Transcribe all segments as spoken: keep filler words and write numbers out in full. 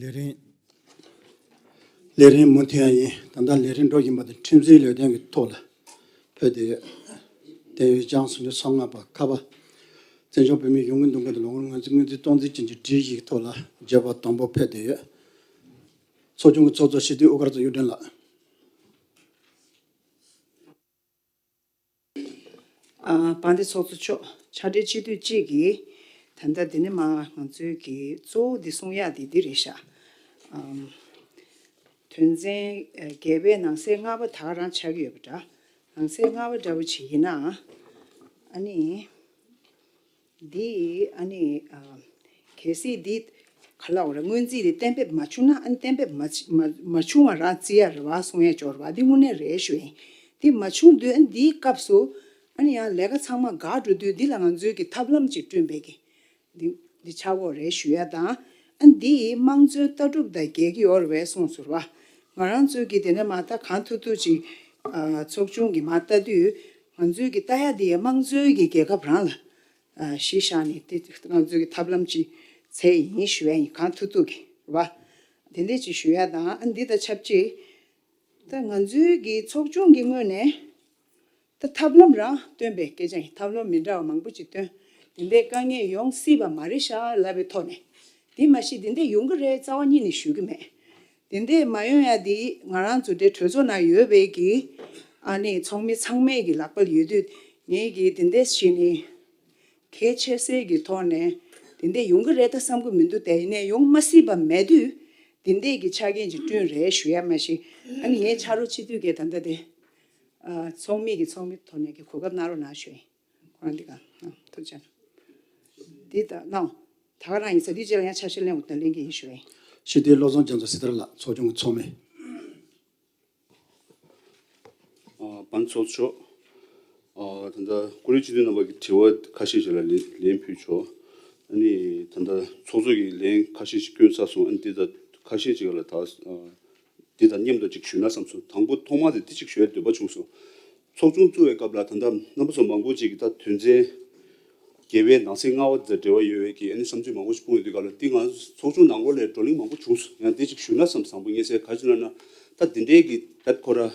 ལས་རིམ། ལས་རིམ་མུ་མཐུད་ཡིན། ད་ལྟ་ལས་རིམ་འགྲོ་བཞིན་པ་དེ་ཁྲིམས་སྲིད་ལས་དོན་གྱི་ཐོག་ལ་ཕེབས་བསྡད་ཡོད། དེ་ཡོད་ལྕམ་ཟུང་འབྲེལ་ཚོགས་ལྔ་པ་ཁ་པ། བཙན་བྱོལ་བོད་མིའི་གཞུང་གི་འདུ་འགོད་དང་ལོ་ངོར་ངོས་འཛིན་སྔོན་རྩིས་སྟངས་འཛིན་ཅན་གྱི་སྒྲིག་གཞི་ཐོག་ལ་བརྗོད་པ་དང་པོ་ཕེབས་བསྡད་ཡོད། ཚོགས་ཆུང་གི་ཚོགས་གཙོ་སྤྱི་འཐུས་དབུ་དཀར་རྫོང་གཡུ་སྒྲོན་ལགས། ཨ། དཔལ་ལྡན་ཚོགས་གཙོ་མཆོག་ཕྱག་སྦྲེལ་སྤྱི་འཐུས་གཅིག་གིས་ད་ལྟ་འདི་ནས་མར་ང་ཚོའི་གི་གཙོ་བོ་འདི་གསུང་ཡག་འདི་འདི་རེད་ཤག་ཨམ། དོན་ཚན་བརྒྱད་པའི་ནང་གསེས་ལྔ་པ་ད་ག་རང་ཆགས་ཀྱི་ཡོད་པ་འདྲ། ནང་གསེས་ལྔ་པ་འདྲ་བོ་ཅིག་ཡིན་ན། ཨ་ནི། འདི་ཨ་ནི་ཨ། གལ་སྲིད་འདི་ག་ལ་འོ་ར་སྔོན་རྩིས་དེ་གཏན་འབེབས་མ་བྱུང་ན། ཨ་ནི་གཏན་འབེབས་མ་བྱ་མ་མ་བྱུང་བ་རང་རྩིས་ཡ་རེད་བ་གསུང་ཡ་འབྱོར་བ་འདི་དངོས་གནས་རེད་ཞུ་ཡིན། འདི་མ་བྱུང་དུས་ཨ་ནི་འདིའི་སྐབས་སུ་ཨ་ནི་ཡང་ལས་ཀ་ཚང་མ་འགག་འགྲོ་དུས་འདི་ལ་ང་ཚོའི་གི་ཐབས་ལམ་ཅིག་བསྐྲུན་པའི་གི་འདི་འདི་ཆགས་ཀྱི་ཡོད་རེད་ཞུ་ཡ་དང་། ཨ་ནི་འདི་དམངས་གཙོའི་ལྟ་གྲུབ་དང་འགལ་གྱི་ཡོད་རེད་བས་གསུངས་ཟེར་བ། ང་རང་ཚོའི་གི་དེ་ནས་མ་ལྟ་གང་ཐུབ་ཐུབ་ཅིག་ཨ། ཚོགས་ཆུང་གི་མ་ལྟ་དུས་ང་ཚོའི་གི་ལྟ་ཡ་འདི་དམངས་གཙོའི་གི་རྒྱལ་ཁབ་རང་ལ། ཨ། གཞི་བཞག་ནས་དེ་ང་ཚོའི་གི་ཐབས་ལམ་ཅིག་འཚོལ་ཡིན་ཞུ་ཡ་ཡིན། གང་ཐུབ་ཐུབ་གི་རེད་བ། དེ་འདྲས་ཅིག་ཞུ་ཡ་དང་། ཨ། འདི་དང་ཆབས་ཅིག་ད་ང་ཚོའི་གི་ཚོགས་ཆུང་གི་ངོས་ནས་ད་ཐབས་ལམ་རང་བཏོན་པའི་སྐད་ཆ་ཡིན། ཐབས་ལམ་མི་འདྲ་བ་མང་པོ་ཅིག་བཏོན། དེ་འདྲས་དཀའ་ངལ་ཡོང་སྲིད་པ་མ་རེད་ཤག་ལབ་པའི་ཐོག་ནས། དེ་མ་གཞི་དེ་འདྲས་ཡོང་གི་རེད་རྩ་བ་ཉིད་ནས་ཞུ་གི་མེད། དེ་འདྲས་མ་ཡོང་ཡ་དེ་ང་རང་ཚོ་འདྲའི་གྲོས་ཚོགས་ནང་ཡོད་པའི་གི་ཨ་ནི་ཚོགས་མི་ཚང་མས་གི་ལག་པ་ལ་ཡོད་དུས། ངས་གི་དེ་འདྲས་བྱས་ནས་གལ་ཆེ་སའི་གི་ཐོག་ནས་དེ་འདྲས་ཡོང་གི་རེད་ད་བསམ་གི་མི་འདུག་དེ་ཡིན་ནའི་ཡོང་མ་སྲིད་པ་མེད་དུས་དེ་འདྲས་གི་ཆ་རྐྱེན་ཅིག་བསྐྲུན་རེད་ཞུ་ཡ་མ་གཞི། ཨ་ནི་ངའི་ཕྱག་རོགས་སྤྱི་འཐུས་ཀྱིས་ད་ལྟ་དེ་ཨ། ཚོགས་མི་གི་ཚོགས་མི་ཐོག་ནས་གི་གོ་སྐབས་གནང་རོགས་གནང་ཞུ་ཡིན། ཁོ་རང་འདི་ག་ཨ། ཐུགས་རྗེ་ཆེ། འདི་ད་གནང་། ད་ག་རང་ཡིན་ས་འདི་རྗེས་ལ་ཡང་ཆ་ཤས་ལེན་འོ་ད་ལེན་གྱི་ཡིན་ཞུ་ཡིན། སྤྱི་འཐུས་བློ་བཟང་རྒྱ་མཚོ་སྲི་ཐར་ལགས། ཚོགས་ཆུང་གི་ཚོགས་མི། ཨ། དཔལ་ཚོགས་གཙོ། ཨ། ད་ལྟ་སྐུ་མགྲོན་སྤྱི་འཐུས་རྣམ་པ་གི་དྲི་བ་ཁ་ཤས་ཤིག་ལ་ལན་ལན་ཕུལ་ཆོག་ཨ་ནི་ད་ལྟ་ཚོགས་གཙོ་གིས་ལན་ཁ་ཤས་ཤིག་བསྐྱོན་ཚར་སོང་། ཨ་ནི་འདི་ད་ཁ་ཤས་ཅིག་ལ་ད། ཨ། འདི་དང་མཉམ་དུ་ཅིག་ཞུས་ན་བསམ་སོང་། དང་པོ་ཐོག་མ་དེ་འདི་ཅིག་ཞུ་ཡ་འདོད་པ་བྱུང་སོང་། ཚོགས་ཆུང་བཙུགས་པའི་སྐབས་ལ་ད་ལྟ་རྣམ་པ་ཚོ་མང་པོ་ཅིག་གིས་ད་དོན་ཚན་བརྒྱད་པའི་ནང་གསེས་ལྔ་པ་དང་འབྲེལ་བ་ཡོད་པའི་གི་ཨ་ནི་བསམ་ཚུལ་མང་པོ་ཞིག་སྤུངས་ཡོད་དུས་སྐབས་ལ། འདི་ང་ཚོ་ཚོགས་ཆུང་ནང་ལོགས་ལ་བགྲོ་གླེང་མང་པོ་བྱུང་སོང་། ཡང་འདི་ཅིག་ཞུས་ན་བསམ། བཟང་པོ་ངེས་གསལ་ག་ཅི་ལབ་ན། ད་འདི་འདྲའི་གི་ད་ཁོ་ར་ཨ་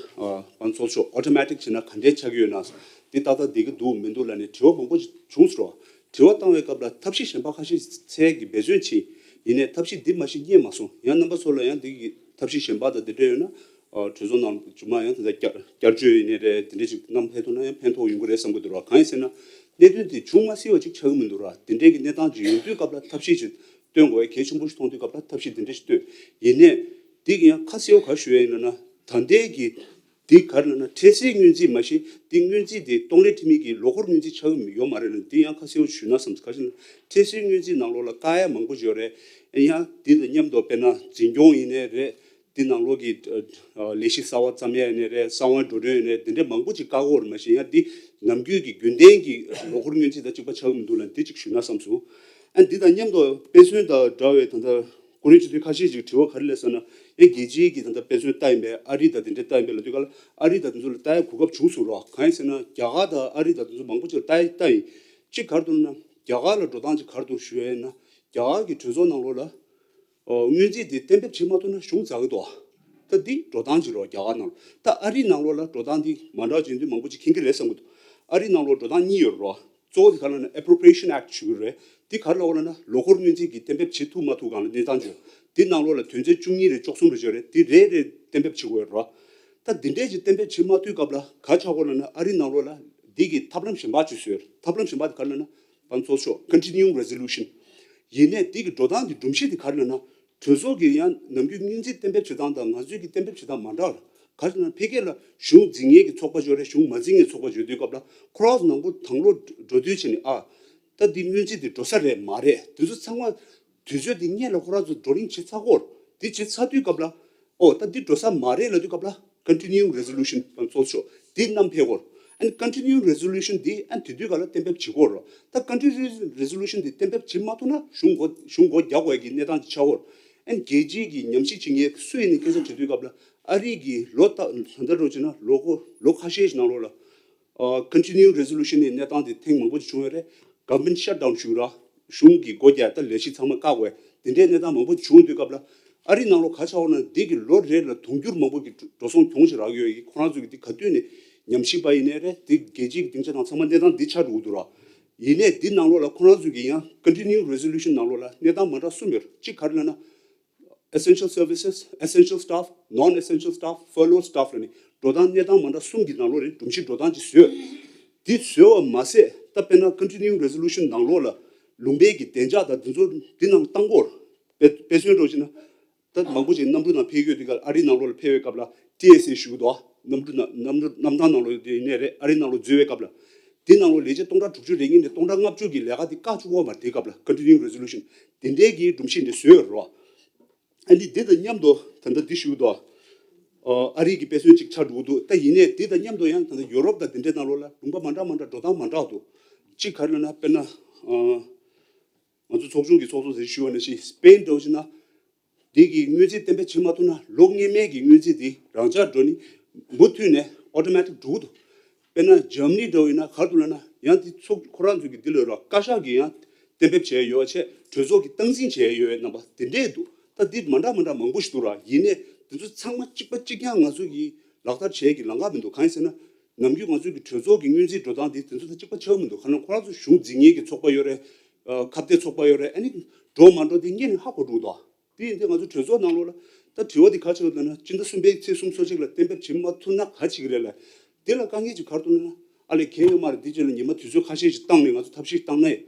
དཔལ་ཚོགས་གཙོ་ཨོ་ཊོ་མེ་ཊིག་བྱས་ན་ག་འདྲའི་ཆགས་ཀྱི་ཡོད་ན། འདི་ཏག་ཏག་བསྡད་ཀྱི་འདུག་མི་འདུག་ལབ་ནས་དྲི་བ་མང་པོ་ཅིག་བྱུང་སོང་། དྲི་བ་བཏང་བའི་སྐབས་ལ་ཐབས་ཤེས་གཞན་པ་ཁ་ཤས་འཚོལ་གྱི་འབད་བརྩོན་བྱས། ཡིན་ནའི་ཐབས་ཤེས་འདི་མ་གཞི་རྙེད་མ་སོང་། ཡང་རྣམ་པ་ཚོ་ལ་ཡང་འདི་གི་ཐབས་ཤེས་གཞན་པ་དང་འདི་འདྲ་ཡོད་ན། ཨ། གྲོས་ཚོགས་ནང་མཇུག་མ་ཡང་དེ་འདྲ་བསྐྱར་བསྐྱར་བཅོས་ཡིན་ནའི་རེད། དེ་འདྲ་ཅིག་བསྣམས་ཕེབས་ཐུབ་ན་ཡང་ཕན་ཐོགས་ཡོང་གི་རེད་བསམ་གྱི་འདུག་ར། གང་ཡིན་ཟེར་ན། གནད་དོན་དེ་བྱུང་མ་སྲིད་པ་ཅིག་ཆགས་ཀྱི་མི་འདུག་ར། དེ་འདྲའི་གི་གནས་སྟངས་ཅིག་ཡོང་དུས་སྐབས་ལ་ཐབས་ཤེས་ཅིག་སྟོན་དགོས་པའི་གལ་ཆེན་པོ་ཞིག་མཐོང་དུས་སྐབས་ལ་ཐབས་ཤེས་དེ་འདྲ་ཞིག་སྟོན། ཡིན་ནའི་འདི་གི་ཡང་ཁ་གསལ་པོ་ག་རེ་ཞུ་ཡ་ཡིན་ལབ་ན། ད་ལྟའི་གི་འདི་ག་རེ་ལབ་ན་འཕྲལ་སེལ་སྔོན་རྩིས་མ་གཞི། འདི་སྔོན་རྩིས་དེ་གཏོང་ལེན་འཕྲི་མི་གི་ལོ་འཁོར་སྔོན་རྩིས་ཆགས་ཀྱི་ཡོད་མ་རེད་ལབ། འདི་ཡང་ཁ་གསལ་པོ་ཞུས་ན་བསམ། ག་ཅི་ལབ་ན་འཕྲལ་སེལ་སྔོན་རྩིས་ནང་ལོགས་ལ་བཀག་ཡ་མང་པོ་ཡོད་རེད། ཡང་འདི་དང་མཉམ་དུ་དཔེར་ན་འཛིན་སྐྱོང་ཡིན་ནའི་རེད། འདི་ནང་ལོགས་ཀྱི་ཨ་ཨ་ལས་གཞི་གསར་པ་བརྩམ་ཡ་ཡིན་ནའི་རེད། གསང་བའི་འགྲོ་གྲོན་ཡིན་ནའི་འདི་འདྲ་མང་པོ་ཅིག་བཀག་ཡོད་རེད། མ་གཞི་ཡང་འདི་ནམ་རྒྱུན་གྱི་རྒྱུན་ལྡན་གྱི་ལོ་འཁོར་སྔོན་རྩིས་དང་གཅིག་པ་ཆགས་ཀྱི་མི་འདུག་ལབ། འདི་གཅིག་ཞུས་ན་བསམ་སོང་། ཨ། འདི་དང་མཉམ་དུ་དཔེ་མཚོན་དང་འདྲ་བའི་ད་ལྟ་སྐུ་མགྲོན་སྤྱི་འཐུས་ཁ་ཤས་ཅིག་དྲི་བ་ག་རེ་སླེབས་སོང་ན། ཡང་རྒྱལ་སྤྱིའི་གི་ད་ལྟ་དཔེ་མཚོན་ལྟ་ཡིན་པས། ཨ་རི་དང་དེ་འདྲ་ལྟ་ཡིན་པས་ལབ་དུས་སྐབས་ལ། ཨ་རི་དང་དེ་ཚོ་ལ་ལྟ་ཡ་གོ་སྐབས་བྱུང་སོང་ར། གང་ཡིན་ཟེར་ན་རྒྱ་གར་དང་ཨ་རི་དང་དེ་ཚོ་མང་པོ་ཅིག་ལ་ལྟ་ཡ་ལྟ་ཡིན། གཅིག་ག་རེ་འདུག་ན། རྒྱ་གར་ལ་འགྲོ་སྟངས་ཅིག་ག་རེ་འདུག་ཞུ་ཡ་ཡིན་ན། རྒྱ་གར་གི་གྲོས་ཚོགས་ནང་ལོགས་ལ་ཨོ་སྔོན་རྩིས་དེ་གཏན་འབེབས་བྱེད་མ་ཐུབ་ན་གཞུང་འཛག་གི་འདུག་ད་འདི་འགྲོ་སྟངས་ཅིག་རེད་རྒྱ་གར་ནང་ལ། ད་ཨ་རི་ནང་ལོགས་ལ་འགྲོ་སྟངས་འདི་མ་འདྲ་བ་ཅིག་ཡིན་དུས་མང་པོ་ཅིག་མཁྱེན་གྱི་རེད་བསམ་གྱི་འདུག་ཨ་རི་ནང་ལོགས་འགྲོ་སྟངས་གཉིས་ཡོད་རེད། གཙོ་བོ་དེ་ག་རེ་ལབ་ན་Appropriation Act ཞུ་གི་རེད། འདི་ག་རེ་ལབ་ལབ་ན་ལོ་འཁོར་སྔོན་རྩིས་ཀྱི་གཏན་འབེབས་བྱེད་ཐུབ་མ་ཐུབ་སྒང་ལ་གནས་སྟངས་ཅིག་འདི་ནང་ལོགས་ལ་དོན་ཚན་བཅུ་གཉིས་རེད། བཅུ་གསུམ་རེད་ཅིག་ཡོད་རེད། འདི་རེ་རེ་གཏན་འབེབས་བྱེད་དགོས་རེད། ད་འདི་འདྲས་ཀྱི་གཏན་འབེབས་བྱེད་མ་ཐུབ་སྐབས་ལ་ག་ཆགས་ཀྱི་ཡོད་ལབ་ན། ཨ་རི་ནང་ལོགས་ལ་འདི་གི་ཐབས་ལམ་གཞན་པ་ཅིག་བཟོས་རེད། ཐབས་ལམ་གཞན་པ་དེ་ག་རེ་ལབ་ན། དཔལ་ཚོགས་གཙོ། Continuing Resolution། ཡིན་ནའི་འདི་གི་འགྲོ་སྟངས་ཀྱི་སྒྲོམ་གཞི་དེ་ག་རེ་ལབ་ན། གྲོས་ཚོགས་ཀྱི་ཡང་ནམ་རྒྱུན་སྔོན་རྩིས་གཏན་འབེབས་བྱེད་སྟངས་དང་ང་ཚོའི་གི་གཏན་འབེབས་བྱེད་སྟངས་མ་འདྲ་བ། ག་རེ་ལབ་ན་ཕ་གི་ལ་གཞུང་འཛིན་མཁན་གྱི་ཚོགས་པ་ཅིག་ཡོད་རེད། གཞུང་མ་འཛིན་མཁན་ཚོགས་པ་ཅིག་ཡོད་དུས་སྐབས་ལ་ཁོ་རང་ཚོ་ནང་ཁུལ་དང་བླངས་འགྲོ་དུས་བྱས་ནས། ཨ། ད་འདི་སྔོན་རྩིས་དེ་འགྲོ་ས་རེད་མ་རེད། དེ་ཚོ་ཚང་མ་དུས་ཚོད་དེ་སྔོན་ལ་ཁོ་རང་ཚོ་བགྲོ་གླེང་བྱེད་ཚར་གོ། དེ་བྱེད་ཚར་དུས་སྐབས་ལ། ཨོ་ད་འདི་འགྲོ་ས་མ་རེད་ལབ་དུས་སྐབས་ལ་Continuing Resolution། དཔལ་ཚོགས་གཙོ། འདི་བསྣམས་ཕེབས་དགོས། ཨ་ནི་Continuing Resolution འདི་ཨ་ནི་དེ་དུས་སྐབས་ལ་གཏན་འབེབས་བྱེད་དགོས་རེད། ད་Continuing Resolution འདི་གཏན་འབེབས་བྱེད་མ་ཐུབ་ན་གཞུང་སྒོ་གཞུང་སྒོ་རྒྱག་དགོས་ཀྱི་གནས་སྟངས་ཅིག་ཆགས་ཀྱི་ཡོད་རེད། ཨ་ནི་རྒྱལ་སྤྱིའི་གི་ཉམས་ཞིབ་བྱེད་མཁན་སུ་ཡིན་ནའི་སྐད་ཆ་དྲི་དུས་སྐབས་ལ། ཨ་རི་གི་ལོ་ལྟར་ད་ལྟ་འདྲ་བྱས་ན་ལོ་ཁོ་ལོ་ཁ་ཤས་ཤིག་ནང་ལོགས་ལ། ཨ། Continuing Resolution ནི་གནས་སྟངས་དེ་ཐེངས་མང་པོ་ཅིག་བྱུང་ཡོད་རེད། Government shutdown ཞུ་ར། གཞུང་གི་སྒོ་རྒྱག་ད་ལས་གཞི་ཚང་མ་བཀག་དགོས། དེ་འདྲའི་གནས་སྟངས་མང་པོ་ཅིག་བྱུང་དུས་སྐབས་ལ། ཨ་རི་ནང་ལོགས་ག་ཆགས་ཡོད་ན། འདི་གི་ལོ་རེ་ལ་དུང་འགྱུར་མང་པོ་གི་འགྲོ་སོང་གྱོང་ཞིག་རག་ཡོད་ཀྱི། ཁོ་རང་ཚོ་གི་འདི་ག་དུས་ནས་ཉམས་ཞིབ་པ་ཡིན་ནའི་རེད། འདི་རྒྱལ་སྤྱིའི་སྡིངས་ཆ་ནང་ཚང་མ་གནས་སྟངས་འདི་ཆགས་འགྲོ་གི་འདུག་ར། ཡིན་ནའི་འདི་ནང་ལོགས་ལ་ཁོ་རང་ཚོ་གི་ཡང་continuing resolution ནང་ལོགས་ལ་གནས་སྟངས་མ་འདྲ་གསུམ་ཡོད་རེད། གཅིག་ག་རེ་ལབ་ན། essential services, essential staff, non essential staff, furlough staff ལ་ནི་འགྲོ་སྟངས་གནས་སྟངས་མ་འདྲ་གསུམ་གྱི་ནང་ལོགས་ནས་སྒྲོམ་གཞི་འགྲོ་སྟངས་ཅིག་བཟོས། འདི་བཟོས་པ་མ་ཟད། ད་དཔེར་ན་continuing resolution ནང་ལོགས་ལ་ལུང་པའི་གི་བདེ་འཇགས་དང་འདི་ཚོ་འདི་ནང་བཏང་དགོས། དཔེ་དཔེ་མཚོན་འདྲ་བོ་ཅིག་ན། ད་མང་པོ་ཅིག་གནམ་གྲུ་ནང་ཕེབས་ཡོད་དུས་སྐབས། ཨ་རི་ནང་ལོགས་ལ་ཕེབས་པའི་སྐབས་ལ་ཊི་ཨེས་ཨེ་ཞུ་གི་འདུག་གནམ་གྲུ་ནང་། གནམ་གྲུ་གནམ་ཐང་ནང་ལོགས་དེ་ཡིན་ནའི་རེད། ཨ་རི་ནང་ལོགས་འཛུལ་བའི་སྐབས་ལ། འདི་ནང་ལོགས་ལས་བྱེད་སྟོང་ཕྲག་དྲུག་ཅུ་རེ་གཉིས་ནས་སྟོང་ཕྲག་ལྔ་བཅུ་གི་ལས་ཀ་དེ་བཀག་བཅུག་གི་ཡོད་མ་རེད། དེའི་སྐབས་ལ་continuing resolution དེ་འདྲའི་གི་སྒྲོམ་གཞི་འདི་བཟོས་ཡོད་རེད་བ། ཨ་ནི་འདི་དང་མཉམ་དུ་ད་ལྟ་འདི་ཞུ་གི་འདུག་ཨ་རི་གི་དཔེ་མཚོན་གཅིག་ཆགས་འགྲོ་གི་འདུག་ད་ཡིན་ནའི་འདི་དང་མཉམ་དུ་ཡང་ད་ལྟ་ཡོ་རོབ་དང་དེ་འདྲའི་ནང་ལོགས་ལ་ལུང་པ་མ་འདྲ་མ་འདྲ་འགྲོ་སྟངས་མ་འདྲ་འདུག་གཅིག་ག་རེ་ལབ་ན། དཔེར་ན་ཨ་ང་ཚོ་ཚོགས་ཆུང་གི་ཚོགས་གཙོ་ཟེར་ཞུ་བ་ནང་བཞིན་སི་པེན་འདྲ་བོ་ཞིག་ན། འདི་གི་སྔོན་རྩིས་གཏན་འབེབས་བྱེད་མ་ཐུབ་ན། ལོ་སྔོན་མའི་གི་སྔོན་རྩིས་འདི་རང་འཇགས་འགྲོ་ནི་མུ་མཐུད་ནས་automatic འགྲོ་གི་འདུག་དཔེར་ན་འཇར་མ་ནི་འདྲ་བོ་ཡིན་ན་ག་རེ་འདུག་ལབ་ན། ཡང་འདི་ཚོགས་ཁོ་རང་ཚོ་གི་འདི་ལ་ར་བཀའ་ཤག་གིས་ཡང་གཏན་འབེབས་བྱས་ཡོད་བྱས། གྲོས་ཚོགས་ཀྱིས་སྟངས་འཛིན་བྱས་ཡོད་རྣམ་པ་དེ་འདྲས་འདུག་ད་འདི་མ་འདྲ་མ་འདྲ་མང་པོ་ཞིག་འདུག་ར། ཡིན་ནའི་འདི་ཚོ་ཚང་མ་གཅིག་པ་གཅིག་རྐྱང་ང་ཚོ་གིས་ལག་བསྟར་བྱེད་ཀྱི་ལམ་ཁ་མི་འདུག་གང་ཡིན་ཟེར་ན། ནམ་རྒྱུན་ང་ཚོ་གི་གྲོས་ཚོགས་ཀྱི་སྔོན་རྩིས་འགྲོ་སྟངས་འདི་དེ་ཚོ་དང་གཅིག་པ་ཆགས་མི་འདུག་གང་ལ་ཁོ་རང་ཚོ་གཞུང་འཛིན་མཁན་གྱི་ཚོགས་པ་ཡོད་རེད། ཨ་ཁ་གཏད་ཚོགས་པ་ཡོད་རེད། ཨ་ནི་འགྲོ་མ་འགྲོ་དེ་སྔོན་ནས་ཧ་གོ་འགྲོ་གི་འདུག་དེ་ཡིན་དུས་ང་ཚོ་གྲོས་ཚོགས་ནང་ལོགས་ལ་ད་དྲི་བ་འདི་ག་རེ་ཆགས་ཡོད་ལབ་ན། སྤྱི་ཟླ་གསུམ་པའི་ཚེས་སོ་གཅིག་ལ་གཏན་འབེབས་བྱེད་མ་ཐུབ་ན་ག་རེ་བྱེད་ཀྱི་རེད་ལབ། དེ་ལ་དཀའ་ངལ་ཅིག་ག་རེ་འདུག་ལབ་ན། ཨ་ལས་གལ་ཡོད་མ་རེད། འདི་རྗེས་ལ་ཉི་མ་དུས་ཚོད་ཁ་ཤས་ཤིག་བཏང་ནས་ང་ཚོ་ཐབས་ཤེས་བཏང་ན་ཡང་།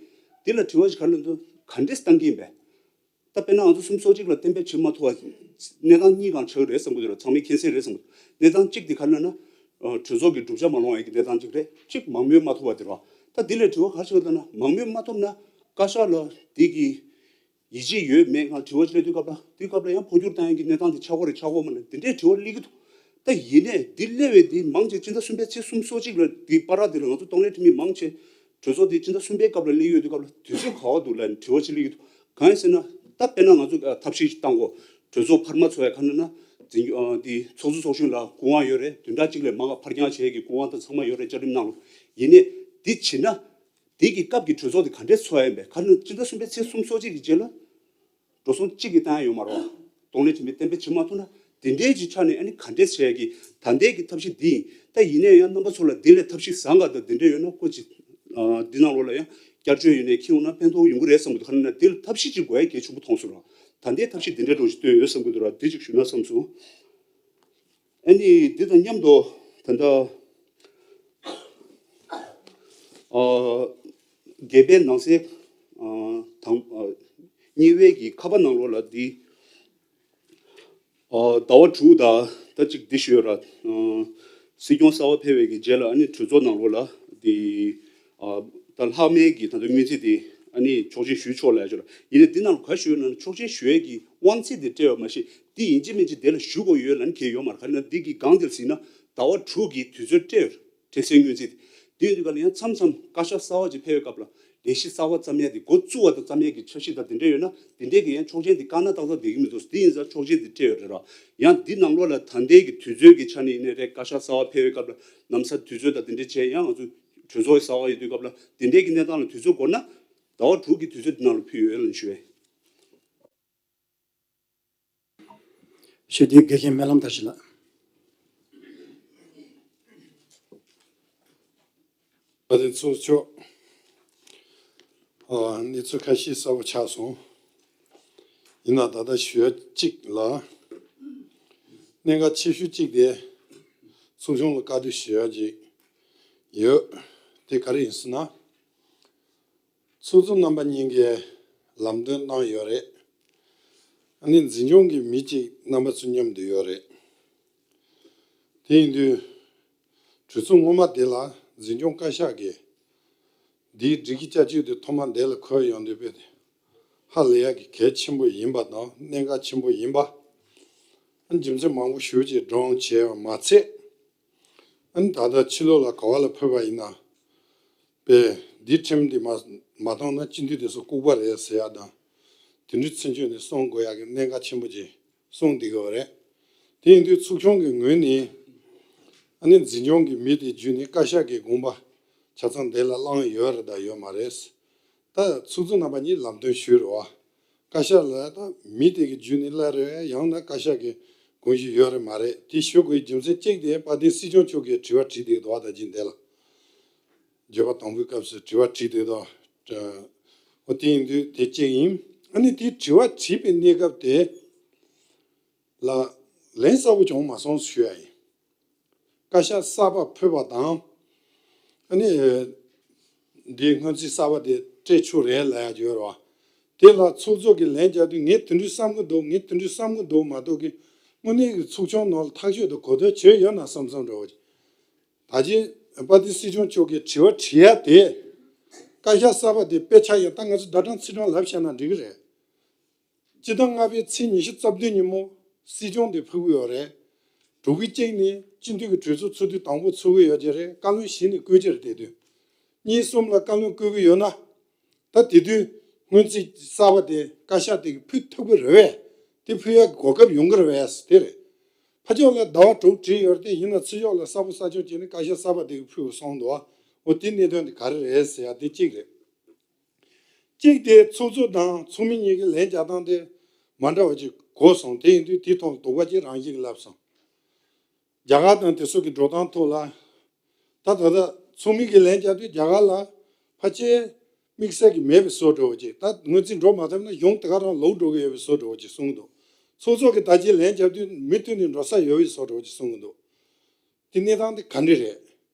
དེ་ལ་དྲི་བ་ཞིག་ག་རེ་ལབ་ན། ག་འདྲས་བཏང་གི་ཡིན་པས། ད་དཔེར་ན་ང་ཚོ་གསུམ་ཚོགས་གཅིག་ལ་གཏན་འབེབས་བྱེད་མ་ཐུབ་པ་གནས་སྟངས་གཉིས་སྒང་ཆགས་ཀྱི་རེད་བསམ་གྱི་འདུག་ར། ཚང་མས་མཁྱེན་གསལ་རེད་བསམ་གྱི་འདུག་གནས་སྟངས་གཅིག་དེ་ག་རེ་ལབ་ན། ཨ་གྲོས་ཚོགས་ཀྱི་གྲུབ་ཆ་མ་ལོངས་ཡག་གི་གནས་སྟངས་གཅིག་རེད། གཅིག་མང་མོས་མ་ཐུབ་པ་དེ་རེད་བ། ད་དེ་ལས་དྲི་བ་ག་རེ་ཆགས་ཀྱི་འདུག་ན། མང་མོས་མ་ཐུབ་ན་བཀའ་ཤག་ལ་དེ་གི་ཡིད་ཆེས་ཡོད་མེད་ང་དྲི་བ་ཅིག་སླེབས་དུས་སྐབས་ལ། དེའི་སྐབས་ལ་ཡང་འཕོ་འགྱུར་བཏང་ཡག་གི་གནས་སྟངས་དེ་ཆགས་ཀྱི་རེད་ཆགས་ཀྱི་མ་རེད། དེ་འདྲའི་དྲི་བ་སླེབས་ཀྱི་འདུག་ད་ཡིན་ནའི་འདི་སླེབས་པའི་དེ་མང་ཆེ་སྤྱི་ཟླ་གསུམ་པའི་ཚེས་སོ་གཅིག་ལ་དེའི་བར་དེ་ལ་ང་ཚོ་གཏོང་ལེན་འཐུས་མི་མང་ཆེ་གྲོས་ཚོགས་དེ་སྤྱི་ཟླ་གསུམ་པའི་སྐབས་ལ་སླེབས་ཡོད་དུས་སྐབས་ལ། དུས་ཚོད་ག་པར་འདུག་ལབ་ནས་དྲི་བ་ཅིག་སླེབས་ཀྱི་འདུག་གང་ཡིན་ཟེར་ན། ད་དཔེར་ན་ང་ཚོ་ཨ་ཐབས་ཤེས་ཤིག་བཏང་གོ། གྲོས་ཚོགས་འཕར་མ་ཚོགས་ཡག་ག་རེ་ན། འཛིན་སྐྱོང་ཨ་དེ་ཚོགས་གཙོ་ཚོགས་གཞོན་ལ་སྐུ་དབང་ཡོད་རེད། བདུན་ཕྲག་གཅིག་ལས་མང་བ་ཕར་འགྱངས་བྱེད་ཡག་གི་སྐུ་དབང་དང་ཚང་མ་ཡོད་རེད། བཅའ་ཁྲིམས་ནང་ལ། ཡིན་ནའི་འདི་བྱེད་ན། དེ་གི་སྐབས་ཀྱི་གྲོས་ཚོགས་དེ་ག་འདྲས་ཚོགས་ཡ་ཡིན་པས། ག་རེ་ན་སྤྱི་ཟླ་གསུམ་པའི་ཚེས་སོ་གཅིག་གི་རྗེས་ལ་འགྲོ་སོང་གཅིག་གི་བཏང་ཡ་ཡོད་མ་རེད་བ། གཏོང་ལེན་འཐུས་མི་གཏན་འབེབས་བྱེད་མ་ཐུབ་ན། དེ་འདྲའི་ཅིག་ཆ་ནས་ཨ་ནི་ག་འདྲས་བྱེད་ཡ་གི་ད་ལྟའི་གི་ཐབས་ཤེས་འདི་ཡིན། ད་ཡིན་ནའི་ཡང་རྣམ་པ་ཚོ་ལ་དེ་ལས་ཐབས་ཤེས་བཟང་ག་དང་དེ་འདྲས་ཡོད་ན་སྐུ་མཁྱེན། ཨ་འདི་ནང་ལོགས་ལ་ཡང་བསྐྱར་བཅོས་ཡོད་ནའི་འཁྱེར་ཡོང་ན་ཕན་ཐོགས་ཡོང་གི་རེད་བསམ་གྱི་འདུག་ག་རེ་ན་དེ་ལ་ཐབས་ཤེས་ཅིག་དགོས་ཡ་གལ་ཆེན་པོ་མཐོང་སོང་ར། ད་ལྟའི་ཐབས་ཤེས་དེ་འདྲས་འདྲ་བོ་ཞིག་བཏོན་ཡོད་བསམ་གྱི་འདུག་ར། དེ་ཅིག་ཞུས་ན་བསམ་སོང་། ཨ་ནི་འདི་དང་མཉམ་དུ་ད་ལྟ་ཨ་རྒྱལ་པོའི་ནང་གསེས་ཨ་དང་ཨ་གཉིས་པའི་གི་ཁ་པ་ནང་ལོགས་ལ་འདི་ཨ་ཟླ་བ་དྲུག་དང་ད་ཅིག་འདི་ཞུས་ཡོད་ར། ཨ་སྲིད་སྐྱོང་གསར་པ་ཕེབས་པའི་གི་རྗེས་ལ་ཨ་ནི་གྲོས་ཚོགས་ནང་ལོགས་ལ་འདི་ཨ་ད་ལྷག་མའི་གི་ད་ལྟ་སྔོན་རྩིས་དེ་ཨ་ནི་ཆོག་མཆན་ཞུས་ཆོག་ལབ་ཡ་ཅིག་ཡོད་ར། ཡིན་ནའི་འདི་ནང་ལ་ག་ཞུས་ཡོད་ན། ཆོག་མཆན་ཞུ་ཡ་གི་དབང་ཚད་དེ་སྤྲད་ཡོད་མ་གཞི། འདི་ཡིན་གཅིག་མིན་གཅིག་དེ་ལ་ཞུ་དགོས་ཡོད་ལབ་ནི་གང་ཡང་ཡོད་མ་རེད། ག་རེ་ན་འདི་གི་སྒང་དེར་གཟིགས་ན་ཟླ་བ་དྲུག་གི་དུས་ཚོད་སྤྲད་ཡོད་རེད། ཁྲལ་སེལ་སྔོན་རྩིས་དེ། དེ་ཡིན་དུས་ག་ལ་ཡང་མཚམས་མཚམས་བཀའ་ཤག་གསར་པ་ཅིག་ཕེབས་པའི་སྐབས་ལ་ལས་གཞི་གསར་པ་བརྩམ་ཡ་དེ། འགོ་བཙུགས་པ་དང་བརྩམ་ཡ་གི་འཆར་གཞི་དང་དེ་འདྲ་ཡོད་ན། དེ་འདྲའི་གི་ཡང་ཆོག་མཆན་དེ་བཀག་ན་ཏག་ཏག་བསྡད་ཀྱི་མི་འདུག་དེ་ཡིན་ཙང་ཆོག་མཆན་དེ་སྤྲད་ཡོད་རེད་ར། ཡང་འདི་ནང་ལོགས་ལ་ད་ལྟའི་གི་དུས་ཚོད་ཀྱི་ཆ་ནས་ཡིན་ནའི་རེད། བཀའ་ཤག་གསར་པ་ཕེབས་པའི་སྐབས་ལ་ལམ་སང་དུས་ཚོད་དང་དེ་འདྲ་བྱས། ཡང་ང་ཚོ་གྲོས་ཚོགས་གསར་པ་ཡོད་དུས་སྐབས་ལ་དེ་འདྲའི་གི་གནས་སྟངས་ལ་དུས་ཚོད་འགོར་ན། ཟླ་བ་དྲུག་གི་དུས་ཚོད་དེ་ནང་ལ་ཕུལ་ཡོད་ལབ་ཞུ་བས། ཞུ་དེ་དགེ་རྒན་སྨོན་ལམ་དར་ཞིང་ལགས། བཀའ་དྲིན་ཆེ་ཆོག་ཨ་གནས་ཚུལ་ཁ་ཤས་གསལ་པོ་ཆགས་སོང་། ཡིན་ན་ད་ལྟ་ཞུ་ཡ་གཅིག་ལ། གནད་འགག་ཆེ་ཤོས་གཅིག་དེ་ཚོགས་ཆུང་ལ་བཀའ་བསྡུར་ཞུ་ཡ་གཅིག་ཡོད། དེ་ག་རེ་ཡིན་ཟེར་ན། ཚོགས་གཙོ་རྣམ་པ་གཉིས་ཀས་ལམ་སྟོན་གནང་ཡོད་རེད། ཨ་ནི་འཛིན་སྐྱོང་གི་མི་གཅིག་རྣམ་པ་ཚོ་མཉམ་དུ་ཡོད་རེད། དེ་ཡིན་དུས་གྲོས་ཚོགས་སྔོན་མ་དེ་ལ་འཛིན་སྐྱོང་བཀའ་ཤག་གིས་འདིའི་སྒྲིག་གཞི་བསྐྱར་བཅོས་དེ་ཐོག་མ་དེ་ལ་འཁོད་ཡོང་དུས་དཔེ་དེ་ཧ་ལས་ཡག་གི་གལ་ཆེན་པོ་ཡིན་པ་དང་གནད་འགག་ཆེན་པོ་ཡིན་པ། ཨ་ནི་རྒྱུ་མཚན་མང་པོ་ཞེ་པོ་ཅིག་བགྲངས་བྱས་པ་མ་ཚད། ཨ་ནི་ད་ལྟ་ཕྱི་ལོགས་ལ་ག་བ་ལ་ཕེབས་པ་ཡིན་ན། པས་འདི་ཁྲིམས་འདི་མ་མ་བཏང་ན་སྤྱི་འཐུས་དེ་ཚོ་ལྐུགས་པ་རེད་ཟེར་ཡག་དང་། དེ་འདྲའི་ཚུན་ཆད་ནས་གསུང་དགོས་ཡག་གི་གནད་འགག་ཆེན་པོ་ཅིག་གསུངས་བསྡད་ཀྱི་ཡོད་རེད། དེ་ཡིན་དུས་ཚོགས་ཆུང་གི་ངོས་ནས་ཨ་ནི་འཛིན་སྐྱོང་གི་མི་དེ་བརྒྱུད་ནས་བཀའ་ཤག་གི་དགོངས་པ་ཆ་ཚང་དེ་ལ་བླངས་ཡོད་རེད་དང་ཡོད་མ་རེད། ད་ཚོགས་གཙོ་རྣམ་པ་གཉིས་ལམ་སྟོན་ཞུས་རེད་བ། བཀའ་ཤག་ལ་ད་མི་དེ་གི་བརྒྱུད་ནས་སླེབས་རེད། ཡང་ན་བཀའ་ཤག་གི་དགོངས་གཞི་ཡོད་རེད་མ་རེད། དེ་ཞུ་དགོས་རྒྱུ་མཚན་གཅིག་དེ་དཔལ་ལྡན་སྲིད་སྐྱོང་མཆོག་གིས་དྲི་བ་དྲིས་བསྡད་འདུག་བ། ད་ཅི་འདི་ལ་བརྗོད་པ་དང་པོའི་སྐབས་སུ་དྲི་བ་དྲིས་བསྡད་འདུག་འོ་དེ་ཡིན་དུས་དེ་གཅིག་ཡིན། ཨ་ནི་དེ་དྲི་བ་དྲིས་པའི་གནས་སྐབས་དེ་ལ་ལན་གསལ་པོ་བྱུང་མ་སོང་ཞུ་ཡ་ཡིན། བཀའ་ཤག་གསར་པ་ཕུད་པ་དང་། ཨ་ནི། འདིའི་སྔོན་རྩིས་གསར་པ་དེ་སྤྲད་ཆོག་རེད་ལབ་ཡ་ཡོད་རེད་བ། དེ་ལ་ཚོགས་གཙོ་གིས་ལན་རྒྱག་དུས་ངས་དེ་འདྲའི་བསམ་གི་འདུག་ངས་དེ་འདྲའི་བསམ་གི་འདུག་མ་གཏོགས་ཀྱི་དངོས་གནས་ཀྱི་ཚོགས་ཆུང་ནང་ལ་ཐག་གཅོད་དང་གོ་བསྡུར་བྱས་ཡོད་ན་བསམ་བསམ་འདྲ་བོ་ཅིག་ད་ཅི་དཔལ་ལྡན་སྲིད་སྐྱོང་མཆོག་གིས་དྲི་བ་དྲིས་ཡ་དེ། བཀའ་ཤག་གསར་པ་དེ་དཔེ་ཆ་ཡིན། ད་ང་ཚོ་ཟླ་གྲངས་ཚེས་གྲངས་ལབ་བཤད་ན་འགྲིག་གི་རེད། སྤྱི་ཟླ་ལྔ་པའི་ཚེས་ཉི་ཤུ་རྩ་བདུན་ཉིན་མོ་སྲིད་སྐྱོང་དེ་ཕུད་ཀྱི་ཡོད་རེད། དྲུག་གི་གཅིག་ནས་སྤྱི་འཐུས་ཀྱི་གྲོས་ཚོགས་ཚོགས་དུས་དང་པོ་ཚོགས་ཀྱི་ཡོད་ཀྱི་རེད། བཀའ་བློན་བཞི་ནས་བསྐོ་གི་རེད། དེ་དུས་གཉིས་གསུམ་ལ་བཀའ་བློན་བསྐོ་གི་ཡོད་ན། ད་དེ་དུས་སྔོན་རྩིས་གསར་པ་དེ་བཀའ་ཤག་དེ་གིས་ཕུད་ཐུབ་ཀྱི་རེད་པས། དེ་ཕུད་ཡག་གི་གོ་སྐབས་ཡོང་གི་རེད་པས་དེ་རེད། ཕར་ཕྱོགས་ལ་ཟླ་བ་དྲུག་བྲིས་ཡོད་རེད། དེ་ཡིན་ན་ཚུར་ཕྱོགས་ལ་གསར་པ་གསར་ཕྱོགས་བྱས་ནས་བཀའ་ཤག་གསར་པ་དེ་གིས་ཕུད་སོང་འདུག་འོ་དེ་གནད་དོན་དེ་ག་རེ་རེད་ཟེར་ཡ་དེ་གཅིག་རེད། གཅིག་དེ་ཚོགས་གཙོ་དང་ཚོགས་མི་གཉིས་ཀྱི་ལན་རྒྱག་སྟངས་དེ་མ་འདྲ་བ་ཅིག་གོ་སོང་། དེ་ཡིན་དུས་དེའི་ཐོག་ལ་དོགས་པ་ཅིག་རང་བཞིན་གྱིས་སླེབས་སོང་། རྒྱ་གར་དང་དེ་ཚོ་གི་འགྲོ་སྟངས་ཐོག་ལ། ད་ད་ལྟ་ཚོགས་མི་གི་ལན་རྒྱག་དུས་རྒྱ་གར་ལ་ཕལ་ཆེར་དམིགས་བསལ་གྱི་མེད་པའི་བཟོ་འདྲ་བོ་ཅིག་ད་སྔོན་རྩིས་འགྲོ་མ་ཐུབ་ན་གཞུང་དེ་ག་རང་ལོག་འགྲོ་གི་ཡོད་པའི་བཟོ་འདྲ་བོ་ཅིག་གསུང་གི་འདུག་ཚོགས་གཙོ་གིས་ད་ཅི་ལན་རྒྱག་དུས་མུ་མཐུད་ནས་འགྲོ་ས་ཡོད་པའི་བཟོ་འདྲ་བོ་ཅིག་གསུང་གི་འདུག་དེ་གནས་སྟངས་དེ་ག་འདྲ་རེད།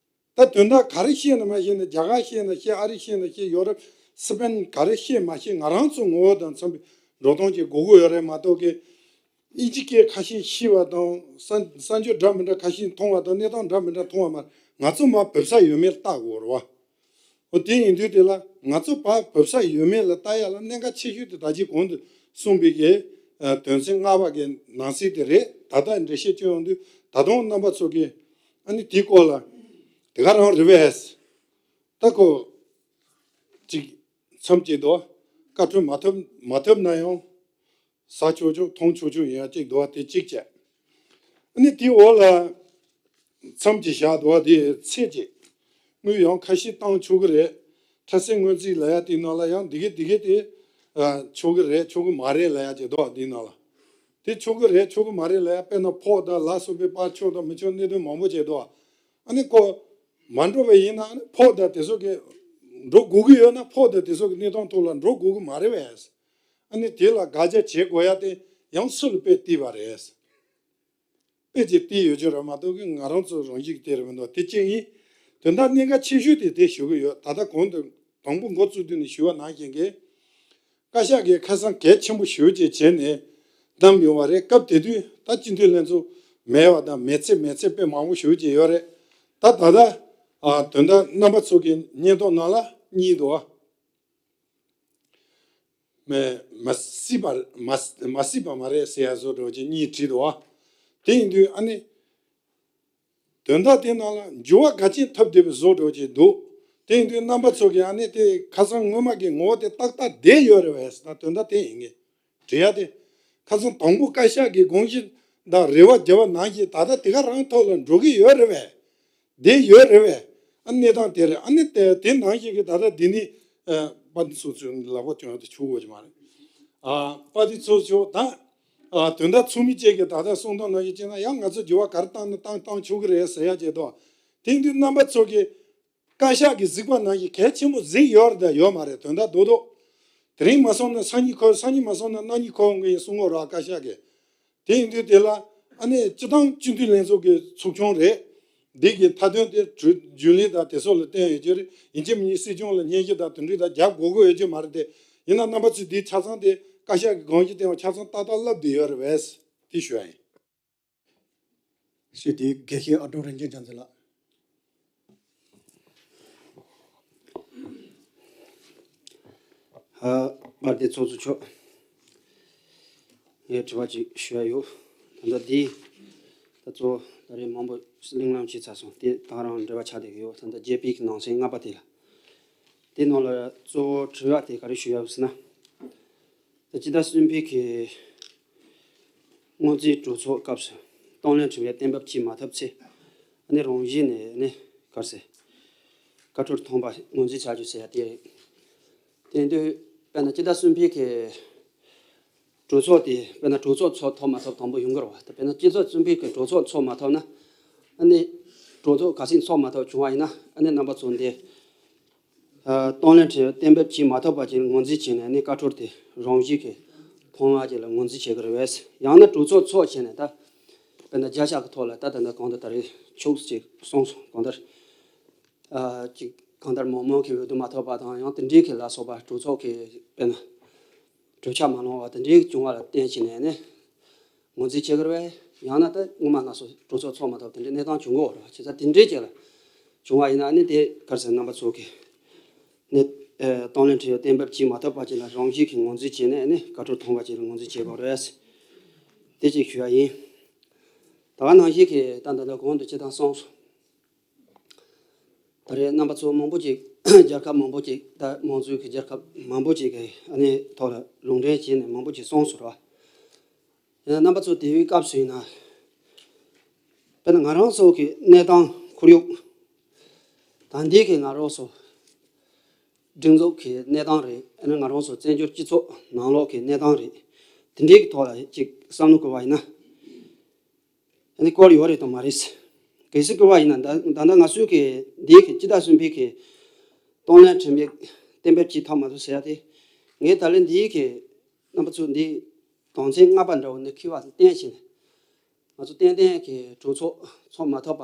ད་དོན་དག་ག་རེ་བཤད་ན་མ་བཤད་ན། རྒྱ་གར་བཤད་ན་བཤད། ཨ་རི་བཤད་ན་བཤད། ཡོ་རོབ་སི་པན་ག་རེ་བཤད་མ་བཤད། ང་རང་ཚོ་ངོ་བོ་དང་འཚམ་པའི་འགྲོ་སྟངས་ཅིག་དགོས་ཀྱི་ཡོད་རེད་མ་གཏོགས་ཀྱི། དབྱིན་ཇི་སྐད་ཁ་ཤས་ཤེས་པ་དང་། གསར་གསར་འགྱུར་འདྲ་མི་འདྲ་ཁ་ཤས་མཐོང་བ་དང་། གནས་སྟངས་འདྲ་མི་འདྲ་མཐོང་བ་མ། ང་ཚོ་མར་བབས་ས་ཡོད་མེད་ལ་བལྟ་དགོས་རེད་བ། འོ་དེ་ཡིན་དུས་དེ་ལ་ང་ཚོ་ཕར་བབས་ས་ཡོད་མེད་ལ་བལྟ་ཡ་ལ་གནད་འགག་ཆེ་ཤོས་དེ་ད་ཅི་གོང་དུ་གསུངས་པའི་གི་དོན་ཚན་ལྔ་པ་གི་ནང་གསེས་དེ་རེད། ད་ལྟ་འགྲེལ་བཤད་བསྐྱོན་ཡོང་དུས་ད་དུང་རྣམ་པ་ཚོ་གིས་ཨ་ནི་དེའི་སྐོར་ལ་དེ་ག་རང་རེད་པས། ད་ཁོ་ཅིག་མཚམས་ཅིག་ཏུ་བཀའ་འཁྲོལ་མ་ཐུབ་མ་ཐུབ་ན་ཡང་། ཟ་ཆོག་ཆོག་མཐོང་ཆོག་ཆོག་ཡིན་ཡ་གཅིག་འདུག་བ། དེ་གཅིག་བྱས། ཨ་ནི་དེའི་འོག་ལ་མཚམས་ཅིག་བཞག་འདུག་བ། དེ་ཚེས་ཀྱི་དངུལ་ཡང་ཁ་ཤས་བཏང་ཆོག་གི་རེད། ཁྲལ་སེལ་སྔོན་རྩིས་ལབ་ཡ་དེའི་ནང་ལ་ཡང་འདི་གས་འདི་གས་དེ་ཆོག་གི་རེད་ཆོག་གི་མ་རེད་ལབ་ཡ་ཅིག་འདུག་བ། དེའི་ནང་ལ་དེ་ཆོག་གི་རེད་ཆོག་གི་མ་རེད་ལབ་ཡ། དཔེར་ན་ཕོགས་དང་ལ་སོགས་པའི་པར་ཆོག་དང་མི་ཆོག་གནད་དོན་མང་པོ་ཅིག་འདུག་བ། ཨ་ནི་ཁོ་མ་འགྲོ་བ་ཡིན་ན་ཨ་ནི་ཕོགས་དང་དེ་ཚོ་གི་འགྲོ་དགོས་ཀྱི་ཡོད་ན་ཕོགས་དང་དེ་ཚོ་གི་གནས་སྟངས་ཐོག་ལ་འགྲོ་དགོས་ཀྱི་མ་རེད་པས། ཨ་ནི་དེ་ལ་དགག་བྱ་བྱེད་དགོས་ཡ་དེ་ཡང་སུ་ལ་དཔེ་བལྟས་པ་རེད། དཔེ་ཅིག་བལྟས་ཡོད་ཀྱི་རེད་མ་གཏོགས་ཀྱི་ང་རང་ཚོ་རང་བཞིན་གྱི་དེ་རེད་མི་འདུག་དེ་གཅིག་ཡིན། དོན་དག་གནད་འགག་ཆེ་ཤོས་དེ་དེ་ཞུ་གི་ཡོད། ད་ལྟ་གོང་དུ་དང་པོ་འགོ་བཙུགས་དུས་ནས་ཞུ་བ་ནང་བཞིན་གྱི། བཀའ་ཤག་གིས་ཁ་སང་གལ་ཆེན་པོ་ཞེ་པོ་ཅིག་བྱས་ནས་བདམས་ཡོང་བ་རེད། སྐབས་དེ་དུས་ད་སྤྱི་འཐུས་ལྷན་ཚོགས་མེད་པ་དང་མེད་ཚད་མེད་ཚད་དཔེ་མང་པོ་ཞེ་པོ་ཅིག་ཡོད་རེད། ད་ད་ལྟ་ཨ་དོན་དག་རྣམ་པ་ཚོ་གི་སྙན་ཐོ་ནང་ལ་གཉིས་འདུག་ཨ། མ་མ་སྲིད་པ་མ་མ་སྲིད་པ་མ་རེད་ཟེར་ཡ་བཟོ་འདྲ་བོ་ཅིག་གཉིས་བྲིས་འདུག་ཨ། དེ་ཡིན་དུས་ཨ་ནི། དོན་དག་དེ་ནང་ལ་འགྱུར་བ་ག་ཅན་ཐེབས་བསྡད་པའི་བཟོ་འདྲ་བོ་ཅིག་འདུག་དེ་ཡིན་དུས་རྣམ་པ་ཚོ་གིས་ཨ་ནི་དེ་ཁ་སང་སྔོན་མ་གི་ངོ་བོ་དེ་ཏག་ཏག་བསྡད་ཡོད་རེད་པས་ཟེར་ན་དོན་དག་དེ་ཡིན་ངེས། དྲི་ཡ་དེ། ཁ་སང་དང་པོ་བཀའ་ཤག་གི་དགོངས་གཞི་དང་རེ་བ་བརྒྱབ་པ་ནང་བཞིན་ད་ལྟ་དེ་ག་རང་ཐོག་ལ་འགྲོ་གི་ཡོད་རེད་པས། བསྡད་ཡོད་རེད་པས། ཨ་གནས་སྟངས་དེ་རེད། ཨ་ནི་དེ་དེ་ནང་བཞིན་གྱི་ད་ལྟ་འདི་ནི་ཨ་དཔལ་ལྡན་ཚོགས་གཙོས་ལག་པ་བསྐྱོན་ཡ་དེ་ཆོག་གི་ཡོད་མ་རེད། ཨ་དཔལ་ལྡན་ཚོགས་གཙོ་ད་ཨ་དོན་དག་ཚོགས་མི་བཅས་ཀྱིས་ད་ལྟ་གསུང་སྟངས་ནང་བཞིན་བྱས་ན་ཡང་ང་ཚོ་འགྱུར་བ་ག་རེ་བཏང་ན་བཏང་བཏང་ཆོག་གི་རེད་ཟེར་ཡ་བྱས་ཏོ། དེ་ཡིན་དུས་རྣམ་པ་ཚོ་གིས་བཀའ་ཤག་གིས་གཟིགས་པ་ནང་བཞིན་གལ་ཆེན་པོ་གཟིགས་ཡོད་རེད་དང་ཡོད་མ་རེད། དོན་དག་རྡོག་རྡོག་དེ་རིང་མ་སོང་ན་སང་ཉིན་ཁོ། སང་ཉིན་མ་སོང་ན་གནངས་ཉིན་ཁོ་འོང་གི་ཡིན་གསུང་གི་ཡོད་རེད་བཀའ་ཤག་གིས། དེ་ཡིན་དུས་དེ་ལ་ཨ་ནི་སྤྱི་བཏང་སྤྱི་འཐུས་ལྷན་ཚོགས་ཀྱི་ཚོགས་ཆུང་རེད། འདི་གི་མཐའ་དོན་དེ་གྲོས་རྒྱུན་ལས་དང་དེ་སོགས་ལ་བསྟན་ཡོད་ཀྱི་རེད། ཡིན་གཅིག་མིན་གཅིག་སྲིད་སྐྱོང་ལ་སྙན་ཞུ་དང་དེ་འདྲ་དང་རྒྱག་དགོས་ཀྱི་ཡོད་ཀྱི་མ་རེད་དེ། ཡིན་ན་རྣམ་པ་ཚོས་འདིའི་ཆ་ཚང་དེ་བཀའ་ཤག་གི་དགོངས་གཞི་སྟེང་ཆ་ཚང་ཏག་ཏག་ལབ་བསྡད་ཡོད་རེད་པས། དེ་ཞུ་ཡ་ཡིན། ཞུས་ཏེ་དགེ་བཤེས་ཨ་ཀྲུག་རིན་ཆེན་རྒྱ་མཚོ་ལགས། ཨ་དཔལ་ལྡན་ཚོགས་གཙོ་མཆོག་ངས་དྲི་བ་ཅིག་ཞུ་ཡ་ཡོད། ད་ལྟ་འདི་ད་གཙོ་བོ་ད་རེས་མང་པོ་གླེང་སློང་བྱས་ཚར་སོང་། དེ་ད་རང་འབྲེལ་བ་ཆགས་བསྡད་ཀྱི་ཡོད། ད་ལྟ་རྒྱས་པའི་ནང་གསེས་ལྔ་པ་དེ་ལ། དེ་ནང་ལ་གཙོ་བོ་དྲི་བ་དེ་ག་རེ་ཞུ་ཡ་ཡོད་ཟེར་ན། ད་སྤྱི་ཟླ་གསུམ་པའི་གི་སྔོན་རྩིས་གྲོས་ཚོགས་སྐབས་སུ་གཏོང་ལེན་དྲི་བའི་གཏན་འབེབས་བྱེད་མ་ཐུབ་ཚེ། ཨ་ནི་རང་བཞིན་ནས་ཨ་ནི་ག་རེ་ཟེར། བཀའ་འཁྲོལ་ཐོན་པ་ངོས་འཛིན་བྱ་རྒྱུ་ཟེར་ཡ་དེ་རེད། དེ་ཡིན་དུས་དཔེར་ན་སྤྱི་ཟླ་གསུམ་པའི་གི་ གྲོས་ཚོགས་དེ་དཔེར་ན་གྲོས་ཚོགས་ཚོགས་ཐོབ་མ་ཐོབ་དང་པོ་ཡོང་གི་རེད་བ། ད་དཔེར་ན་སྤྱི་ཚོགས་གསུམ་པའི་གི་གྲོས་ཚོགས་ཚོགས་མ་ཐོབ་ན། ཨ་ནི་གྲོས་ཚོགས་ག་ཚོད་ཚོགས་མ་ཐོབ་བྱུང་བ་ཡིན་ན། ཨ་ནི་རྣམ་པ་ཚོ་འདི་ཨ་གཏོང་ལེན་ཁྲིམས་གཏན་འབེབས་བྱེད་མ་ཐུབ་པ་ཅིག་ངོས་འཛིན་བྱས་ནས་ནི་བཀའ་འཁྲོལ་དེ་རང་བཞིན་གྱིས་ཐོན་པ་ཅིག་ལ་ངོས་འཛིན་བྱེད་དགོས་རེད་བས། ཡང་ན་གྲོས་ཚོགས་ཚོགས་བྱས་ནས་ད་དཔེར་ན་བརྒྱ་ཆ་གི་ཐོག་ལ་ད་ད་ལྟ་གང་ལྟར་ད་རེས་ཕྱོགས་གཅིག་གསུངས་སོང་། གང་ལྟར་ཨ་ཅིག་གང་ལྟར་མང་མང་གི་འོས་བསྡུ་མ་ཐོབ་པ་དང་ཡང་དེ་འདྲའི་གི་ལ་སོགས་པ་གྲོས་ཚོགས་ཀྱི་དཔེར་ན་གྲོས་འཆར་མ་ལོངས་པ་དེ་འདྲའི་བྱུང་བ་ལ་བརྟེན་བྱས་ནས་ནི། ངོས་འཛིན་བྱེད་དགོས་རེད་བས། ཡང་ན་ད་སྔོན་མ་ང་ཚོ་གྲོས་ཚོགས་ཚོགས་མ་ཐུབ་དེ་འདྲའི་གནས་སྟངས་བྱུང་གི་ཡོད་རེད་བ། བྱས་ཙང་དེ་འདྲའི་རྗེས་ལ་བྱུང་བ་ཡིན་ན་ནི་དེ་ག་རེ་ཟེར། རྣམ་པ་ཚོ་གིས་ནི་ཨེ་གཏོང་ལེན་ཁྲིམས་གཏན་འབེབས་བྱེད་མ་ཐུབ་པ་ཅིག་ལ་རང་བཞིན་གྱིས་ངོས་འཛིན་བྱས་ནས་ནི་བཀའ་འཁྲོལ་ཐོན་པ་ཅིག་ལ་ངོས་འཛིན་བྱེད་དགོས་རེད། དེ་ཅིག་ཞུ་ཡ་ཡིན། ད་ག་ནང་བཞིན་གྱི་ད་ད་ལྟ་གོང་དུ་སྤྱིར་བཏང་གསུངས་སོང་། ད་རེས་རྣམ་པ་ཚོ་མང་པོ་ཅིག་རྒྱལ་ཁབ་མང་པོ་ཅིག་ད་མང་གཙོའི་གི་རྒྱལ་ཁབ་མང་པོ་ཅིག་གི་ཨ་ནི་ཐོག་ལ་ལུང་འདྲེན་བྱས་ནས་མང་པོ་ཅིག་གསུངས་སོང་ར། ཡིན་ན་རྣམ་པ་ཚོ་དེ་བའི་སྐབས་སུ་ཡིན་ན། དཔེར་ན་ང་རང་ཚོ་གི་གནས་སྟངས་ཁོར་ཡུག་ད་འདི་གི་ང་རང་ཚོ་སྒྲིག་འཛུགས་ཀྱི་གནས་སྟངས་རེད། ཨ་ནི་ང་རང་ཚོ་བཙན་བྱོལ་སྤྱི་ཚོགས་ནང་ལོགས་ཀྱི་གནས་སྟངས་རེད། དེ་འདྲའི་གི་ཐོག་ལ་ཅིག་བསམ་བློ་བསྐོར་བ་ཡིན་ན། ཨ་ནི་བསྐོར་ཡོད་རེད་དང་མ་རེད། གལ་སྲིད་བསྐོར་བ་ཡིན་ན་ད་ད་ལྟ་ང་ཚོའི་གི་འདིའི་གི་སྤྱི་ཟླ་གསུམ་པའི་གི་གཏོང་ལེན་ཁྲིམས་ཡིག་གཏན་འབེབས་བྱེད་ཐུབ་མ་ཐུབ་ཟེར་ཡ་དེ། ངས་ད་ལན་འདིའི་གི་རྣམ་པ་ཚོ་འདི་དོན་ཚན་ལྔ་པ་འདྲ་བོ་འདི་འཁྱེར་བ་བརྟེན་བྱས་ནས། ང་ཚོ་ཏན་ཏན་གྱི་གྲོས་ཚོགས་ཚོགས་མ་ཐུབ་པ་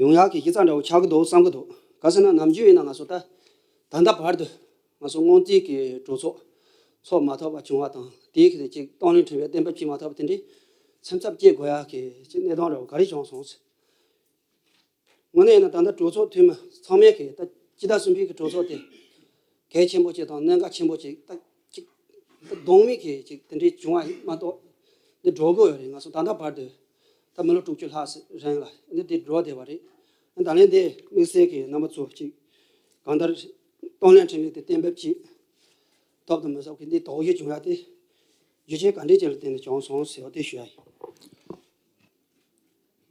ཡོང་ཡག་གི་གཞི་རྩ་འདྲ་བོ་ཆགས་ཀྱི་འདུག་བསམ་གྱི་འདུག་ག་ཟེར་ན་ནམ་རྒྱུན་ཡིན་ན་ང་ཚོ་ད་ད་ལྟ་བར་དུ་ང་ཚོ་སྔོན་རྩིས་ཀྱི་གྲོས་ཚོགས་ཚོགས་མ་ཐུབ་པ་བྱུང་བ་དང་། དེའི་གི་ཅིག་གཏོང་ལེན་ཁྲིམས་ཡིག་གཏན་འབེབས་བྱེད་མ་ཐུབ་པ་དེ་འདྲའི་སེམས་འཚབ་སྐྱེ་དགོས་ཡག་གི་ཅིག་གནས་སྟངས་འདྲ་བོ་ག་རེ་བྱུང་སོང་ཟེར། དངོས་གནས་ཡིན་ན་ད་ལྟ་གྲོས་ཚོགས་འཐུས་མི་ཚང་མས་གི་ད་སྤྱི་ཟླ་གསུམ་པའི་གི་གྲོས་ཚོགས་དེ་གལ་ཆེན་པོ་ཅིག་དང་གནད་འགག་ཆེན་པོ་ཅིག་ད་ཅིག་ད་གདོང་མི་གི་ཅིག་དེ་འདྲའི་བྱུང་བ་ཡིན་མ་གཏོགས་འདི་འགྲོ་དགོས་ཡོད་རེད། ང་ཚོ་ད་ལྟ་བར་དུ་ད་མི་ལོ་དྲུག་ཅུ་ལྷག་ཙམ་རིང་ལ་འདི་འདི་འགྲོ་བསྡད་པ་རེད། ད་ལན་འདི་དམིགས་བསལ་གི་རྣམ་པ་ཚོ་ཅིག་གང་ལྟར་གཏོང་ལེན་ཁྲིམས་ཡིག་དེ་གཏན་འབེབས་ཅིག་ཐོབ་དང་མི་ཐོབ་ཀྱི་འདི་དོགས་གཞི་བྱུང་ཡ་དེ་རྒྱུ་རྐྱེན་ག་འདྲའི་ཅིག་ལ་བརྟེན་ནས་བྱུང་སོང་ཟེར་བ་དེ་ཞུ་ཡ་ཡིན།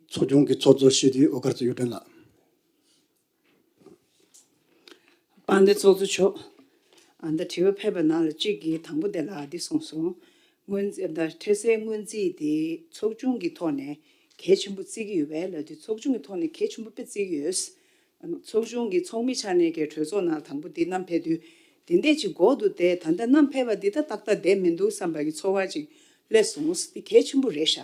ཚོགས་ཆུང་གི་ཚོགས་གཙོ་ཞུ་དུས་ཨོ་དཀར་རྩེ་གཡུ་སྒྲོན་ལགས། དཔལ་ལྡན་ཚོགས་གཙོ་མཆོག་ཨ་ད་དྲི་བ་ཕེབས་པ་ནང་ལ་གཅིག་གིས་དང་པོ་དེ་ལ་འདི་གསུངས་སོང་། སྔོན་རྩིས་ད་འཕྲལ་སེལ་སྔོན་རྩིས་དེ་ཚོགས་ཆུང་གི་ཐོག་ནས་གལ་ཆེན་པོ་བརྩི་གི་ཡོད་པས་ལབ་དུས། ཚོགས་ཆུང་གི་ཐོག་ནས་གལ་ཆེན་པོ་དཔེ་བརྩི་གི་ཡོད། ཚོགས་ཆུང་གི་ཚོགས་མི་ཆ་ནས་ཀྱི་གྲོས་ཚོགས་ནང་དང་པོ་འདི་བསྣམས་ཕེབས་དུས། དེ་འདྲས་ཅིག་དགོས་འདུག་སྟེ། ད་ལྟ་བསྣམས་ཕེབས་པ་འདི་ད་ཏག་ཏག་བསྡད་མི་འདུག་བསམ་པ་གི་ཚོར་བ་ཅིག་སླེབས་སོང་། འདི་གལ་ཆེན་པོ་རེད་ཤག་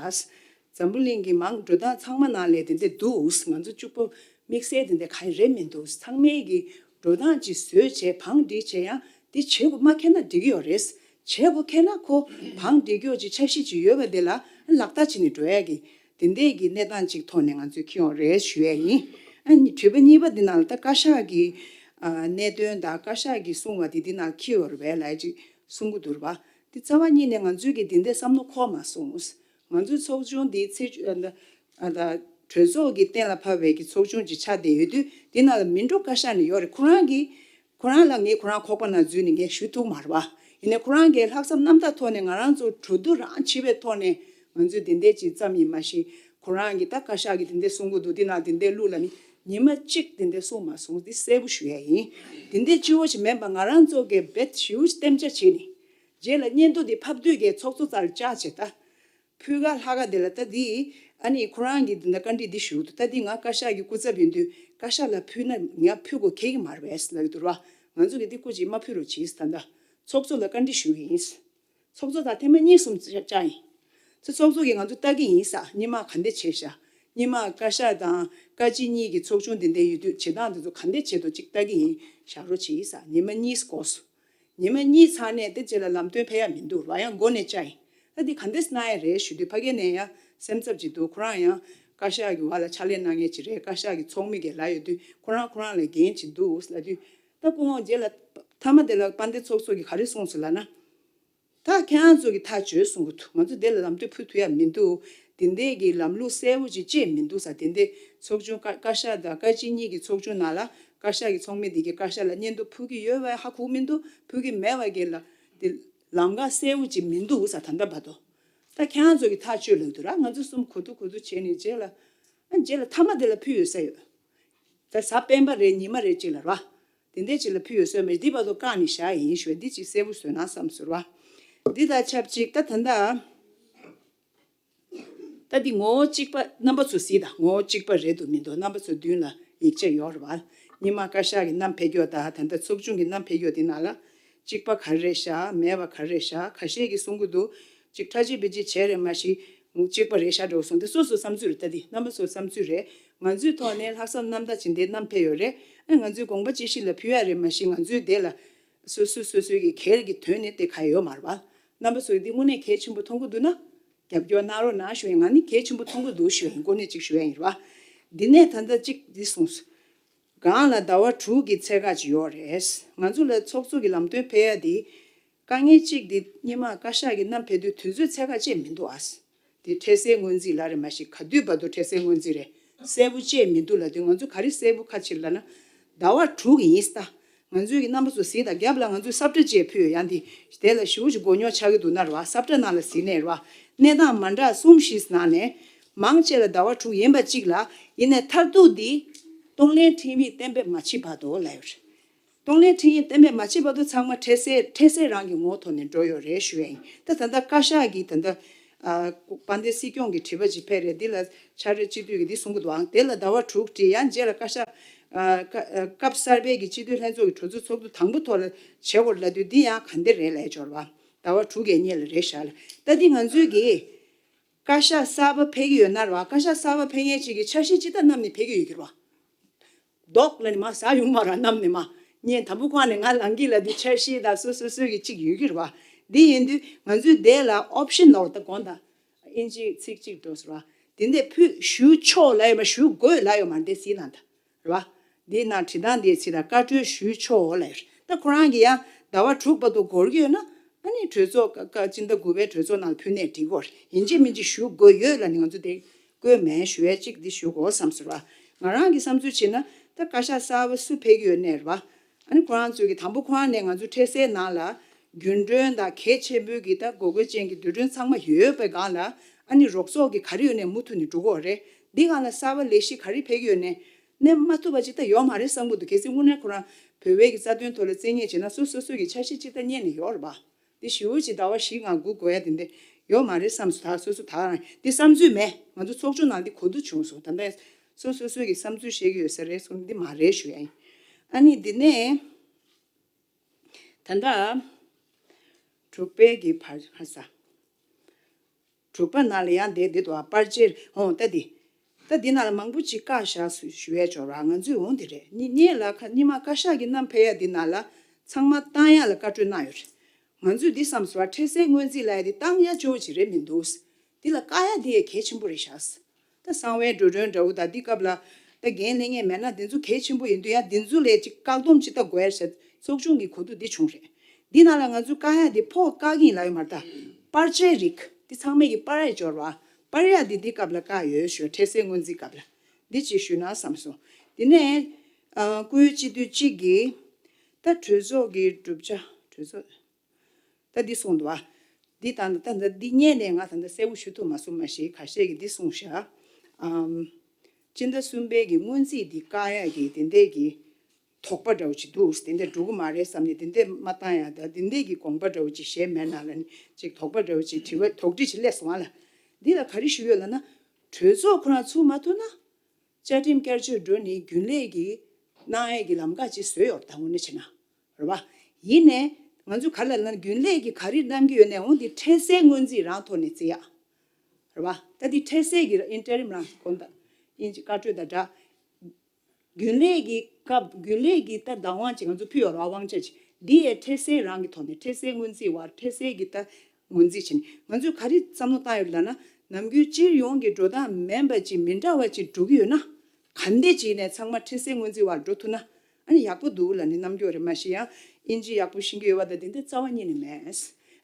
འཛམ་བུ་གླིང་གི་མང་འགྲོ་སྟངས་ཚང་མ་ནང་ལས་དེ་འདྲས་འདུག་ང་ཚོ་གཅིག་པོ་དམིགས་བསལ་དེ་འདྲས་ག་རེ་རེད་མི་འདུག་ཚང་མས་ཀྱི་འགྲོ་སྟངས་ཅིག་བཟོས་བྱས་བང་སྒྲིག་བྱས་ཡང་འདི་བྱེད་དགོས་མ་ཁེལ་ན་འགྲིག་གི་ཡོད་རེད། བྱེད་དགོས་ཁེལ་ན་ཁོ་བང་སྒྲིག་ཀྱོག་ཅིག་འཆར་གཞི་ཅིག་ཡོད་པ་དེ་ལ་ལག་བསྟར་བྱས་ནས་འགྲོ་ཡ་གི་དེ་འདྲས་ཀྱི་གནས་སྟངས་ཅིག་ཐོག་ནས་ང་ཚོས་འཁྱེར་ཡོང་རེད་ཞུ་ཡ་ཡིན། ཨ་ནི་དྲི་བ་གཉིས་པ་འདི་ནང་ལ་ད་བཀའ་ཤག་གི་ཨ་གནད་དོན་དང་བཀའ་ཤག་གིས་གསུངས་པ་དེ་འདི་ནང་འཁྱེར་ཡོད་རེད་པས་ལབ་ཅིག་གསུང་གི་འདུག་རེད་པ། དེ་རྩ་བ་ཉིད་ནས་ང་ཚོས་ཀྱི་དེ་འདྲས་བསམ་བློ་འཁོར་མ་སོང་། ང་ཚོའི་ཚོགས་ཆུང་འདིའི་ཚེས་བཅུ་ཨ་ད་ཨ་ད་གྲོས་ཚོགས་ཀྱི་གཏན་ལ་ཕབ་པའི་གི་ཚོགས་ཆུང་ཅིག་ཆགས་བསྡད་ཡོད་དུས། དེ་ནང་ལ་མི་འགྲོ་བཀའ་ཤག་ནས་ཡོད་རེད། ཁོ་རང་གིས་ཁོ་རང་ལ་ངས་ཁོ་རང་ཁོག་པ་ནང་འཛུལ་ནས་ངས་ཞུ་ཐུབ་མ་རེད་པ། ཡིན་ནའི་ཁོ་རང་གི་ལྷག་བསམ་རྣམ་དག་ཐོག་ནས་ང་རང་ཚོ་གྲོས་བསྡུར་རང་བྱེད་པའི་ཐོག་ནས་ང་ཚོས་དེ་འདྲས་ཅིག་བརྩམས་ཡིན་མ་གཞི། ཁོ་རང་གིས་ད་བཀའ་ཤག་གིས་དེ་འདྲས་གསུང་གི་འདུག་འདི་ནང་དེ་འདྲས་བླུགས་ལབ་ནི་ཉི་མ་གཅིག་དེ་འདྲས་གསུངས་མ་སོང་། འདི་གསལ་པོ་ཞུ་ཡ་ཡིན། དེ་འདྲས་སྤྱི་བོ་ཞིག་མིན་པ་ང་རང་ཚོ་གིས་རྦད་ཞེ་པོ་ཅིག་གཏན་འཇགས་བྱས་ནས། རྗེས་ལ་སྙན་ཐོ་འདི་ཕབ་དུས་ཀྱི་ཚོགས་གཙོ་རྩར་བཅར་བྱས་ད། ཕུལ་ག་ལྷག་ག་དེ་ལ་ད་འདི་ཨ་ནི་ཁོ་རང་གིས་འདི་འདྲ་བཀའ་འདྲི་འདི་ཞུ་འདུག་ད་འདི་ང་བཀའ་ཤག་གི་སྐུ་ཚབ་ཡིན་དུས་བཀའ་ཤག་ལ་ཕུལ་ན་ང་ཕུལ་དགོས་ཁེལ་གི་མ་རེད་པས་ལབ་ཀྱི་འདུག་ར། ང་ཚོ་གིས་འདི་སྐུ་མཁྱེན་མ་ཕུལ་རོགས་གྱིས། ད་ད་ཚོགས་གཙོ་ལ་བཀའ་འདྲི་ཞུ་གི་ཡིན། ཚོགས་གཙོ་དང་ཐེངས་མ་གཉིས་གསུམ་བཅར་ཡིན། ཚེ་ཚོགས་གཙོ་གིས་ང་ཚོ་ལྟ་གི་ཡིན་ས། སྔོན་མ་ག་འདྲས་བྱས་ཤག་སྔོན་མ་བཀའ་ཤག་དང་བཀའ་སྤྱི་གཉིས་ཀྱི་ཚོགས་ཆུང་དེ་འདྲ་ཡོད་དུས་བྱེད་སྟངས་དེ་ཚོ་ག་འདྲས་བྱས་འདུག་ཅིག་ལྟ་གི་ཡིན། བཞག་རོགས་བྱེད་ཡིན་ས། སྔོན་མ་གཉིས་འགོར་སོང་། ཉི་མ་གཉིས་ཚར་ནས་དེ་རྗེས་ལ་ལམ་སྟོན་ཕེབས་ཡ་མི་འདུག་ར། ཡང་མགོ་ནས་བཅར་ཡིན། ད་འདི་ག་འདྲས་གནང་ཡ་རེད་ཞུ་དུས་ཕ་གི་ནས་ཡང་སེམས་འཚབ་ཅིག་འདུག་ཁོ་རང་ཡང་བཀའ་ཤག་གི་བར་ལ་ཕྱག་ལས་གནང་མཁན་ཅིག་རེད། བཀའ་ཤག་གི་ཚོགས་མི་གི་ལ་ཡོད་དུས་ཁོ་རང་ཁོ་རང་ལ་འགན་ཅིག་འདུག་ལབ་དུས། ད་སྐུ་ངོ་རྗེས་ལ་མཐའ་མ་དེ་ལ་དཔལ་ལྡན་ཚོགས་གཙོ་གིས་ག་རེ་གསུངས་སོང་ལབ་ན། ད་ཁྱེད་རང་ཚོ་གིས་ཐག་གཅོད་གསུང་གི་འདུག་ང་ཚོ་དེ་ལ་ལམ་སྟོན་ཕུལ་ཐུབ་ཡ་མི་འདུག་དེ་འདྲས་ཀྱི་ལམ་ལུགས་གསལ་བོ་ཅིག་བཅས་མི་འདུག་ས། དེ་འདྲས་ཚོགས་ཆུང་བཀའ་བཀའ་ཤག་དང་བཀའ་སྤྱི་གཉིས་ཀྱི་ཚོགས་ཆུང་ནང་ལ་བཀའ་ཤག་གི་ཚོགས་མི་དེ་གིས་བཀའ་ཤག་ལ་སྙན་ཐོ་ཕུལ་གྱི་ཡོད་པ་ཧ་གོ་མི་འདུག་ཕུལ་གྱི་མེད་པ་གི་ལ་དེ་ལམ་ཁ་གསལ་བོ་ཅིག་མི་འདུག་ས། ད་ལྟ་བར་དུ། ད་ཁྱེད་རང་ཚོ་གིས་ཐག་གཅོད་ལབ་འདུག་ར། ང་ཚོ་གསུམ་གོ་ཐུག་གོ་ཐུག་བྱས་ནས་རྗེས་ལ། ཨ་རྗེས་ལ་མཐའ་མ་དེ་ལ་ཕུལ་ཡོད་ས་ཡོད། ད་གཟའ་སྤེན་པ་རེད་ཉི་མ་རེད་ཅིག་ལ་ར། དེ་འདྲས་ཅིག་ལ་ཕུལ་ཡོད་ས་མེད། འདི་བར་དུ་བཀག་ནས་བཞག་ཡིན་ཞུ་བས་འདི་ཅིག་གསལ་པོ་བཟོས་ན་བསམ་ཟེར་བ། འདི་དང་ཆབས་ཅིག་ད་ད་ལྟ། ད་འདི་ངོ་བོ་གཅིག་པ་རྣམ་པ་ཚོ་གཟིགས་དང་། ངོ་བོ་གཅིག་པ་རེད་འདུག་མི་འདུག་རྣམ་པ་ཚོ་མདུན་ལ་ཡིག་ཆ་ཡོད་རེད་བ། རྙིང་མ་བཀའ་ཤག་གི་རྣམ་ཕེབས་རྒྱུ་དང་ད་ལྟ་ཚོགས་ཆུང་གི་རྣམ་ཕེབས་རྒྱུ་དེ་ནང་ལ་གཅིག་པ་ག་རེ་རེད་ཤག་མེད་པ་ག་རེ་རེད་ཤག་ཁ་ཤས་ཀྱིས་གསུང་གི་འདུག་ཅིག་ཁྲ་ཆིལ་བི་ཆིལ་བྱས་རེད། མ་གཞི་གཅིག་པ་རེད་ཤག་འགྲོ་སོང་། དེ་སོ་སོའི་བསམ་ཚུལ་རེད། ད་འདི་རྣམ་པ་ཚོའི་བསམ་ཚུལ་རེད། ང་ཚོའི་ཐོག་ནས་ལྷག་བསམ་རྣམ་དག་བྱས་འདི་རྣམ་ཕེབས་ཡོད་རེད། ཨ་ང་ཚོའི་དགོངས་པ་དཔྱད་གཞི་ལ་ཕུལ་ཡ་རེད། མ་གཞི་ང་ཚོའི་དེ་ལ་སོ་སོ་སོ་སོའི་གི་སྒེར་གྱི་དོན་ནི་དེ་ག་ཡོད་མ་རེད་བ། རྣམ་པ་ཚོས་འདི་དངོས་གནས་གལ་ཆེན་པོ་མཐོང་གི་འདུག་ན། རྒྱབ་སྐྱོར་གནང་རོགས་གནང་ཞུ་ཡིན། ང་ནི་གལ་ཆེན་པོ་མཐོང་གི་འདུག་ཞུ་ཡིན། དངོས་གནས་ཅིག་ཞུ་ཡ་ཡིན་རེད་བ། འདི་ནས་ད་ལྟ་ཅིག་འདི་གསུངས་སོང་། སྒང་ལ་ཟླ་བ་དྲུག་གི་ཚད་བཀག་ཅིག་ཡོད་རེད། ང་ཚོ་ལ་ཚོགས་གཙོ་གི་ལམ་སྟོན་ཕེབས་ཡ་འདི། དཀའ་ངལ་གཅིག་འདི་རྙིང་མ་བཀའ་ཤག་གི་རྣམ་ཕེབས་དུས་དུས་ཚོད་ཚད་བཀག་ཅིག་མི་འདུག་ཨ། འདི་འཕྲལ་སེལ་སྔོན་རྩིས་ལ་རེད། མ་གཞི་ག་དུས་བར་དུ་འཕྲལ་སེལ་སྔོན་རྩིས་རེད། གསལ་པོ་ཅིག་མི་འདུག་ལབ་དུས་ང་ཚོ་ག་རེ་གསལ་པོ་ཁ་ཕྱིར་ལབ་ན། ཟླ་བ་དྲུག་ཡིན་ས། ང་ཚོའི་གི་རྣམ་པ་ཚོ་གཟིགས་དང་། རྒྱབ་ལ་ང་ཚོས་ས་བཀྲ་ཅིག་ཕུལ་ཡོད། ཡང་འདི་དེ་ལ་ཞེ་པོ་ཅིག་མགོ་རྙོག་ཆགས་ཀྱི་འདུག་ན་རེད་བ། ས་བཀྲ་ནང་ལ་གཟིགས་ནས་རེད་བ། གནས་སྟངས་མ་འདྲ་གསུམ་བཞིའི་ནང་ནས་མང་ཆེ་ལ་ཟླ་བ་དྲུག་ཡིན་པ་གཅིག་ལ། ཡིན་ནའི་མཐར་ཐུག་འདི་གཏོང་ལེན་ཁྲིམས་ཡིག་གཏན་འབེབས་མ་བྱས་བར་དུ་ལབ་ཡོད་རེད། གཏོང་ལེན་ཁྲིམས་ཡིག་གཏན་འབེབས་མ་བྱས་བར་དུ་ཚང་མ་འཕྲལ་སེལ་འཕྲལ་སེལ་རང་གི་ངོ་ཐོག་ནས་འགྲོ་ཡོད་རེད་ཞུ་ཡ་ཡིན། ད་ད་ལྟ་བཀའ་ཤག་གིས་ད་ལྟ་ཨ་དཔལ་ལྡན་སྲིད་སྐྱོང་གི་དྲི་བ་ཅིག་ཕེབས་རེད། འདི་ལ་ཕྱག་སྦྲེལ་སྤྱི་འཐུས་ཀྱིས་འདི་གསུང་གི་འདུག་ཨང་། དེ་ལ་ཟླ་བ་དྲུག་བྲིས། ཡང་རྗེས་ལ་བཀའ་ཤག་ཨ་ཀ་ཨ་སྐབས་གསར་པའི་གི་སྤྱི་འཐུས་ལྷན་ཚོགས་ཀྱི་གྲོས་ཚོགས་ཚོགས་འདུ་དང་པོ་ཐོག་ལ་བྱེད་དགོས་ལབ་དུས། འདི་ཡང་ག་འདྲ་རེད་ལབ་ཡ་ཅིག་ཡོད་རེད་བ། ཟླ་བ་དྲུག་གི་སྔོན་ལ་རེད་ཤག་ལ། ད་འདི་ང་ཚོའི་གི་བཀའ་ཤག་གསར་པ་ཕེབས་ཀྱི་ཡོད་ན་རེད་བ། བཀའ་ཤག་གསར་པ་ཕེབས་མཁན་ཅིག་གིས་འཆར་གཞི་ཅིག་ད་བསྣམས་ནས་ཕེབས་ཀྱི་ཡོད་ཀྱི་རེད་བ། རྡོག་ལ་ནི་མ་ཟ་ཡོང་མ་ར་བསྣམས་ནས་མ། ངས་དང་པོ་ཁོང་ནས་ང་ལངས་ཀྱི་ལབ་དུས་འཆར་གཞི་དང་སོ་སོ་སོའི་གི་ཅིག་ཡོད་ཀྱི་རེད་བ། འདི་ཡིན་དུས་ང་ཚོའི་དེ་ལ་ཨོབ་ཤན་ལོག་ད་དགོངས་དག་ཨིན་ཇི་ཚིག་གཅིག་འགྲོ་ཟེར་བ། དེ་འདྲས་ཕུལ་ཞུ་ཆོག་ལབ་ཡོད་མ། ཞུ་དགོས་ལབ་ཡོད་མ་རེད། འདི་གཟིགས་གནང་དང་། རེད་བ། འདི་ནང་བྲིས་སྟངས་འདི་གཟིགས་དང་། བཀའ་འཁྲོལ་ཞུ་ཆོག་ལབ་ཡོད་རེད། ད་ཁོ་རང་གིས་ཡང་ཟླ་བ་དྲུག་བར་དུ་འགོར་གྱི་ཡོད་ན། ཨ་ནི་གྲོས་ཚོགས་ཀ་ཀ་སྤྱི་ཟླ་དགུ་པའི་གྲོས་ཚོགས་ནང་ལ་ཕུལ་ནས་འགྲིག་གོ་རེད། ཡིན་གཅིག་མིན་གཅིག་ཞུ་དགོས་ཡོད་ལབ་ནས་ང་ཚོ་དེ་བཀོད་མེད་ཞུ་ཡས་གཅིག་འདི་ཞུ་དགོས་བསམ་སོང་ར། ང་རང་གི་བསམ་ཚུལ་བྱས་ན། ད་བཀའ་ཤག་གསར་པ་སུ་ཕེབས་ཀྱི་ཡོད་ནའི་རེད་བ། ཨ་ནི་ཁོ་རང་ཚོས་ཀྱི་དང་པོ་ཁོ་རང་ནས་ང་ཚོ་འཕྲལ་སེལ་ནང་ལ་རྒྱུན་གྲོན་དང་གལ་ཆེན་པོའི་གི་ད་དགོས་མཁོ་ཅན་གྱི་དུས་གྲོན་ཚང་མ་ཡོད་པའི་སྒང་ལ། ཨ་ནི་རོགས་ཚོགས་ཀྱི་ག་རེ་ཡོད་ནའི་མུ་མཐུད་ནས་འགྲོ་གི་ཡོད་རེད། འདི་སྒང་ལ་གསར་པ་ལས་གཞི་ག་རེ་ཕེབས་ཀྱི་ཡོད་ནའི་གནས་མ་ཐུབ་པ་ཅིག་ད་ཡོད་མ་རེད་བསམ་གྱི་འདུག་གལ་སྲིད་དངོས་གནས་ཁོ་རང་བོད་པའི་གི་རྩ་དོན་ཐོག་ལ་རྩོད་མཁན་བྱས་ན། སོ་སོ་སོ་གི་འཆར་གཞི་ཅིག་ད་རྙེད་ནས་ཡོད་རེད་བ། འདི་ཞེ་པོ་ཅིག་ཟླ་བ་བཞི་ལྔ་དགུ་འགོར་ཡ་དེ་འདྲ་ཡོད་མ་རེད་བསམ་སོང་། ད་སོ་སོ་ད་རང་འདི་བསམ་ཚུལ་མེད། ང་ཚོ་ཚོགས་ཆུང་ནང་འདི་གོ་བསྡུར་བྱུང་སོང་། ད་ལྟ་སོ་སོ་སོ་གི་བསམ་ཚུལ་བཤད་ཀྱི་ཡོད་ས་རེད་གསུངས། འདི་མ་རེད་ཞུ་ཡ་ཡིན། ཨ་ནི་འདི་ནས་ད་ལྟ་དྲུག་པའི་གི་བར་ཧ་ས། དྲུག་པ་ནང་ལ་ཡང་བསྡད་བསྡད་འདུག་ཨ། པར་ཆས་འོང་ད་འདི། ད་འདི་ནང་ལ་མང་པོ་ཅིག་བཀག་བཞག་ཞུ་ཞུ་ཡས་འབྱོར་བ། ང་ཚོས་འོང་འདི་རེད། ཉི་ཉེ་ལ་ཁ་ཉི་མ་བཀའ་ཤག་གི་རྣམ་ཕེབས་ཡ་འདི་ནང་ལ་ཚང་མ་བཏང་ཡ་ལ་བཀའ་འཁྲོལ་གནང་ཡོད་རེད། ང་ཚོས་འདི་བསམ་སོང་བ། འཕྲལ་སེལ་སྔོན་རྩིས་ལབ་ཡ་འདི་བཏང་ཡ་ཅོ་ཅིག་རེད་མི་འདུག་འདི་ལ་བཀག་ཡ་འདི་ཡ་གལ་ཆེན་པོ་རེད་ཤག་ད་གསང་བའི་འགྲོ་གྲོན་འདྲ་བོ་དང་འདི་སྐབས་ལ་ད་འགན་ལེན་མཁན་མེད་ན་འདི་ཚོ་གལ་ཆེན་པོ་ཡིན་དུས། ཡང་འདི་ཚོ་ལས་ཅིག་བཀག་སྡོམ་ཅིག་ད་དགོས་ཡ་ཟེར་ཚོགས་ཆུང་གི་གོ་བསྡུར་འདི་བྱུང་རེད། འདི་ནང་ལ་ང་ཚོས་བཀག་ཡ་འདི་ཕོགས་བཀག་གི་ཡིན་ལབ་ཡོད་མ་རེད། ད་པར་ཆས་རིགས་འདི་ཚང་མས་ཀྱི་པར་ཡ་འབྱོར་བ། པར་ཡ་འདི་འདི་སྐབས་ལ་བཀག་ཡོད་ཞུ། འཕྲལ་སེལ་སྔོན་རྩིས་སྐབས་ལ་འདི་ཅིག་ཞུས་ན་བསམ་སོང་། འདི་ནས་ཨ་སྐུའི་སྤྱི་འཐུས་གཅིག་གིས་ད་གྲོས་ཚོགས་ཀྱི་གྲུབ་ཆ། གྲོས་ཚོགས་ད་འདི་གསུངས་འདུག་བ། འདི་ད་ད་ད་འདི་སྔོན་ནས་ང་ད་ད་གསལ་པོ་ཞུ་ཐུབ་མ་སོང་། མ་གཞི་ཁ་ཤས་ཀྱིས་འདི་གསུངས་ཤག་ཨམ། སྤྱི་ཟླ་གསུམ་པའི་གི་སྔོན་རྩིས་འདི་བཀག་ཡ་གི་དེ་འདྲས་ཀྱི་དོགས་པ་འདྲ་བོ་ཅིག་འདུག་དེ་འདྲས་འགྲོ་གི་མ་རེད་བསམ་ནས། དེ་འདྲས་མ་བཏང་ཡ་ད་དེ་འདྲས་ཀྱི་དགོངས་པ་འདྲ་བོ་ཅིག་བཞེས་མེད་ན་ལབ་ནས་ཅིག་དོགས་པ་འདྲ་བོ་ཅིག་དྲི་བ་དོགས་འདྲི་ཅིག་སླེབས་སོང་བ་ལ། འདི་ལ་ག་རེ་ཞུ་ཡོད་ལབ་ན། གྲོས་ཚོགས་ཁོ་རང་ཚུགས་མ་ཐུབ་ན། བཅའ་ཁྲིམས་བསྐྱར་བཅོས་འགྲོ་ནི་རྒྱུན་ལས་ཀྱིས་གནང་ཡས་ཀྱི་ལམ་ཁ་ཅིག་བཟོས་ཡོད་རེད། ད་དངོས་གནས་བྱས་ན་རེད་བ། ཡིན་ནའི་ང་ཚོ་ག་ལ་ལ་རྒྱུན་ལས་ཀྱིས་ག་རེ་གནང་གི་ཡོད་ནའི་འོང་འདི་འཕྲལ་སེལ་སྔོན་རྩིས་རང་ཐོག་ནས་བརྩི་ཡ་རེད་བ། ད་འདི་འཕྲལ་སེལ་གྱི་ཨིན་ཊར་རིམ་རང་དགོངས་དག་ཨིན་ཇི་བཀའ་འཁྲོལ་དང་འདྲ། རྒྱུན་ལས་ཀྱི་སྐབས་རྒྱུན་ལས་ཀྱི་ད་བདག་དབང་ཅིག་ང་ཚོ་ཕུལ་ཡོད་རེད་བ། དབང་ཆ་ཅིག་འདི་ཡའི་འཕྲལ་སེལ་རང་གི་ཐོག་ནས། འཕྲལ་སེལ་སྔོན་རྩིས་བར་འཕྲལ་སེལ་གྱི་ད་ངོས་འཛིན་བྱས་ནས་ང་ཚོས་ག་རེ་བསམ་བློ་བཏང་ཡོད་ལབ་ན། ནམ་རྒྱུན་སྤྱིར་ཡོངས་ཀྱི་འགྲོ་སྟངས་མིན་པ་ཅིག་མི་འདྲ་བ་ཅིག་འགྲོ་གི་ཡོད་ན། ག་འདྲས་ཅིག་ནས་ཚང་མ་འཕྲལ་སེལ་སྔོན་རྩིས་བར་འགྲོ་ཐུབ་ན་ཨ་ནི་ཡག་པོ་འདུག་ལབ་ནས་རྣམ་འགྱུར་རེད། མ་གཞི་ཡང་ཨིན་ཇི་ཡག་པོ་ཤེས་ཀྱི་ཡོད་པ་དང་དེ་འདྲ་རྩ་བ་ཉིད་ནས་མེད།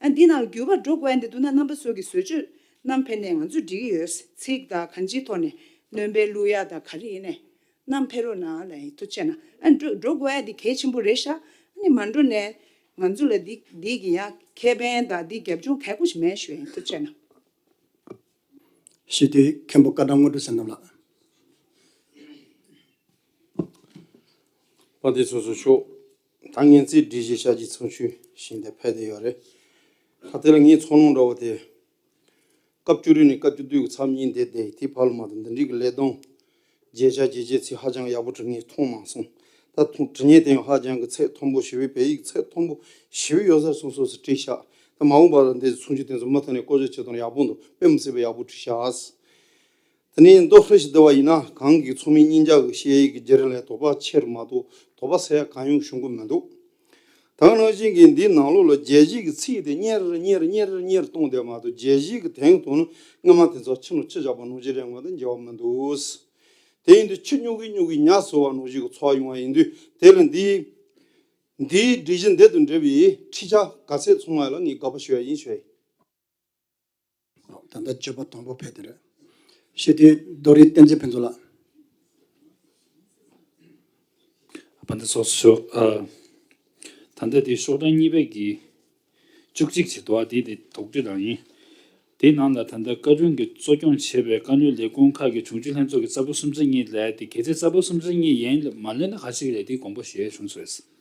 ཨ་འདི་ནང་འགྱུར་བ་འགྲོ་དགོས་ཡ་འདི་འདུག་ན་རྣམ་པ་ཚོ་གི་བཟོ་བཅོས་རྣམ་འཕེལ་ནས་ང་ཚོ་འགྲིག་གི་ཡོད། ཚིག་དང་གང་ཅིའི་ཐོག་ནས་སྣོན་པ་བླུག་ཡ་དང་ག་རེ་ཡིན་ནའི་རྣམ་འཕེལ་རོགས་གནང་ལབ་ཡིན། ཐུགས་རྗེ་ཆེ་གནང་། ཨ་འགྲོ་འགྲོ་དགོས་ཡ་འདི་གལ་ཆེན་པོ་རེད་ཤག་ཨ་ནི་མ་འགྲོ་ནས་ང་ཚོ་ལ་འདི་འདི་གི་ཡང་ཁེ་ཕན་དང་འདི་རྒྱབ་ལྗོངས་གལ་པོ་ཞིག་མེད་ཞུ་ཡ་ཡིན། ཐུགས་རྗེ་ཆེ་གནང་། སྤྱི་འཐུས་མཁན་པོ་བཀའ་བྲང་དངོས་གྲུབ་བསོད་ནམས་ལགས། དཔལ་ལྡན་ཚོགས་གཙོ་མཆོག་ད་སྔོན་རྩིས་སྒྲིག་གཞི་ཞབས་ཀྱི་ཚོགས་ཆུང་བཞིན་དེ་ཕེབས་བསྡད་ཡོད་རེད། ད་དེ་ལ་ངའི་ཚོར་སྣང་འདྲ་བོ་དེ། སྐབས་བཅུ་དྲུག་ནས་སྐབས་བཅུ་བདུན་གྱི་ཚབ་གཉིས་འདས་ཏེ་དེའི་བར་ལ་མ་གཏོགས་འདི་འདྲའི་གི་ལས་སྡོམ་བརྗེ་བྱ་བརྗེ་བྱེད་ཚིག་ཧ་ཅང་ཡག་པོ་བྲིས་ངས་མཐོང་མ་སོང་། ད་ཐུང་བྲིས་ཉན་དེ་ཡང་ཧ་ཅང་གི་ཚད་མཐོན་པོ་ཞེ་པོའི་བོད་ཡིག་ཚད་མཐོན་པོ་ཞེ་པོའི་ཡོད་ས་སོང་སོང་སུ་བྲིས་ཤག་ད་མ་འོངས་པ་ལ་འདི་ཚོ་ཆུང་ཆུང་དེ་ཚོ་མུ་མཐུད་ནས་བཀོལ་སྤྱོད་བྱེད་སྟངས་ཡག་པོ་འདུག་དཔེ་མི་སྲིད་པའི་ཡག་པོ་བྲིས་ཤག་དེ་ནས་མདོ་ཧྲིལ་ཞིག་བསྡུ་བ་ཡིན་ན་གང་གི་ཚོགས་མི་གཉིས་ཆ་གི་བཤད་ཡིག་གི་བརྗེ་རེས་ལ་དོགས་པ་ཆེར་མ་གཏོགས་དོགས་པ་ཟེར་ཡ་གང་ཡང་བྱུང་གི་མི་འདུག་ད་ག་ནང་བཞིན་གྱི་འདིའི་ནང་ལོགས་ལ་རྒྱལ་སྤྱིའི་གི་ཚིག་དེ་གཉེར་གཉེར་གཉེར་གཉེར་གཏོང་བསྡད་མ་གཏོགས་རྒྱལ་སྤྱིའི་གི་དེང་དུ་ནི་སྔ་མ་དེ་ཚོ་ཕྱི་ནང་ཕྱི་བཞག་པ་ནང་བཞིན་རེད་མ་གཏོགས་འགྱུར་བ་མི་འདུག་དེ་ཡིན་དུས་ཕྱི་སྨྱུག་གི་སྨྱུག་གི་ཉ་ཟོ་བ་ནང་བཞིན་གི་ཚོར་བ་ཡོང་བ་ཡིན་དུས་དེ་ལ་འདིའི་འདིའི་སྒྲིག་གཞི་འདི་དང་འབྲེལ་བའི་ཁྲིད་བྱ་ག་ཚད་ཚང་བ་ལ་ངས་དགག་པ་ཞུ་ཡ་ཡིན་ཞུ་ཡ་ཡིན། ད་ལྟ་བརྗོད་པ་དང་པོ་ཕེབས་དེ་རེད། ཞེས་དེ་རྡོ་རིང་བསྟན་འཛིན་ཕུན་ཚོགས་ལགས། དཔལ་ལྡན་ཚོགས་གཙོ་མཆོག་ཨ། ད་ལྟ་དེ་ཤོག་གྲངས་གཉིས་པའི་གི་བཅུ་གཅིག་ཅེས་འདུག་པ་དེ་དེ་དོགས་འདྲི་རང་ཡིན། དེའི་ནང་ལ་ད་ལྟ་བཀའ་དྲུང་གིས་གཙོ་སྐྱོང་བྱས་པའི་བཀའ་བློན་ལས་ཁུངས་ཁག་གི་དྲུང་ཆེ་ལྷན་ཚོགས་ཀྱི་རྩ་འབོར་སུམ་ཆ་གཉིས་ལས་དེ་གལ་སྲིད་རྩ་འབོར་སུམ་ཆ་གཉིས་ཡན་ལ་མ་ལོན་ན་ག་ཞིག་རེད་དེ་དགོངས་པ་ཞུ་ཡ་བྱུང་སོང་།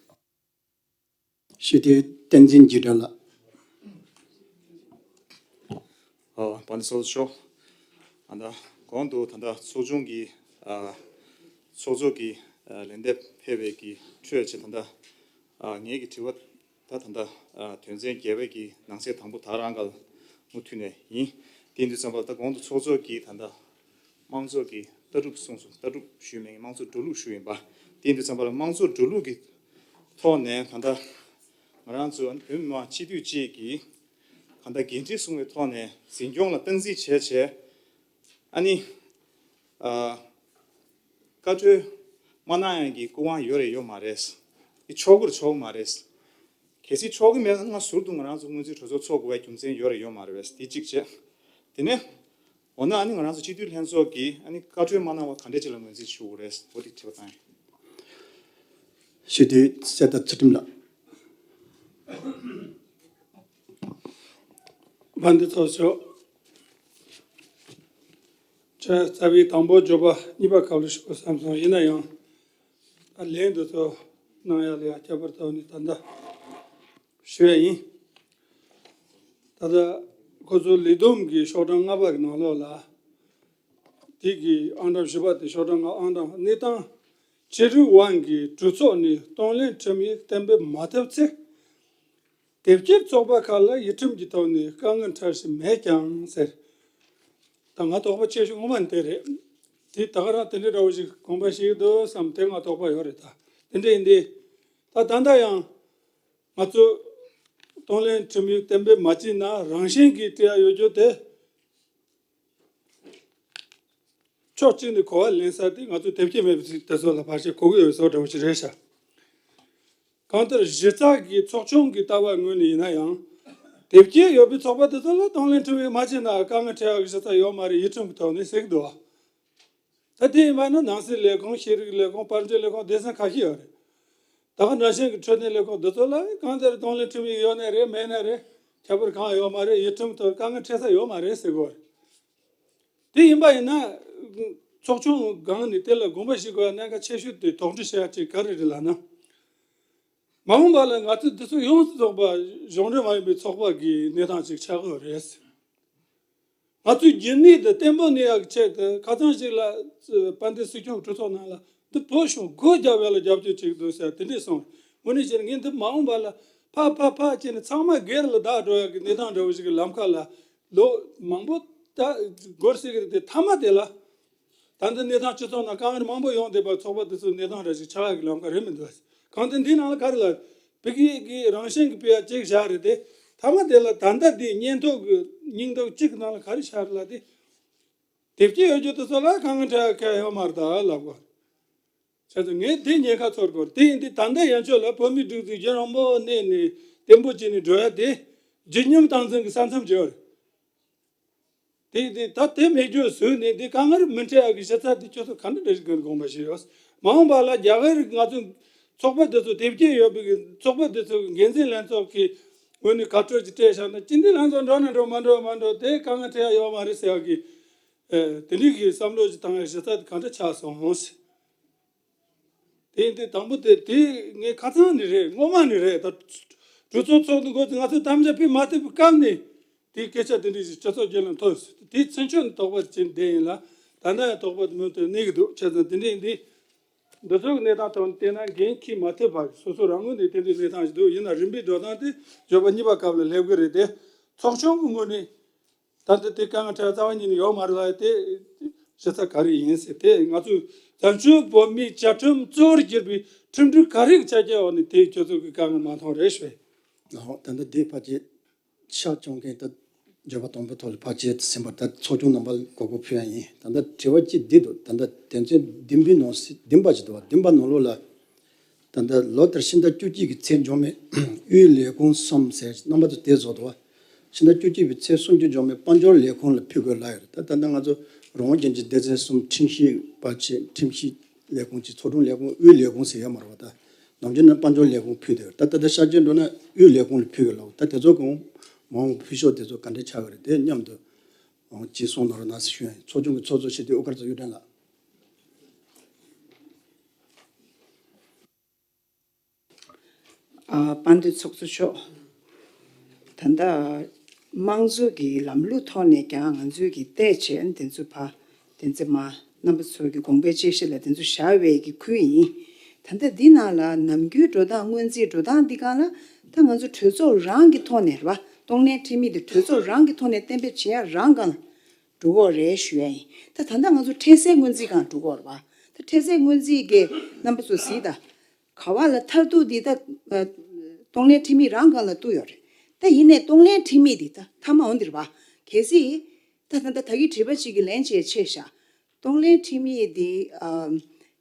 ཞུ་དེ་བསྟན་འཛིན་འཇིགས་བྲལ་ལགས། ཨ། དཔལ་ལྡན་ཚོགས་གཙོ་མཆོག་ཨ་ད་གོང་དུ་ད་ལྟ་ཚོགས་ཆུང་གི་ཨ། ཚོགས་གཙོ་གི་ཨ། ལན་འདེབས་ཕེབས་པའི་གི་འཕྲོས་ཀྱི་ད་ལྟ་ཨ། ངེད་ཀྱི་དྲི་བ་ད་ད་ལྟ་ཨ། དོན་ཚན་བརྒྱད་པའི་གི་ནང་གསེས་དང་པོ་ད་རང་ག་ལ་མུ་མཐུད་ནས་ཡིན། དེ་ཡིན་དུས་ཙམ་པ་ལ་ད་གོང་དུ་ཚོགས་གཙོ་གིས་ད་ལྟ་དམངས་གཙོ་གི་ལྟ་གྲུབ་གསུངས་སོང་། ལྟ་གྲུབ་ཞུས་མེད། དམངས་གཙོ་འགྲོ་ལུགས་ཞུས་ཡིན་པ། དེ་ཡིན་དུས་ཙམ་པ་ལ་དམངས་གཙོ་འགྲོ་ལུགས་ཀྱི་ཐོག་ནས་གང་ལྟར་ང་རང་ཚོ་བོད་མི་མང་སྤྱི་འཐུས་གཅིག་གིས་གང་ལྟར་འགན་འཁྲི་སྲུང་བའི་ཐོག་ནས་འཛིན་སྐྱོང་ལ་སྟངས་འཛིན་བྱས་བྱས་ཨ་ནི་ཨ། བཀའ་འཁྲོལ་མ་གནང་ཡག་གི་སྐུ་དབང་ཡོད་རེད་ཡོད་མ་རེད། དེ་ཆོག་གི་རེད་ཆོག་གི་མ་རེད། གལ་སྲིད་ཆོག་གི་མེད་ན་ང་ཟུར་དུ་ང་རང་ཚོ་སྔོན་རྩིས་གྲོས་ཚོགས་ཚོགས་དགོས་པའི་རྒྱུ་མཚན་ཡོད་རེད་ཡོད་མ་རེད་པས། དེ་གཅིག་བྱས། དེ་ནས་འོ་ན་ཨ་ནི་ང་རང་ཚོ་སྤྱི་འཐུས་ལྷན་ཚོགས་ཀྱིས་ཨ་ནི་བཀའ་འཁྲོལ་མ་གནང་བར་ག་འདྲས་ཅིག་ལ་ངོས་འཛིན་ཞུ་དགོས་རེད། འོ་དེ་དྲི་བ་བཏང་ཡིན། ཞུ་དེ་གསེར་རྟ་ཚུལ་ཁྲིམས་ལགས། དཔལ་ལྡན་ཚོགས་གཙོ་མཆོག་ཁྱེད་རྩ་བའི་དང་པོ་བརྗོད་པ་གཉིས་པ་སྐབས་ལ་ཞུ་དགོས་བསམ་སོང་། ཡིན་ན་ཡང་ད་ལན་འདི་ཚོ་གནང་ཡག་ལ་ཡང་ཁྱད་པར་ཐོག་ནས་ད་ལྟ་ཞུ་ཡ་ཡིན། ད་ལྟ་ཁོ་ཚོ་ལས་བསྡོམས་ཀྱི་ཤོག་གྲངས་ལྔ་པ་གི་ནང་ལོགས་ལ་དེ་གི་ཨང་གྲངས་བཞི་པ་དེ་ཤོག་གྲངས་ལྔ་ཨང་གྲངས་གནས་སྟངས་ཅི་རིགས་དབང་གིས་གྲོས་ཚོགས་ནས་གཏོང་ལེན་ཁྲིམས་ཡིག་གཏན་འབེབས་མ་ཐེབས་ཚེ། དེབ་སྐྱེལ་ཚོགས་པ་ཁག་ལ་ཡུལ་ཁྲིམས་ཀྱི་ཐོག་ནས་དཀའ་ངལ་འཕྲད་བཞིན་མེད་ཀྱང་ཟེར། ད་ང་དོགས་པ་ཆེ་ཤོས་ངོ་མ་ནི་དེ་རེད། དེ་ད་ག་རང་དེ་འདྲའི་འདྲ་བོ་ཞིག་དགོངས་པ་བཞེས་ཀྱི་འདུག་བསམ་དེ་ང་དོགས་པ་ཡོད་རེད། ད་དེ་འདྲ་ཡིན་དུས་ད་ད་ལྟ་ཡང་ང་ཚོ་གཏོང་ལེན་ཁྲིམས་ཡིག་གཏན་འབེབས་མ་བྱས་ན་རང་བཞིན་གྱིས་སྤྲད་ཡ་ཡོད་རྒྱུ་དེ། ཕྱོགས་གཅིག་ནས་གོ་བ་ལེན་ས་དེ་ང་ཚོ་དེབ་སྐྱེལ་མེད་པའི་དེ་ཚོ་ལ་ཕལ་ཆེར་གོ་གི་ཡོད་བཟོ་འདྲ་བོ་ཞིག་རེད་ཤག་གང་ལྟར་གཞི་རྩ་གི་ཚོགས་ཆུང་གི་ལྟ་བ་ངོས་ནས་ཡིན་ན་ཡང་། དེབ་སྐྱེལ་ཡོད་པའི་ཚོགས་པ་དེ་ཚོ་ལ་གཏོང་ལེན་ཁྲིམས་ཡིག་མ་བྱས་ན་དཀའ་ངལ་འཕྲད་ཡག་གི་གཞི་རྩ་ཡོད་མ་རེད། ཡུལ་ཁྲིམས་ཀྱི་ཐོག་ནས་ཟེར་གི་འདུག་བ། ད་དེ་ཡིན་པ་ན་ནང་སྲིད་ལས་ཁུངས། ཤེས་རིག་ལས་ཁུངས། དཔལ་འབྱོར་ལས་ཁུངས། སྡེ་ཚན་ཁ་ཤས་ཡོད་རེད། ད་ག་ནང་བཞིན་གྱི་འཕྲོད་བསྟེན་ལས་ཁུངས་འདི་ཚོ་ལ་གང་ལྟར་གཏོང་ལེན་ཁྲིམས་ཡིག་ཡོད་ནའི་རེད་མེད་ནའི་རེད། ཁྱད་པར་གང་ཡོད་མ་རེད། ཡུལ་ཁྲིམས་ཐོག་དཀའ་ངལ་འཕྲད་ས་ཡོད་མ་རེད་ཟེར་གི་ཡོད་རེད། དེ་ཡིན་པ་ཡིན་ན། ཚོགས་ཆུང་སྒང་ནས་དེ་ལ་དགོངས་པ་བཞེས་དགོས་པའི་གནད་འགག་ཆེ་ཤོས་དེ་དོགས་འདྲི་བྱེད་ཡ་ཅིག་ག་རེ་རེད་ལབ་ན། མ་འོངས་པ་ལ་ང་ཚོ་འདི་ཚོ་ཡོངས་སུ་རྫོགས་པ་གཞུང་འབྲེལ་མ་ཡིན་པའི་ཚོགས་པ་གི་གནས་སྟངས་ཅིག་ཆགས་ཀྱི་ཡོད་རེད། ང་ཚོའི་རྒྱུན་གནས་དེ་བརྟན་པོ་གནས་ཡག་གི་ཆེད་དུ་ཁ་སང་ཞིག་ལ་དཔལ་ལྡན་སྲིད་སྐྱོང་གྲོས་ཚོགས་ནང་ལ་འདི་བོད་གཞུང་སྒོ་རྒྱབ་ཡག་ལ་རྒྱབ་སྐྱོར་བྱེད་ཀྱི་འདུག་ཟེར་དེ་འདྲས་གསུངས། དངོས་གནས་བྱས་ན་ངས་འདི་མ་འོངས་པ་ལ་ཕ་ཕ་ཕ་བྱས་ནས་ཚང་མ་སྒེར་ལ་བདག་འགྲོ་ཡག་གི་གནས་སྟངས་འདྲ་བོ་ཞིག་གི་ལམ་ཁ་ལ་ལོ་མང་པོ་ད་འགོར་སྲིད་ཀྱི་རེད་དེ་མཐའ་མ་དེ་ལ། ད་ལྟ་གནས་སྟངས་སྤྱི་ཚོགས་ནང་དཀའ་ངལ་མང་པོ་ཡོང་བསྡད་པ་ཚོགས་པ་དེ་ཚོའི་གནས་སྟངས་འདྲ་ཞིག་ཆགས་ཡག་གི་ལམ་ཁ་རེད་མི་འདུག་གང་ལྟར་འདིའི་ནང་ལ་ག་རེ་ལབ། ཕ་གི་གི་རང་བཞིན་གྱི་ཕ་གི་ཅིག་བཞག་རེད་དེ། མཐའ་མ་དེ་ལ་ད་ལྟ་འདི་སྙན་ཐོ་གི་སྙིང་སྟོབས་གཅིག་གི་ནང་ལ་ག་རེ་བཞག་རེད་ལབ་དེ། དེབ་སྐྱེལ་ཡོད་རྒྱུ་དེ་ཚོ་ལ་དཀའ་ངལ་འཕྲད་ཡག་གི་ཡོད་མ་རེད་ད་ལབ་གོ། བྱས་ཙང་ངས་དེ་ཉེན་ཁ་ཚོར་གོ། དེ་ཡིན་དུས་ད་ལྟ་ཡན་ཆོད་ལ་བོད་མིའི་སྒྲིག་འཛུགས་རྒྱུན་རིང་པོ་གནས་ནས་བརྟན་པོ་བྱས་ནས་འགྲོ་ཡ་དེ་བརྗིད་ཉམས་སྟངས་འཛིན་གྱི་ས་མཚམས་ཅིག་ཡོད་རེད། དེ་དེ་ད་དེ་མེད་རྒྱུ་བཟོས་ནས་དེ་དཀའ་ངལ་མི་འཕྲད་ཡག་གི་ཞིབ་ཚགས་དེ་ཁྱོད་ཚོ་ག་འདྲ་འདྲ་ཞིག་གི་དགོངས་པ་བཞེས་ཡོད། མ་འོངས་པ་ལ་རྒྱ་གར་ང་ཚོ་ཚོགས་པ་དེ་ཚོ་དེབ་སྐྱེལ་ཡོད་པའི་གི་ཚོགས་པ་དེ་ཚོ་གི་འགན་འཛིན་ལྷན་ཚོགས་ཀྱི་ངོས་ནས་ག་ཚོད་ཅིག་སྤྲད་བཞག་ན་སྤྱི་འཐུས་ལྷན་ཚོགས་འགྲོ་ན་འགྲོ་མ་འགྲོ་མ་འགྲོ་དེ་དཀའ་ངལ་འཕྲད་ཡག་ཡོད་མ་རེད་ཟེར་ཡག་གི་དེ་འདྲའི་གི་བསམ་བློ་ཅིག་བཏང་ཡག་ཞིབ་ཚགས་དེ་ག་འདྲ་ཆགས་སོང་། དེ་ཡིན་དུས་དང་པོ་དེ་དེ་ངས་ཁ་སང་ནས་རེད། སྔོན་མ་ནས་རེད། ད་ གྲོས་ཚོགས་ཚོགས་འདུ་འགོ་ཚུགས་ང་ཚོས་དམ་བཅའ་ཕུལ་མ་ཐུབ་པའི་སྐབས་ནས་དེའི་སྐད་ཆ་དེ་འདྲ་ཞིག་སྤྱི་ཚོགས་རྒྱུན་ལ་ཐོན་ཟེར། དེའི་ཚུན་ཆད་ནས་དོགས་པ་ཅན་བསྡད་ཡིན་ལ། ད་ལྟ་ཡང་དོགས་པ་དེ་མུ་མཐུད་གནས་ཀྱི་འདུག་བྱས་ཙང་དེ་འདྲ་ཡིན་དུས། འདི་ཚོའི་གནས་སྟངས་ཐོག་ནས་བལྟས་ན་འགན་འཁྱེར་མ་ཐུབ་པ་སོ་སོ་རང་ངོས་ནས་དེ་འདྲའི་གནས་སྟངས་ཤིག་འདུག་ཡིན་ན་རིམ་པའི་འགྲོ་སྟངས་དེ་བརྗོད་པ་གཉིས་པ་སྐབས་ལ་སླེབས་ཀྱི་རེད་དེ། ཚོགས་ཆུང་གི་ངོས་ནས་ད་ལྟ་དེ་དཀའ་ངལ་འཕྲད་རྩ་བ་ཉིད་ནས་ཡོད་མ་རེད་ལ། དེ་གཞི་རྩ་ག་རེ་ཡིན་ཟེར་དེ་ང་ཚོས་བཙན་བྱོལ་བོད་མིའི་བཅའ་ཁྲིམས་གཙོ་བོར་གྱུར་པའི་ཁྲིམས་སྒྲིག་ག་རེ་ཆ་རྐྱེན་འོག་ནས་དེའི་ཁྱོད་ཚོ་གི་དཀའ་ངལ་མ་མཐོང་རེད་ཞུ། ཨོ་ད་ལྟ་དེ་ཕལ་ཆེར་ཤག་སྐྱོང་མཁན་ད་བརྗོད་པ་དང་པོའི་ཐོག་ལ་ཕལ་ཆེར་ཟིན་པ་ད་ཚོགས་ཆུང་རྣམ་པ་ལ་གོ་སྐབས་ཕུལ་ཡ་ཡིན། ད་ལྟ་དྲི་བ་གཅིག་འདི་འདུག་ད་ལྟ་དོན་ཚན་བདུན་པའི་ནང་གསེས་བདུན་པ་ཅིག་འདུག་བ། བདུན་པ་ནང་ལོགས་ལ། ད་ལྟ་ལོ་ལྟར་ཕྱི་ཟླ་བཅུ་གཅིག་གི་ཚེས་མཇུག་མའི་དབུས་ལས་ཁུངས་གསུམ་ཟེར་རྣམ་པ་ཚོ་དེ་བཟོ་འདུག་བ། ཕྱི་ཟླ་བཅུ་གཅིག་པའི་ཚེས་སུམ་ཅུ་མཇུག་མའི་དཔལ་འབྱོར་ལས་ཁུངས་ལ་ཕུལ་དགོས་ལབ་ཡོད་རེད། ད་ད་ལྟ་ང་ཚོ་རང་དབང་ཅན་གྱི་སྡེ་ཚན་གསུམ་ཁྲིམས་ཞིབ་པ་ཆེ་ཁྲིམས་ཞིབ་ལས་ཁུངས་ཀྱི་ཚོགས་དྲུང་ལས་ཁུངས་དབུས་ལས་ཁུངས་ཟེར་ཡོད་མ་རེད་བ། ད་ནམ་རྒྱུན་ནི་དཔལ་འབྱོར་ལས་ཁུངས་ཕུལ་དེ་ད་ལྟ་ད་ཤར་ཕྱོགས་འགྲོ་ན་དབུས་ལས་ཁུངས་ལ་ཕུལ་དགོས་ལབ། ད་དེ་ཚོ་གང་མང་ཕུལ་ཤོག་དེ་ཚོ་ག་འདྲ་ཆགས་ཀྱི་རེད། དེ་མཉམ་དུ་ཅིག་གསུང་གནང་རོགས་གནང་ཟེར་ཞུ་ཡ་ཡིན། ཚོགས་ཆུང་གི་ཚོགས་གཙོ་ཞུ་དེ་དབུ་དཀར་ཚོ་གཡུ་སྒྲོན་ལགས། ཨ། དཔལ་ལྡན་ཚོགས་གཙོ་མཆོག་ད་ལྟ་དམངས་གཙོ་གི་ལམ་ལུགས་ཐོག་ནས་ཀྱང་ང་ཚོས་ཀྱི་བལྟས་བྱས་དེ་ཚོ་ཕ་དེ་ཚོ་མ་རྣམ་པ་ཚོ་གི་དགོངས་པའི་དཔྱད་གཞི་ལ་དེ་ཚོ་བཞག་པའི་གི་ཁུལ་ཡིན། ད་ལྟ་འདི་ནང་ལ་ནམ་རྒྱུན་འགྲོ་སྟངས་སྔོན་རྩིས་འགྲོ་སྟངས་འདི་སྒང་ལ་ད་ང་ཚོ་གྲོས་ཚོགས་རང་གི་ཐོག་ནས་རེད་བ། གཏོང་ལེན་ཁྲིམས་ཡིག་དེ་གྲོས་ཚོགས་རང་གི་ཐོག་ནས་གཏན་འབེབས་བྱེད་ཡ་རང་སྒང་ལ་འགྲོ་གི་རེད་ཞུ་ཡ་ཡིན། ད་ད་ལྟ་ང་ཚོ་འཕྲལ་སེལ་སྔོན་རྩིས་སྒང་འགྲོ་གི་རེད་བ། ད་འཕྲལ་སེལ་སྔོན་རྩིས་ཀྱི་རྣམ་པ་ཚོ་གཟིགས་དང་། ག་བ་ལ་མཐར་གཏུགས་འདི་ད་ཨ་གཏོང་ལེན་ཁྲིམས་ཡིག་རང་སྒང་ལ་གཏུགས་ཡོད་རེད། ད་ཡིན་ནའི་གཏོང་ལེན་ཁྲིམས་ཡིག་འདི་ད་མཐའ་མ་འོ་འདིར་བ། གལ་སྲིད་ད་ད་ད་ད་གི་དྲི་བ་གཅིག་གི་ལན་བྱས་ཆེ་ཤག་གཏོང་ལེན་ཁྲིམས་ཡིག་འདི་ཨ་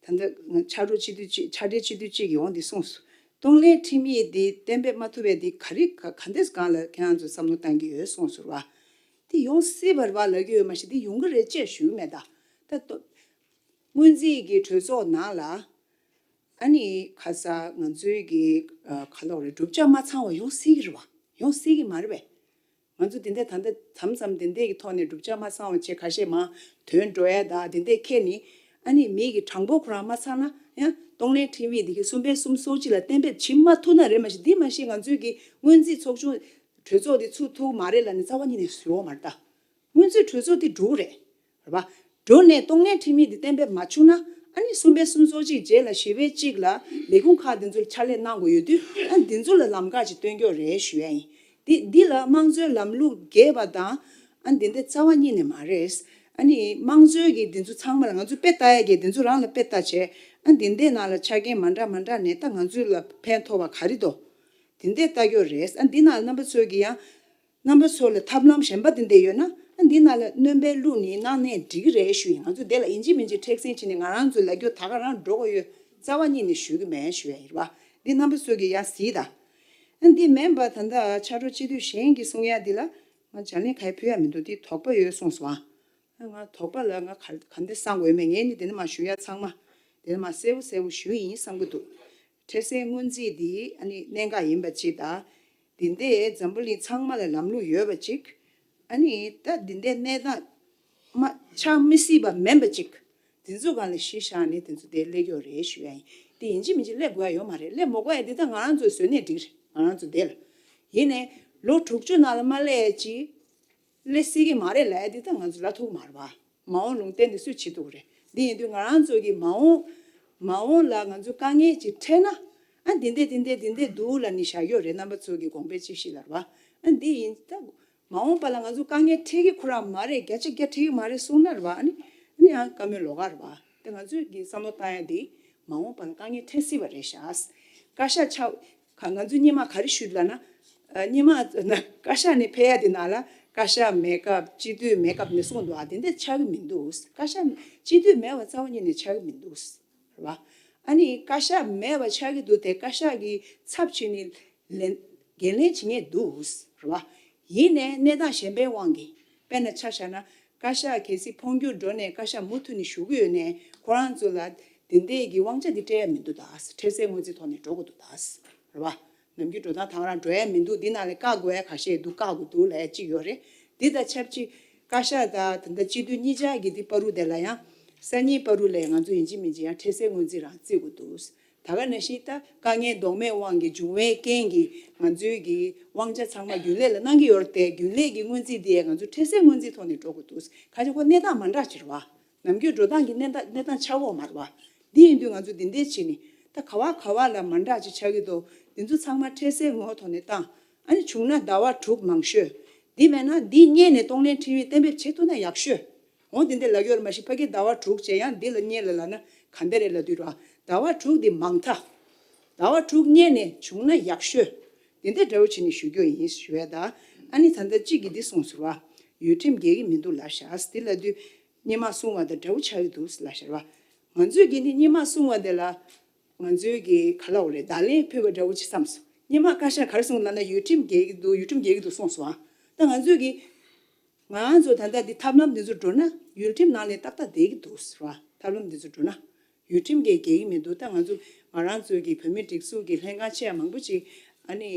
ད་ད་ཕྱག་རོགས་སྤྱི་འཐུས་གཅིག་ཕྱག་སྦྲེལ་སྤྱི་འཐུས་གཅིག་གིས་འོ་འདི་གསུངས་སོང་། གཏོང་ལེན་ཁྲིམས་ཡིག་འདི་གཏན་འབེབས་མ་ཐུབ་པའི་འདི་ག་རེ་ག་ག་འདྲས་སྒང་ལ་ཁྱེད་རང་ཚོས་བསམ་བློ་བཏང་གི་ཡོད་གསུངས་སོང་བ། འདི་ཡོང་སྲིད་པ་རེད་བ་ལབ་ཀྱི་ཡོད་མ་གཞི་འདི་ཡོང་གི་རེད་ཅེས་ཞུ་གི་མེད་ད། ད་གཏོ་སྔོན་རྩིས་ཀྱི་གྲོས་ཚོགས་ནང་ལ། ཨ་ནི་ཁ་ས་ང་ཚོའི་གི་ཨ་ག་ལབ་རེད། བསྒྲུབ་བྱ་མ་ཚང་བ་ཡོང་སྲིད་ཀྱི་རེད་བ། ཡོང་སྲིད་ཀྱི་མ་རེད་པས། ང་ཚོ་འདི་འདྲ་ད་ལྟ་མཚམས་མཚམས་འདི་འདྲའི་གི་ཐོག་ནས་བསྒྲུབ་བྱ་མ་ཚང་བ་བྱས་ཁ་ཤས་མ་དོན་འགྲོ་ཡ་ད་འདི་འདྲའི་ཁྱེར་ནི། ཨ་ནི་མི་གི་གྲངས་འབོར་ཁོ་རང་མ་ཚང་ན་ཡང་གཏོང་ལེན་ཁྲིམས་ཡིག་འདི་གི་གསུམ་པའི་གསུམ་སོ་གཅིག་ལ་གཏན་འབེབས་བྱེད་མ་ཐུབ་ན་རེད། མ་གཞི་འདི་མ་གཞི་ང་ཚོའི་གི་སྔོན་རྩིས་ཚོགས་ཆུང་གྲོས་ཚོགས་འདི་ཚུགས་ཐུབ་མ་རེད་ལབ་ནས་རྩ་བ་ཉིད་ནས་ཡོད་མ་རེད་ད། སྔོན་རྩིས་གྲོས་ཚོགས་འདི་འགྲུབ་རེད། རེད་པ། འགྲོ་ནས་གཏོང་ལེན་ཁྲིམས་ཡིག་འདི་གཏན་འབེབས་མ་བྱུང་ན། ཨ་ནི་གསུམ་པའི་གསུམ་སོ་གཅིག་རྗེས་ལ་བཞི་པའི་གཅིག་ལ་ལས་ཁུངས་ཁག་འདི་ཚོར་ཕྱག་ལས་གནང་དགོས་ཡོད་དུས། ཨ་འདི་ཚོ་ལ་ལམ་ཁ་ཅིག་སྟོན་རྒྱུ་རེད་ཞུ་ཡ་ཡིན། འདི་འདི་ལ་དམངས་གཙོའི་ལམ་ལུགས་འགལ་བ་དང་། ཨ་འདི་འདི་རྩ་བ་ཉིད་ནས་མ་རེད། ཨ་ནི་དམངས་གཙོའི་གི་འདི་ཚོ་ཚང་མ་ལ་ང་ཚོ་དཔེ་ལྟ་ཡ་གི་འདི་ཚོ་རང་ལ་དཔེ་ལྟ་བྱས། ཨ་འདི་འདི་ནང་ལ་ཆ་རྐྱེན་མ་འདྲ་མ་འདྲ་ནས་ད་ང་ཚོ་ལ་ཕན་ཐོགས་པ་ག་རེ་འདུག་འདི་འདི་ལྟ་རྒྱུ་རེད། ཨ་འདི་ནང་རྣམ་པ་ཚོས་གི་ཡང་། རྣམ་པ་ཚོ་ལ་ཐབས་ལམ་གཞན་པ་དེ་འདྲ་ཡོད་ན། ཨ་འདི་ནང་ལ་སྣོན་པ་བླུགས་ནས་གནང་ནས་འགྲིག་གི་རེད་ཞུ་ཡིན། ང་ཚོ་དེ་ལ་ཡིན་གཅིག་མིན་གཅིག་མཁྲེགས་འཛིན་བྱས་ནས་ང་རང་ཚོའི་ལབ་རྒྱུ་ད་ག་རང་འགྲོ་གི་ཡོད། རྩ་བ་ཉིད་ནས་ཞུ་གི་མེད་ཞུ་ཡ་ཡིན་པ། འདི་རྣམ་པ་ཚོ་གིས་ཡང་གཟིགས་དང་། ཨ་འདི་མིན་པ་ད་ལྟ་ཕྱག་རོགས་སྤྱི་འཐུས་གཞན་གྱིས་གསུང་ཡ་འདི་ལ་ང་ལྗགས་ལན་ག་ཡེ་ཕུལ་ཡ་མི་འདུག་འདི་དོགས་པ་ཡོད་གསུངས་སོང་ཨ། ང་དོགས་པ་ལ་ང་ག་ག་འདྲ་བསམ་དགོས་མེད། ངས་ནི་དེ་ནི་མ་ཞུ་ཡ་ཚང་མ་དེ་ནི་མ་གསལ་པོ་གསལ་པོ་ཞུ་ཡིན་བསམ་གི་འདུག་འཕྲལ་སེལ་སྔོན་རྩིས་འདི་ཨ་ནི་གནད་འགག་ཡིན་པ་གཅིག་དང་། འདི་འདྲའི་འཛམ་བུ་གླིང་ཚང་མ་ལ་ལམ་ལུགས་ཡོད་པ་གཅིག་ཨ་ནི་ད་འདི་འདྲའི་གནས་སྟངས་མ་ཆགས་མི་སྲིད་པ་མིན་པ་གཅིག་འདི་ཚོ་སྒང་ལ་གཞི་བཞག་ནས་དེ་ཚོ་དེ་སླེབས་ཡོད་རེད་ཞུ་ཡ་ཡིན། དེ་ཡིན་གཅིག་མིན་གཅིག་སླེབས་དགོས་ཡ་ཡོད་མ་རེད། སླེབས་མ་དགོས་ཡ་འདི་ད་ང་རང་ཚོས་བཟོས་ནས་འགྲིག་རེད། ང་རང་ཚོ་དེ་ལ་ཡིན་ནའི་ལོ་དྲུག་ཅུ་ནང་ལ་མ་སླེབས་ཡ་གཅིག་སླེབས་སྲིད་ཀྱི་མ་རེད་ལབ་ཡ་འདི་ད་ང་ཚོ་ལབ་ཐུབ་ཀྱི་མ་རེད་པ། མ་འོངས་ལུང་བསྟན་འདི་སུས་བྱེད་ཐུབ་ཀྱི་རེད། འདི་ཡིན་དུས་ང་རང་ཚོ་གི་མ་འོངས་མ་འོངས་ལ་ང་ཚོ་དཀའ་ངལ་ཅིག་འཕྲད་ན། ཨ་འདི་འདྲས་འདི་འདྲས་འདི་འདྲས་འདུག་ལབ་ནས་བཞག་ཡོད་རེད། རྣམ་པ་ཚོ་གི་དགོངས་པའི་དཔྱད་གཞི་ལ་རེད་པ། ཨ་འདི་ཡིན་ད་མ་འོངས་པ་ལ་ང་ཚོ་དཀའ་ངལ་འཕྲད་ཀྱི་ཁོ་རང་མ་རེད། བརྒྱ་ཆ་བརྒྱ་འཕྲད་ཀྱི་མ་རེད་གསུངས་ན་རེད་པ། ཨ་ནི་ཨ་ནི་ཡང་བཀའ་མོལ་ལོགས་ཀ་རེད་པ། དེ་ང་ཚོས་གི་བསམ་བློ་བཏང་ཡ་འདི་མ་འོངས་པ་ལ་དཀའ་ངལ་འཕྲད་སྲིད་པ་རེད་ཤག་བཀའ་ཤག་ཆགས། ང་ཚོས་སྔོན་མ་ག་རེ་ཞུས་ལབ་ན། ཨ་སྔོན་མ་བཀའ་ཤག་ནས་ཕེབས་ཡ་དེ་ནང་ལ་བཀའ་ཤག་མེད་སྐབས་སྤྱི་འཐུས་མེད་སྐབས་ནས་གསུངས་འདུག་ཨ་དེ་འདྲ་ཆགས་ཀྱི་མི་འདུག་བཀའ་ཤག་སྤྱི་འཐུས་མེད་པ་རྩ་བ་ཉིད་ནས་ཆགས་ཀྱི་མི་འདུག་རེད་པ། ཨ་ནི་བཀའ་ཤག་མེད་པ་ཆགས་ཀྱི་འདུག་དེ་བཀའ་ཤག་གི་ཚབ་བྱས་ནས་ལན་འགན་ལེན་བྱེད་མཁན་འདུག་རེད་པ། ཡིན་ནའི་གནས་སྟངས་གཞན་པའི་དབང་གིས་དཔེར་ན་ཆ་བཞག་ན། བཀའ་ཤག་གལ་སྲིད་འཕོ་འགྱུར་འགྲོ་ནས་བཀའ་ཤག་མུ་མཐུད་ནས་བཞུགས་ཀྱི་ཡོད་ནའི་ཁོ་རང་ཚོ་ལ་དེ་འདྲའི་གི་དབང་ཆ་འདི་སྤྲད་ཡ་མི་འདུག་ད། འཕྲལ་སེལ་སྔོན་རྩིས་ཐོག་ནས་འགྲོ་དགོས་འདུག་ད། རེད་པ། ནམ་རྒྱུན་འགྲོ་སྟངས་དེ་རང་འགྲོ་ཡ་མི་འདུག་འདི་ནང་ལ་བཀག་དགོས་ཡ་ཁ་ཤས་འདུག་བཀག་དགོས་འདུག་ལབ་ཡ་གཅིག་ཡོད་རེད། འདི་དང་ཆབས་ཅིག་བཀའ་ཤག་དང་ད་ལྟ་སྤྱི་འཐུས་གཉིས་ཆར་གྱི་འདི་བར་དུ་དེ་ལ་ཡང་སང་ཉིན་བར་དུ་ལ་ང་ཚོ་ཡིན་གཅིག་མིན་གཅིག་ཡང་འཕྲལ་སེལ་སྔོན་རྩིས་རང་བརྩི་དགོས་འདུག་ད་ ད་ག་ནང་བཞིན་ད་དཀའ་ངལ་ལྡོག་མེད་དབང་གིས་བྱུང་བའི་རྐྱེན་གྱིས་ང་ཚོའི་གི་དབང་ཆ་ཚང་མ་རྒྱུན་ལས་ལ་གནང་གི་ཡོད་རེད་དེ། རྒྱུན་ལས་ཀྱི་སྔོན་རྩིས་འདི་ཡང་ང་ཚོ་འཕྲལ་སེལ་སྔོན་རྩིས་ཐོག་ནས་འགྲོ་དགོས་འདུག་ཁ་ཅིག་ཁོ་གནས་སྟངས་མ་འདྲ་ཅིག་རེད་བ། ནམ་རྒྱུན་འགྲོ་སྟངས་ཀྱི་གནས་སྟངས་གནས་སྟངས་ཆགས་ཡོད་མ་རེད་བ། འདི་ཡིན་དུས་ང་ཚོ་འདི་འདྲས་བྱས་ནས་ད་ག་བ་ག་བ་ལ་མ་འདྲ་ཅིག་ཆགས་ཀྱི་འདུག་འདི་ཚོ་ཚང་མ་འཕྲལ་སེལ་ངོ་ཐོག་ནས་བཏང་། ཨ་ནི་བྱུང་ན་ཟླ་བ་དྲུག་མང་ཤོས། འདི་མེད་ན་འདི་སྔོན་ནས་གཏོང་ལེན་ཁྲིམས་ཡིག་གཏན་འབེབས་བྱེད་ཐུབ་ན་ཡག་ཤོས། འོ་འདི་འདྲས་ལབ་ཡོད་རེད། མ་གཞི་ཕ་གི་ཟླ་བ་དྲུག་བྱས་ཡང་འདི་ལ་སྔོན་ལ་ལབ་ན་ག་འདྲས་རེད་ལབ་དུས་ར། ཟླ་བ་དྲུག་འདི་མང་མཐའ། ཟླ་བ་དྲུག་སྔོན་ནས་བྱུང་ན་ཡག་ཤོས། འདི་འདྲས་འདྲ་བོ་བྱས་ནས་ཞུ་རྒྱུ་ཡིན་ཞུ་ཡ་ད། ཨ་ནི་ད་ལྟ་གཅིག་གིས་འདི་གསུངས་སོང་བ། ཡུལ་ཁྲིམས་འགལ་གྱི་མི་འདུག་ལབ་ཤག་འདི་ལབ་དུས་སྔོན་མ་གསུངས་པ་དང་འདྲ་བོ་ཆགས་ཀྱི་འདུག་ལབ་ཤག་བ། ང་ཚོས་ཀྱིས་འདི་སྔོན་མ་གསུངས་པ་དེ་ལ་ང་ཚོས་ཀྱིས་ག་ལབ་དགོས་རེད། བརྡ་ལན་ཕུལ་བ་འདྲ་བོ་ཅིག་བསམ་སོང་། སྔོན་མ་བཀའ་ཤག་ག་རེ་གསུངས་ལབ་ན་ཡུལ་ཁྲིམས་འགལ་གྱི་འདུག་ཡུལ་ཁྲིམས་འགལ་གྱི་འདུག་གསུངས་སོང་ཨ། ད་ང་ཚོས་ཀྱིས་ང་ཚོ་ད་ལྟ་འདི་ཐབས་ལམ་འདི་ཚོ་འགྲོ་ན་ཡུལ་ཁྲིམས་ནང་ལ་ཏག་ཏག་བསྡད་ཀྱི་འདུག་ཟེར་བ། ཐབས་ལམ་འདི་ཚོ་འགྲོ་ན་ཡུལ་ཁྲིམས་འགལ་འགལ་གྱི་མི་འདུག་ད་ང་ཚོ་ང་རང་ཚོའི་གི་བོད་མི་སྒྲིག་འཛུགས་ཀྱི་ལྷན་ཁང་ཆེ་མང་པོ་ཅིག་ཨ་ནི་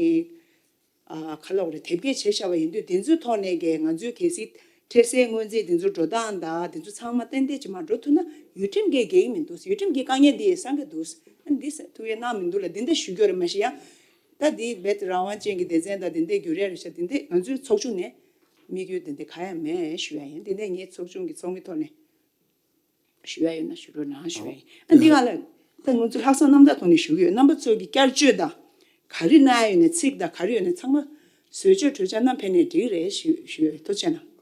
ཨ་ག་ལབ་དགོས་རེད། དེབ་སྐྱེལ་བྱས་བཞག་པ་ཡིན་དུས་དེ་ཚོའི་ཐོག་ནས་ཀྱི་ང་ཚོའི་གལ་སྲིད་འཕྲལ་སེལ་སྔོན་རྩིས་དེ་ཚོ་འགྲོ་སྟངས་དང་དེ་ཚོ་ཚང་མ་ཏན་ཏན་ཅིག་མར་འགྲོ་ཐུབ་ན་ཡུལ་ཁྲིམས་འགལ་འགལ་གྱི་མི་འདུག་ཡུལ་ཁྲིམས་ཀྱི་དཀའ་ངལ་འདི་ཡང་སེལ་གྱི་འདུག་ཨ་ནི་འདི་ཐུགས་ཡ་གནང་མི་འདུག་ལ་འདི་འདྲ་ཞུ་རྒྱུ་རེད། མ་གཞི་ཡང་ད་འདི་རྦད་དེ་རང་དབང་ཅན་གྱི་སྡེ་ཚན་དང་དེ་འདྲའི་འགྱུར་ཡ་རེད་ཤག་འདི་འདྲ་ང་ཚོའི་ཚོགས་ཆུང་ནས་དམིགས་ཡུལ་འདི་འདྲ་གང་ཡང་མེད་ཞུ་ཡ་ཡིན། འདི་འདྲ་ངའི་ཚོགས་ཆུང་གི་ཚོགས་མི་ཐོག་ནས་ཞུ་ཡ་ཡོད་ན་ཞུ་རོགས་གནང་ཞུ་ཡ་ཡིན། ཨ་འདི་ག་ལ་ད་ང་ཚོ་ལྷག་བསམ་རྣམ་དག་ཐོག་ནས་ཞུ་གི་ཡོད། རྣམ་པ་ཚོ་གི་བསྐྱར་བཅོས་དང་ག་རེ་གནང་ཡ་ཡོད་ན་ཚིག་དང་ག་རེ་ཡོད་ན་ཚང་མ་བཟོ་བཅོས་གྲོས་འཆར་གནང་ཕེབས་ནས་འགྲིག་རེད་ཞུ་ཞུ་ཡ་ཡིན། ཐུགས་རྗེ་གནང་།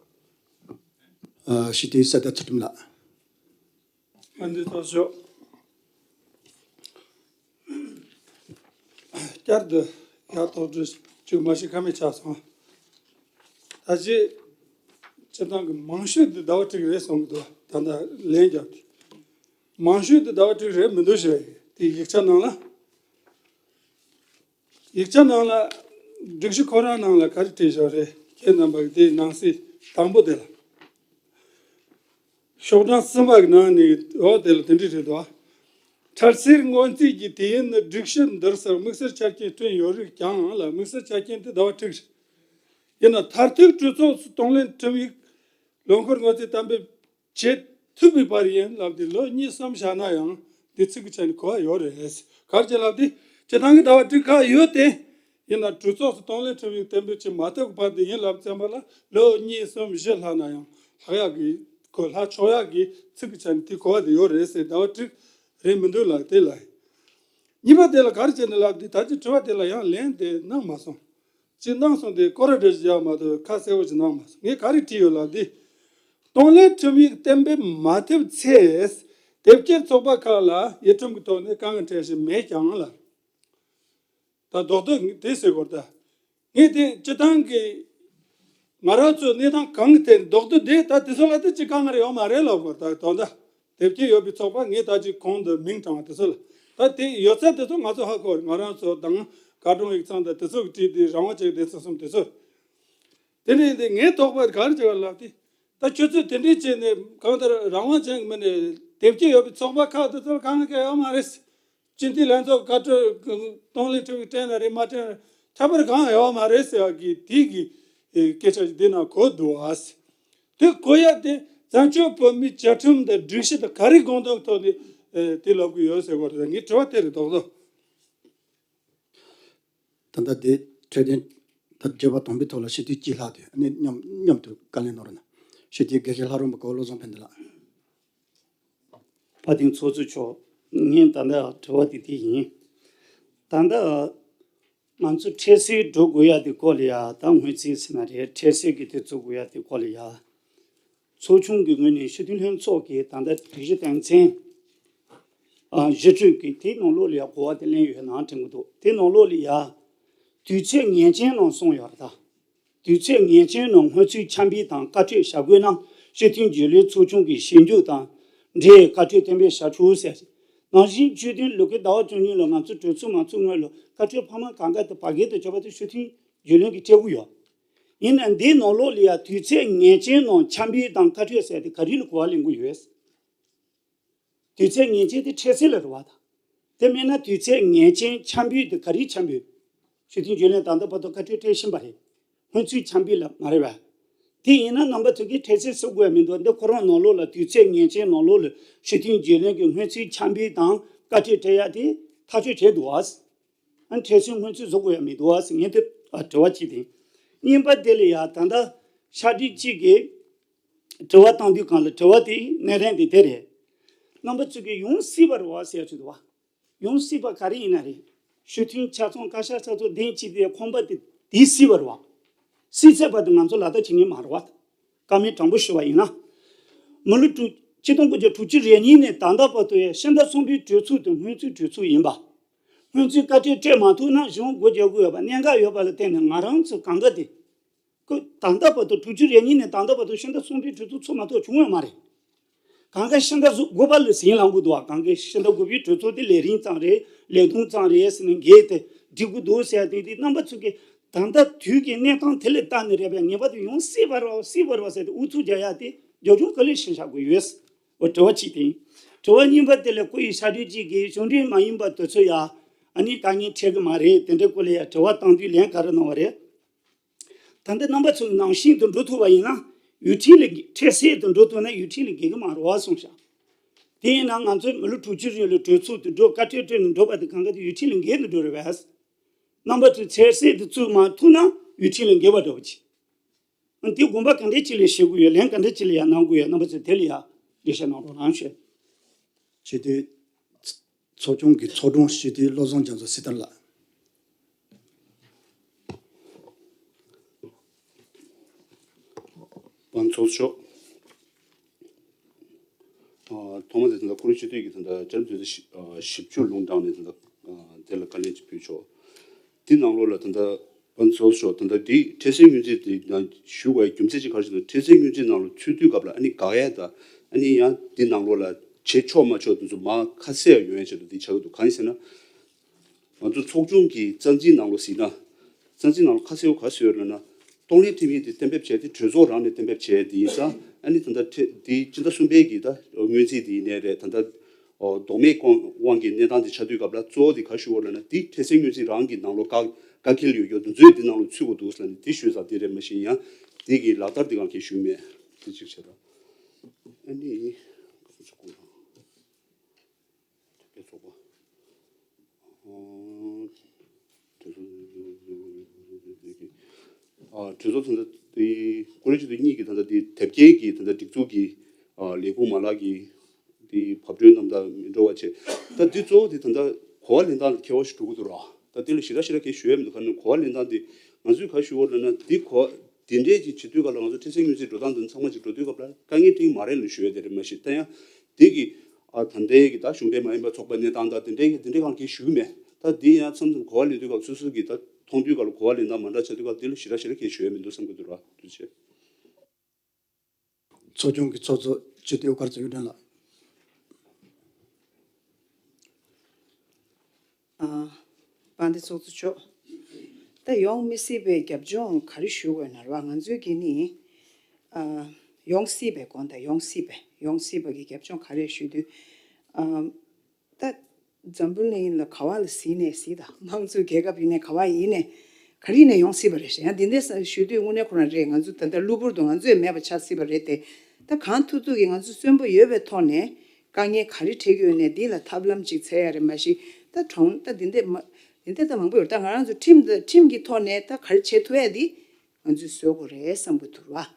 ཨ་ཞི་བདེའི་ས་བདག་ཚུལ་ཁྲིམས་ལགས། ཨ་འདི་ཐོག་ཤོག་བསྐྱར་དུ་ཡག་ཐོག་འགྲོ་བཅུག་མ་ཤི་ཁ་མེད་ཆགས་སོང་། ད་ཅི་སྤྱི་བཏང་གི་མང་ཤོས་འདི་ཟླ་བ་དྲུག་རེད་གསུང་གི་འདུག་ད་ལྟ་ལན་རྒྱབ་དུས་མང་ཤོས་འདི་ཟླ་བ་དྲུག་རེད་མི་འདུག་ཞེས་དེ་ཡིག་ཆ་ནང་ལ། ཡིག་ཆ་ནང་ལ་སྒྲིག་གཞི་ཁོ་རང་ནང་ལ་ག་རེ་བྲིས་བཞག་རེད། ཁྱེད་རྣམ་པ་གི་དེའི་ནང་གསེས་དང་པོ་དེ་ལ། ཤོག་གྲངས་གསུམ་པ་གི་ནང་ནས་འོ་དེ་ལ་དེ་འདྲ་རེད་དོ། འཕྲལ་སེལ་སྔོན་རྩིས་ཀྱི་དུས་ཡུན་ནི་སྒྲིག་གཞི་འདིར་གསལ་དམིགས་བསལ་ཆ་རྐྱེན་བསྐྲུན་ཡོད་རིགས་ཀྱང་ལ། དམིགས་བསལ་ཆ་རྐྱེན་དེ་ཟླ་བ་དྲུག་རེད། ཡིན་ན་མཐར་ཐུག་གྲོས་ཚོགས་སུ་གཏོང་ལེན་ཁྲིམས་ཡིག་ལོ་འཁོར་སྔོན་རྩིས་གཏན་འབེབས་བྱེད་ཐུབ་པའི་བར་ཡིན་ལབ་དེ་ལོ་གཉིས་གསུམ་བཞག་ན་ཡང་དེ་ཚིག་གི་ཆ་ནས་གོ་བ་ཡོད་རེད། ག་རེ་བྱས་ལབ་དེ་སྤྱི་བཏང་གི་ཟླ་བ་དྲུག་ཁག་ཡོད་དེ། ཡིན་ན་གྲོས་ཚོགས་སུ་གཏོང་ལེན་ཁྲིམས་ཡིག་གཏན་འབེབས་བྱེད་མ་ཐུབ་པ་བར་དུ་ཡིན་ལབ་ཙམ་པ་ལ་ལོ་གཉིས་གསུམ་བཞི་ལྷག་ན་ཡང་ལྷག་ཡག་གི་གོ་ལྷག་ཆོག་ཡག་གི་ཚིག་གི་ཆ་ནས་དེ་གོ་བ་དེ་ཡོད་རེད་ཟེར། ཟླ་བ་དྲུག་རེད་མི་འདུག་ལབ་དེ་ལ། གཉིས་པ་དེ་ལ་ག་རེ་བྱས་ནས་ལབ་དེ་ད་ཅི་དྲི་བ་དེ་ལ་ཡང་ལན་དེ་གནང་མ་སོང་། ཅི་གནང་སོང་དེ་སྐོར་ར་འདྲ་ཞིག་བཞག་མ་གཏོགས་ཁ་གསལ་བོ་ཞིག་གནང་མ་སོང་། ངས་ག་རེ་བྲིས་ཡོད་ལབ་དེ། གཏོང་ལེན་ཁྲིམས་ཡིག་གཏན་འབེབས་མ་ཐེབས་ཚེ། དེབ་སྐྱེལ་ཚོགས་པ་ཁག་ལ་ཡུལ་ཁྲིམས་ཀྱི་ཐོག་ནས་དཀའ་ངལ་འཕྲད་བཞིན་མེད་ཀྱང་ལ། ད་རྡོག་རྡོག་དེ་ཟེར་དགོས་ད། ངས་དེ་སྤྱི་བཏང་གི་ང་རང་ཚོའི་གནས་སྟངས་གང་གི་ཐད་རྡོག་རྡོག་དེ་ད་དེ་ཚོ་ལ་དེ་ཅི་དཀའ་ངལ་ཡོད་མ་རེད་ལབ་དགོས་ད་དོན་དག་དེབ་སྐྱེལ་ཡོད་པའི་ཚོགས་པ་ངས་ད་ཅི་གོང་དུ་མིང་དྲངས་པ་དེ་ཚོ་ལ་ད་དེ་ཡོད་ཚད་དེ་ཚོ་ང་ཚོ་ཧ་གོ་རེད། ང་རང་ཚོ་དང་བཀའ་དྲུང་ཡིག་ཚང་དང་དེ་ཚོ་གི་བྲིས་དེ་རང་དབང་ཅན་གི་སྡེ་ཚན་གསུམ་དེ་ཚོ། དེ་ནས་འདི་ངའི་དོགས་པ་ག་རེ་བྱས་པ་ལབ་དེ། ད་ཁྱོད་ཚོས་དེ་འདྲས་བྱས་ནས་གང་ལྟར་རང་དབང་ཅན་གྱི་མི་ནས་དེབ་སྐྱེལ་ཡོད་པའི་ཚོགས་པ་ཁག་དེ་ཚོར་གང་ག་ཡོད་མ་རེད། སྤྱི་འཐུས་ལྷན་ཚོགས་བཀའ་འཁྲོལ་གཏོང་ལེན་ཁྲིམས་ཀྱི་སྤྲད་ན་རེད་མ་སྤྲད་ན་ཁྱད་པར་གང་ཡོད་མ་རེད་ཟེར་བ་གི་དེ་གི་སྐད་ཆ་ཞིག་འདི་ན་གོ་འདུག་ཨ། དེ་གོ་ཡ་དེ་བཙན་བྱོལ་བོད་མིའི་བཅའ་ཁྲིམས་དང་སྒྲིག་གཞི་དང་ག་རེ་དགོངས་དོན་ཐོག་ནས་དེ་ལབ་གི་ཡོད་ཟེར་བ་རེད། ངའི་དྲི་བ་དེ་རེད་རྡོག་རྡོག་ད་ལྟ་དེ་འཕྲོད་བསྟེན་ད་བརྗོད་པ་དང་པོའི་ཐོག་ལ་སྤྱི་འཐུས་གཅིག་ལྷག་དེ་ནི་མཉམ་མཉམ་དུ་བཀའ་ལན་གནང་རོགས་གནང་། སྤྱི་འཐུས་དགེ་བཤེས་ལྷ་རམས་པ་གོ་བློ་བཟང་ཕན་བདེ་ལགས། དཔལ་ལྡན་ཚོགས་གཙོ་མཆོག་ངས་ད་ལྟ་དྲི་བ་དེ་དེ་ཡིན། ད་ལྟ་ང་ཚོ་འཕྲལ་སེལ་འགྲོ་དགོས་ཡ་དེ་སྐོར་ལ་ཡ་ད་སྔོན་རྩིས་ཟེར་ན་རེད། འཕྲལ་སེལ་གྱི་དུས་ཚོད་དགོས་ཡ་དེ་སྐོར་ལ་ཡ། ཚོགས་ཆུང་གི་ངོས་ནས་སྤྱི་འཐུས་ལྷན་ཚོགས་ཀྱི་ད་ལྟ་སྒྲིག་གཞི་དོན་ཚན་བཞི་བཅུ་གི་དེའི་ནང་ལོགས་ལ་ཡ་གོ་བ་དེ་ལེན་ཡོད་ནའང་དྲན་གྱི་འདུག་དེའི་ནང་ལོགས་ལ་ཡ་དུས་ཚོད་ངེས་ཅན་ནང་གསུངས་ཡོད་རེད་ད། དུས་ཚོད་ངེས་ཅན་ནང་སྔོན་ཚུད་འཆར་འབུལ་དང་བཀའ་འཁྲོལ་བྱ་དགོས་ན་སྤྱི་འཐུས་རྒྱུན་ལས་ཚོགས་ཆུང་གི་ཞིབ་འཇུག་དང་འབྲེལ་བཀའ་འཁྲོལ་གཏན་འབེབས་བྱ་ཆོག་ཟེར། ནང་བཞིན་སྤྱི་འཐུས་ལོ་ཁའི་ཟླ་བ་བཅུ་གཉིས་ལ་ང་ཚོ་གྲོས་ཚོགས་མ་ཚོགས་སྔོན་ལ་བཀའ་འཁྲོལ་འཕར་མ་གང་ག་དེ་བར་བརྒལ་དུ་བྱ་བ་དེ་སྤྱི་འཐུས་རྒྱུན་ལས་ཀྱིས་སྤྲད་ཀྱི་ཡོད། ཡིན་ན་འདིའི་ནང་ལོགས་ལ་ཡང་དུས་ཚོད་ངེས་ཅན་ནང་འཆར་འབུལ་དང་བཀའ་འཁྲོལ་ཟེར་དེ་ག་རེ་ལ་གོ་བ་ལེན་དགོས་ཡོད། དུས་ཚོད་ངེས་ཅན་དེ་འཕྲལ་སེལ་ལ་རེད་བ་དང་། དེ་མིན་ན་དུས་ཚོད་ངེས་ཅན་འཆར་འབུལ་དེ་ག་རེའི་འཆར་འབུལ། སྤྱི་འཐུས་རྒྱུན་ལས་ད་ལྟ་བར་དུ་བཀའ་འཁྲོལ་སྤྲད་བཞིན་པ་རེད། སྔོན་ཚུད་འཆར་འབུལ་ལ་མ་རེད་བ། དེ་ཡིན་ན་རྣམ་པ་ཚོ་གིས་འཕྲལ་སེལ་ཟེར་དགོས་ཡ་མི་འདུག་འདི་ཁོ་རང་ནང་ལོགས་ལ་དུས་ཚོད་ངེས་ཅན་ནང་ལོགས་ལ་སྤྱི་འཐུས་རྒྱུན་ལས་ཀྱི་སྔོན་ཚུད་འཆར་འབུལ་དང་བཀའ་འཁྲོལ་སྤྲད་ཡ་དེ་ ཐག་གཅོད་བྱས་འདུག་བ། ཨ་ནི་ཁྲལ་སོན་སྔོན་ཚུད་བཟོ་དགོས་ཡ་མི་འདུག་བ་ཟེར་ངས་དེ་ཨ་དྲི་བ་གཅིག་དེ། གཉིས་པ་དེ་ལ་ཡ་ད་ལྟ་ཕྱག་སྦྲེལ་གཅིག་གིས་དྲི་བ་བཏང་དུས་སྒང་ལ་དྲི་བ་དེའི་གནད་དོན་དེ་དེ་རེད། རྣམ་པ་ཚོ་གིས་ཡོང་སྲིད་པ་རེད་བ་ཟེར་ཡ་ཅིག་འདུག་བ། ཡོང་སྲིད་པ་ག་རེ་ཡིན་ན་རེད། ཞུ་མཐུན་ཆ་ཚང་བཀའ་ཤག་ཆ་ཚང་གདན་གཅིག་དེ་ཁང་པ་དེ་དེ་སྲིད་པ་རེད་བ། སྲིད་ཚད་བར་དུ་ང་ཚོ་ལག་བསྟར་བྱེད་ངེས་མ་རེད་བ། བཀའ་མོལ་དྲང་པོ་ཞུ་བ་ཡིན་ན། མི་ལོ་དྲུག་ཆིག་སྟོང་དགུ་བརྒྱ་དྲུག་ཅུ་རེ་གཉིས་ནས་ད་ལྟ་བར་དུ་ཡང་ཕྱི་ཟླ་གསུམ་པའི་གྲོས་ཚོགས་དེ་སྔོན་ཚུད་གྲོས་ཚོགས་ཡིན་པ། སྔོན་ཚུད་བཀའ་ཁྲོལ་སྤྲད་མ་ཐུབ་ན་གཞུང་སྒོ་རྒྱག་དགོས་ཡོད་པ་གནད་འགག་ཡོད་པ་ལ་བརྟེན་ནས་ང་རང་ཚོ་གང་ག་དེ། ཁོ་ད་ལྟ་བར་དུ་དྲུག་ཅུ་རེ་གཉིས་ནས་ད་ལྟ་བར་དུ་ཕྱི་ཟླ་གསུམ་པའི་གྲོས་ཚོགས་ཚོགས་མ་ཐུབ་བྱུང་ཡོད་མ་རེད། གང་ག་ཕྱི་ཟླ་དགུ་པ་ལ་ཟིན་ལངས་དགོས་འདུག་བ། གང་ག་ཕྱི་ཟླ་དགུ་པའི་གྲོས་ཚོགས་དེ་ལས་རིམ་ཙམ་རེད། ལས་དོན་ཙམ་རེད་ཟེར་ནས་འགལ་ཏེ་འགྲིག་གི་འདུག་ཟེར་ཡ་དེ་དེ་རྣམ་པ་ཚོ་གིས་ད་ལྟ་དུས་ཀྱི་གནས་སྟངས་དེ་ལ་བལྟས་ནས་རེད་པས། ངེས་པར་དུ་ཡོང་སྲིད་པ་རེད་བ། སྲིད་པ་རེད་བ་ཟེར་ཏེ་ཨུ་ཚུགས་རྒྱག་ཡ་དེ་རྒྱབ་ལྗོངས་ག་ལེར་ཞིག་བཞག་དགོས་ཡོད། འོ་དྲི་བ་གཅིག་དེ་ཡིན། དྲི་བ་གཉིས་པ་དེ་ལ་སྐུ་ཡི་ཕྱག་སྦྲེལ་གཅིག་གིས་གཞུང་འབྲེལ་མ་ཡིན་པ་དེ་ཚོ་ཡ་ཨ་ནི་དཀའ་ངལ་འཕྲད་གི་མ་རེད། དེ་འདྲའི་སྐོར་ལ་ཡ་དྲི་བ་བཏང་དུས་ལན་ག་རེ་གནང་བ་རེད། ད་ལྟ་རྣམ་པ་ཚོ་ནང་བཞིན་དུ་འགྲོ་ཐུབ་པ་ཡིན་ན་ཡུལ་ཁྲིམས་ལ་འཁྲལ་སེལ་དུ་འགྲོ་ཐུབ་ན་ཡུལ་ཁྲིམས་ལ་འགལ་གི་མ་རེད་བ་གསུངས་ཤག་དེ་ཡིན་ན་ང་ཚོས་མི་ལོ་དྲུག་ཅུ་རིང་ལ་གྲོས་ཚོགས་དུ་འགྲོ། བཀའ་ཁྲོལ་སྤྲད་ནས་འགྲོ་བ་དེ་གང་ག་དེ་ཡུལ་ཁྲིམས་ལ་འགལ་དུ་འགྲོ་རེད་བས། རྣམ་པ་ཚོས་ཁྲལ་སེལ་དུ་བཙུགས་མ་ཐུབ་ན་ཡུལ་ཁྲིམས་ལ་འགལ་བ་འདྲ་བོ་ཅིག་དེ་དགོངས་པ་ག་འདྲས་ཅིག་ལ་བཞེས་དགོས་ཡོད། ལན་ག་འདྲས་ཅིག་ལ་ཡང་གནང་དགོས་ཡོད། རྣམ་པ་ཚོས་དེ་ལ་ཡང་འགྲེལ་བཤད་གནང་རོགས་གནང་ཞུ། སྤྱི་འཐུས་ཚོགས་ཆུང་གི་ཚོགས་དྲུང་སྤྱི་འཐུས་བློ་བཟང་རྒྱ་མཚོ་སྲི་ཐར་ལགས། པང་ཚོགས་ཤོག་ཨ། ཐོག་མ་དེ་ད་ལྟ་ཁོ་རང་སྤྱི་འཐུས་ཀྱི་ད་ལྟ་བཅའ་ཁྲིམས་དོན་ཚན་བཞི་བཅུ་ལུང་དྲངས་ནས་ད་ལྟ་དེ་ལ་བཀའ་ལན་ཅིག་ཕུལ་ཆོག་དེ་ནང་ལོགས་ལ་ད་ལྟ་པང་ཚོགས་ཤོག་ད་ལྟ་འདི་ཁྲལ་སེལ་སྔོན་རྩིས་དེ་ནང་ཞུ་དགོས་རྒྱུ་མཚན་ཅིག་ག་རེ་ཞིག་ན། ཁྲལ་སེལ་སྔོན་རྩིས་ནང་ལ་ཚུད་དུས་སྐབས་ལ་ཨ་ནི་དགག་ཡ་དང་ཨ་ནི་ཡང་འདི་ནང་ལོགས་ལ་བྱེད་ཆོག་མ་ཆོག་དེ་ཚོ་མར་ཁ་གསལ་ཡོང་ཡ་ཆེད་དུ་འདི་ཆགས་ཀྱི་འདུག་གང་ཡིན་ཟེར་ན། ང་ཚོ་ཚོགས་ཆུང་གི་རྩ་འཛིན་ནང་ལོགས་ཟིན་ན། རྩ་འཛིན་ནང་ལོགས་ཁ་གསལ་བོ་ག་རེ་ཟེར་ཡོད་ལབ་ན། གཏོང་ལེན་ཁྲིམས་ཡིག་དེ་གཏན་འབེབས་བྱས་ཏེ་གྲོས་ཚོགས་རང་ནས་གཏན་འབེབས་བྱས་དེ་ཡིན་ཙང་ཨ་ནི་ད་ལྟ་ཁྲལ་དེ་སྤྱི་ཟླ་གསུམ་པའི་གི་ད་སྔོན་རྩིས་དེ་ཡིན་ནའི་རེད། ད་ལྟ་ཨོ་ལྡོག་མེད་དབང་གི་གནས་སྟངས་དེ་ཆགས་དུས་སྐབས་ལ་གཙོ་བོ་དེ་ག་རེ་ཞུ་དགོས་ལབ་ན། དེ་ཁྲལ་སེལ་སྔོན་རྩིས་རང་གི་ནང་ལོགས་བཀག་བཀག་འཁེལ་ཡོད་རྒྱུ་དེ་ཚོས་དེ་ནང་ལོགས་ཚུད་དགོས་འདུག་ལབ་ནས་དེ་ཞུས་ཙང་དེ་རེད། མ་གཞི་ཡང་དེ་གི་ལག་བསྟར་དེ་གང་གལ་ཞུས་མེད། དེ་གཅིག་བྱས་ད་ཨ་ནི། དེ་ཚོགས་པ། ཨ། གྲོས་ཚོགས་ད་ལྟ་དེ་ཀུ་རེ་ཆེ་དེ་གཉིས་ཀྱི་ད་ལྟ་དེ་དེབ་སྐྱེལ་གྱི་ད་ལྟ་སྒྲིག་འཛུགས་ཀྱི་ཨ་ལས་ཁུངས་མ་ལག་གི་དེ་བབ་བསྟུན་རྣམ་དག་མི་འགྲོ་བ་བྱས། ད་འདི་གཙོ་བོ་དེ་ད་ལྟ་གོ་བ་ལེན་སྟངས་ལ་ཁྱད་པར་ཞིག་འགྲོ་གི་འདུག་ར། ད་དེ་ལ་ཞེ་དྲག་ཞེ་དྲག་གལ་ཞུ་ཡ་མི་འདུག་ག་ནི་གོ་བ་ལེན་སྟངས་དེ་ང་ཚོས་ག་ཞུ་བ་ལབ་ན། འདི་གོ་དེ་འདྲས་ཀྱི་བྱེད་དུས་སྐབས་ལ་ང་ཚོ་ཁྲལ་སེལ་སྔོན་རྩིས་འགྲོ་སྟངས་འདི་ཚང་མ་ཅིག་འགྲོ་དུས་སྐབས་ལ་དཀའ་ངལ་འཕྲད་ཀྱི་མ་རེད་ལབ་ཞུ་ཡ་དེ་རེད། མ་གཞི་ད་ཡང་དེ་གི་ཨ་ད་ལྟའི་གི་ད་གཞུང་འབྲེལ་མ་ཡིན་པ་ཚོགས་པ་གནས་སྟངས་དང་དེ་འདྲའི་གི་དེ་འདྲའི་གང་གི་ཞུ་གི་མེད། ད་དེ་ཡང་མཚམས་མཚམས་གོ་བ་ལེན་དུས་སྐབས་སོ་སོ་གི་ད་མཐོང་དུས་སྐབས་ལ་གོ་བ་ལེན་སྟངས་མ་འདྲ་ཆགས་དུས་སྐབས་དེ་ལ་ཞེ་དྲག་ཞེ་དྲག་གལ་ཞུ་ཡ་མི་འདུག་བསམ་གི་འདུག་ར། ཐུགས་རྗེ་ཆེ། ཚོགས་ཆུང་གི་ཚོགས་གཙོ་སྤྱི་འཐུས་དབུ་དཀར་ཚེ་ཡུ་སྒྲོན་ལགས། ཨ། དཔལ་ལྡན་ཚོགས་གཙོ་མཆོག་ད་ཡོང་མི་སྲིད་པའི་རྒྱབ་ལྗོངས་ག་རེ་ཞུ་དགོས་ན་ར་བ། ང་ཚོའི་གི་ནི་ཨ་ཡོང་སྲིད་པའི་དགོངས་དག་ཡོང་སྲིད་པའི་ཡོང་སྲིད་པ་གི་རྒྱབ་ལྗོངས་ག་རེ་ཞུ་དུས། ཨ། ད་འཛམ་བུ་གླིང་ལ་ག་བ་ལ་ཟིན་ནས་ཟིན་དང་། དམངས་གཙོའི་རྒྱལ་ཁབ་ཡིན་ནས་ག་བ་ཡིན་ནས་ག་རེ་ནས་ཡོང་སྲིད་པ་རེད། ཡང་འདི་འདྲ་ཞུ་དུས་དངོས་གནས་ཁོ་རང་རེད། ང་ཚོ་ད་ལྟ་གློ་བུར་དུ་ང་ཚོས་མེད་པ་ཆགས་སྲིད་པ་རེད་དེ། ད་གང་ཐུབ་ཐུབ་ཀྱིས་ང་ཚོ་གསོན་པོ་ཡོད་པའི་ཐོག་ནས་དཀའ་ངལ་ག་རེ་འཕྲད་ཀྱི་ཡོད་ནས་འདི་ལ་ཐབས་ལམ་ཅིག་འཚོལ་ཡ་རེད། མ་གཞི་ད་གྲོང་ད་འདི་འདྲ་མ་འདི་འདྲ་ད་མང་པོ་ཡོད། ད་ང་རང་ཚོ་ཁྲིམས་ད་ཁྲིམས་ཀྱི་ཐོག་ནས་ད་ག་རེ་བྱེད་ཐུབ་ཡ་འདི་ང་ཚོས་བཟོ་དགོས་རེད་བསམ་གྱི་འདུག་ར།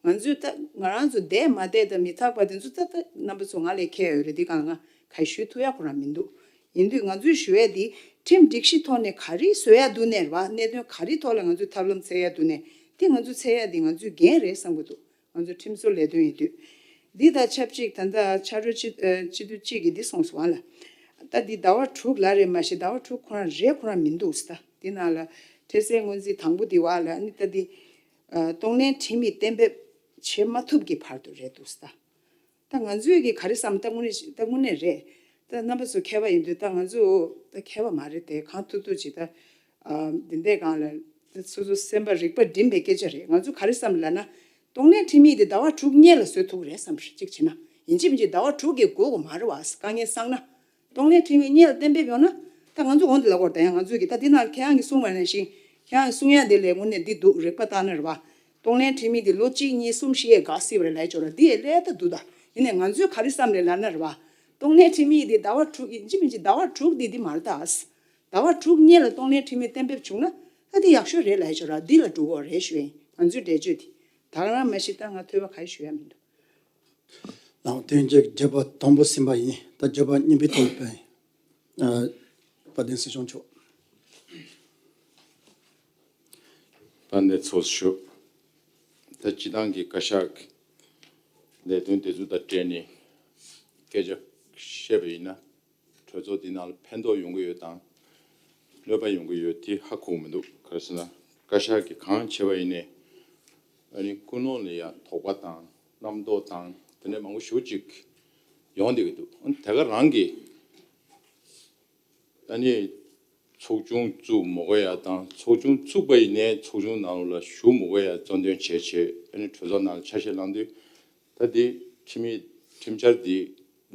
ང་ཚོས་ད་ང་རང་ཚོ་བསྡད་མ་བསྡད་ད་མི་ཐག་པ་དེ་ཚོ་ད་ད་རྣམ་པ་ཚོ་ང་ལས་མཁས་ཡོད་རེད། འདི་གང་ང་ག་ཞུ་ཐུབ་ཡ་ཁོ་རང་མི་འདུག་ཡིན་དུས་ང་ཚོས་ཞུ་ཡ་འདི་ཁྲིམས་སྒྲིག་གཞི་ཐོག་ནས་ག་རེ་བཟོ་ཡ་འདུག་ནས་ར་བ། གནད་དོན་ག་རེ་ཐོག་ལ་ང་ཚོས་ཐབས་ལམ་འཚོལ་ཡ་འདུག་ནས་དེ་ང་ཚོས་འཚོལ་ཡ་འདི་ང་ཚོའི་འགན་རེད་བསམ་གྱི་འདུག་ང་ཚོ་ཁྲིམས་བཟོ་ལས་དོན་ཡིན་དུས། འདི་དང་ཆབས་ཅིག་ད་ལྟ་ཕྱག་རོགས་སྤྱི་ཨ་སྤྱི་འཐུས་གཅིག་གིས་འདི་གསུངས་སོང་བ་ལ། ད་འདི་ཟླ་བ་དྲུག་ལ་རེད། མ་གཞི་ཟླ་བ་དྲུག་ཁོ་རང་རེད་ཁོ་རང་མི་འདུག་ཟེར། ད་འདི་ནང་ལ་ཁྲལ་སེལ་སྔོན་རྩིས་དང་པོ་འདི་བ་ལ་ཨ་ནི་ད་འདི་ཨ་གཏོང་ལེན་ཁྲིམས་ཡིག་གཏན་འབེབས་བྱེད་མ་ཐུབ་ཀྱི་བར་དུ་རེད་འདུག་ཟེར། ད་ང་ཚོས་ཀྱི་ག་རེ་བསམ། ད་དངོས་གནས་ད་དངོས་གནས་རེད། ད་རྣམ་པ་ཚོ་མཁས་པ་ཡིན་དུས་ད་ང་ཚོ་ད་མཁས་པ་མ་རེད་དེ། གང་ཐུབ་ཐུབ་ཅིག་ད་ཨ་འདི་འདྲའི་སྒང་ལ་ད་སོ་སོ་སེམས་པ་རིག་པ་སྒྲིམ་པའི་སྐད་ཆ་རེད། ང་ཚོ་ག་རེ་བསམ་ལབ་ན། གཏོང་ལེན་ཁྲིམས་ཡིག་དེ་ཟླ་བ་དྲུག་སྔོན་ལ་བཟོ་ཐུབ་ཀྱི་རེད་བསམ། གཅིག་བྱས་ན་ཡིན་གཅིག་མིན་གཅིག་ཟླ་བ་དྲུག་གི་འགོར་དགོས་མ་རེད་བ། དཀའ་ངལ་སང་ན། གཏོང་ལེན་ཁྲིམས་ཡིག་སྔོན་ལ་གཏན་འབེབས་ཡོང་ན། ད་ང་ཚོ་འོང་དེ་ལ་སྐོར་ད་ཡང་ང་ཚོས་ཀྱི་ད་འདི་ནང་ཁྱེད་རང་གིས་གསུངས་པ་ནང་བཞིན་ཁྱེད་རང་གསུང་ཡ་དེ་ལས་དངོས་གནས་འདི་འདུག་རིག་པ་བཏང་ན་རེད་བ། གཏོང་ལེན་ཁྲིམས་ཡིག་དེ་ལོ་གཅིག་གཉིས་གསུམ་བཞི་ཡས་འགག་སྲིད་པ་རེད་ལབ་ཡ་ཅོག་ར་འདི་ཡས་ལས་ད་འདུག་ད་ཡིན་ནས་ང་ཚོས་ག་རེ་བསམ་རེད་ལབ་ན་རེད་བ། གཏོང་ལེན་ཁྲིམས་ཡིག་འདི་ཟླ་བ་དྲུག་ཡིན་གཅིག་མིན་གཅིག་ཟླ་བ་དྲུག་འདི་འདི་མ་རེད་ད། ཟླ་བ་དྲུག་སྔོན་ལ་གཏོང་ལེན་ཁྲིམས་ཡིག་གཏན་འབེབས་བྱུང་ན་ད་འདི་ཡག་ཤོས་རེད་ལབ་ཡ་ཅིག་ཡོད་ར། འདི་ལ་འགྲོ་གི་ཡོད་རེད་ཞུ་ཡ་ཡིན། ང་ཚོའི་འགྲེལ་བརྗོད་འདི་ད་ག་རང་མ་གཞི་ད་ང་ཐོས་པ་ག་རེ་ཞུ་ཡ་མི་འདུག། ལགས་དོན་རྗེས་བརྗོད་པ་དང་པོ་ཟིན་པ་ཡིན། ད་བརྗོད་པ་གཉིས་པའི་ཐོག་ལ་ཕེབས། ཨ། དཔལ་ལྡན་སྲིད་སྐྱོང་མཆོག། དཔལ་ལྡན་ཚོགས་ཞུ། ད་སྤྱི་བཏང་གི་བཀའ་ཤག་གི་ལས་དོན་དེ་ཚོ་དང་འབྲེལ་ནས་སྐད་ཆ་བཤད་པ་ཡིན་ན། གྲོས་ཚོགས་འདི་ནང་ལ་ཕན་ཐོགས་ཡོང་གི་ཡོད་དང་གནོད་པ་ཡོང་གི་ཡོད་དེ་ཧ་གོ་གི་མི་འདུག། ག་རེ་ཟེར་ན་བཀའ་ཤག་གིས་གང་བྱས་པ་ཡིན་ནའི་ཨ་ནི་ཀུན་སློང་ལ་ཡང་དོགས་པ་དང་རྣམ་རྟོག་དང་དེ་འདྲ་མང་པོ་ཞེ་པོ་ཅིག་ཡོང་བསྡད་ཀྱི་འདུག། ཨ་ནི་དེ་ག་རང་གིས་ཨ་ནི་ཚོགས་ཆུང་བཙུགས་མི་དགོས་ཡ་དང་ཚོགས་ཆུང་བཙུགས་པ་ཡིན་ནའི་ཚོགས་ཆུང་ནང་ལ་ཞུགས་མི་དགོས་ཡ་གཙོ་འདོན་བྱས་བྱས་ཨ་ནི་གྲོས་ཚོགས་ནང་ལ་ཆ་ཤས་བླངས་དུས། ད་འདི་ཁྲིམས་ཡིག་ཁྲིམས་འཆར་འདི་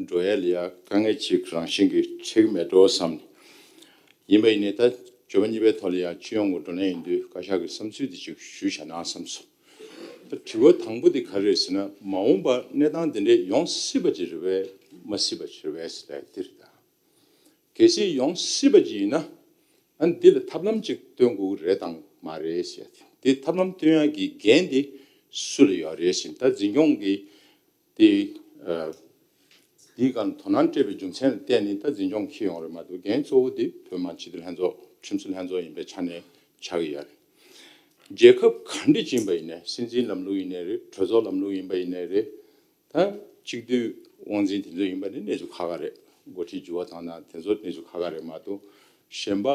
འགྲོ་ཡ་ལ་ཡ་དཀའ་ངལ་ཅིག་རང་བཞིན་གྱིས་འཕྲད་ཀྱི་མེད་འགྲོ་བསམ་ནས། ཡིན་པ་ཡིན་ནའི་ད་བརྗོད་པ་གཉིས་པའི་ཐོག་ལ་ཡང་སྤྱི་ཡོངས་ཀྱི་བགྲོ་གླེང་ཡིན་དུས་བཀའ་ཤག་གི་བསམ་ཚུལ་འདི་ཅིག་ཞུས་བཞག་ན་བསམ་སོང་། ད་དྲི་བ་དང་པོ་འདི་ག་རེ་རེད་ཟེར་ན་མ་འོངས་པ་གནས་སྟངས་འདི་འདྲས་ཡོང་སྲིད་པ་ཅིག་རེད་པས་མ་སྲིད་པ་ཅིག་རེད་པས་ཟེར་ཡ་འདི་རེད་ད། གལ་སྲིད་ཡོང་སྲིད་པ་ཅིག་ཡིན་ན། ཨ་ནི་འདི་ལ་ཐབས་ལམ་ཅིག་སྟོན་དགོས་ཀྱི་རེད་དང་མ་རེད་ཟེར་ཡ་དེ། འདི་ཐབས་ལམ་སྟོན་ཡ་གི་འགན་དེ་སུ་ལ་ཡོད་རེད་ཟེར་ན་ད་འཛིན་སྐྱོང་གི་དེ་ཨ་འདིའི་སྒང་ལ་དོ་སྣང་སྤྲད་པའི་རྒྱུ་མཚན་ལ་བརྟེན་ནས་ད་འཛིན་སྐྱོང་འཁྱེར་ཡོང་རེད་མ་གཏོགས་འགན་གཙོ་བོ་དེ་བོད་མི་མང་སྤྱི་འཐུས་ལྷན་ཚོགས་ཁྲིམས་བཟོ་ལྷན་ཚོགས་ཡིན་པའི་ཆ་ནས་ཆགས་ཀྱི་ཡོད་རེད། རྒྱལ་ཁབ་ག་འདྲ་ཅིག་ཡིན་པ་ཡིན་ནའི་སྲིད་འཛིན་ལམ་ལུགས་ཡིན་ནའི་རེད། གྲོས་ཚོགས་ལམ་ལུགས་ཡིན་པ་ཡིན་ནའི་རེད། ད་སྤྱི་འཐུས་དབང་འཛིན་དེ་ཚོ་ཡིན་པ་ནི་གནས་ཚུལ་ཁག་ཁག་རེད། འགོ་ཁྲིད་འགྱུར་བ་བཏང་ན་དེ་ཚོ་གནས་ཚུལ་ཁག་ཁག་རེད་མ་གཏོགས་གཞན་པ་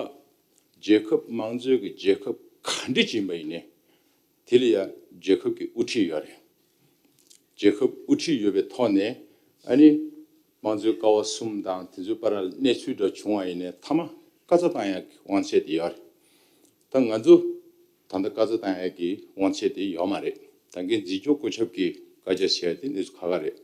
རྒྱལ་ཁབ་དམངས་གཙོའི་གི་རྒྱལ་ཁབ་ག་འདྲ་ཅིག་ཡིན་པ་ཡིན་ནའི་དེ་ལ་ཡ་རྒྱལ་ཁབ་ཀྱི་དབུ་ཁྲིད་ཡོད་རེད། རྒྱལ་ཁབ་དབུ་ཁྲིད་ཡོད་པའི་ཐོག་ནས་ཨ་ནི་དམངས་གཙོའི་ཀ་བ་གསུམ་དང་དེ་ཚོའི་བར་ལ་གནས་ཚུལ་འདྲ་བྱུང་བ་ཡིན་ནའི་མཐའ་མ་བཀའ་རྩ་བཏང་ཡག་གི་དབང་ཆ་དེ་ཡོད་རེད། ད་ང་ཚོ་ད་ལྟ་བཀའ་རྩ་བཏང་ཡག་གི་དབང་ཆ་དེ་ཡོད་མ་རེད། ད་གིན་འཛིན་སྐྱོང་སྐུ་ཚབ་ཀྱིས་བཀའ་རྒྱ་བྱས་ཏེ་གནས་ཚུལ་ཁག་ཁག་རེད།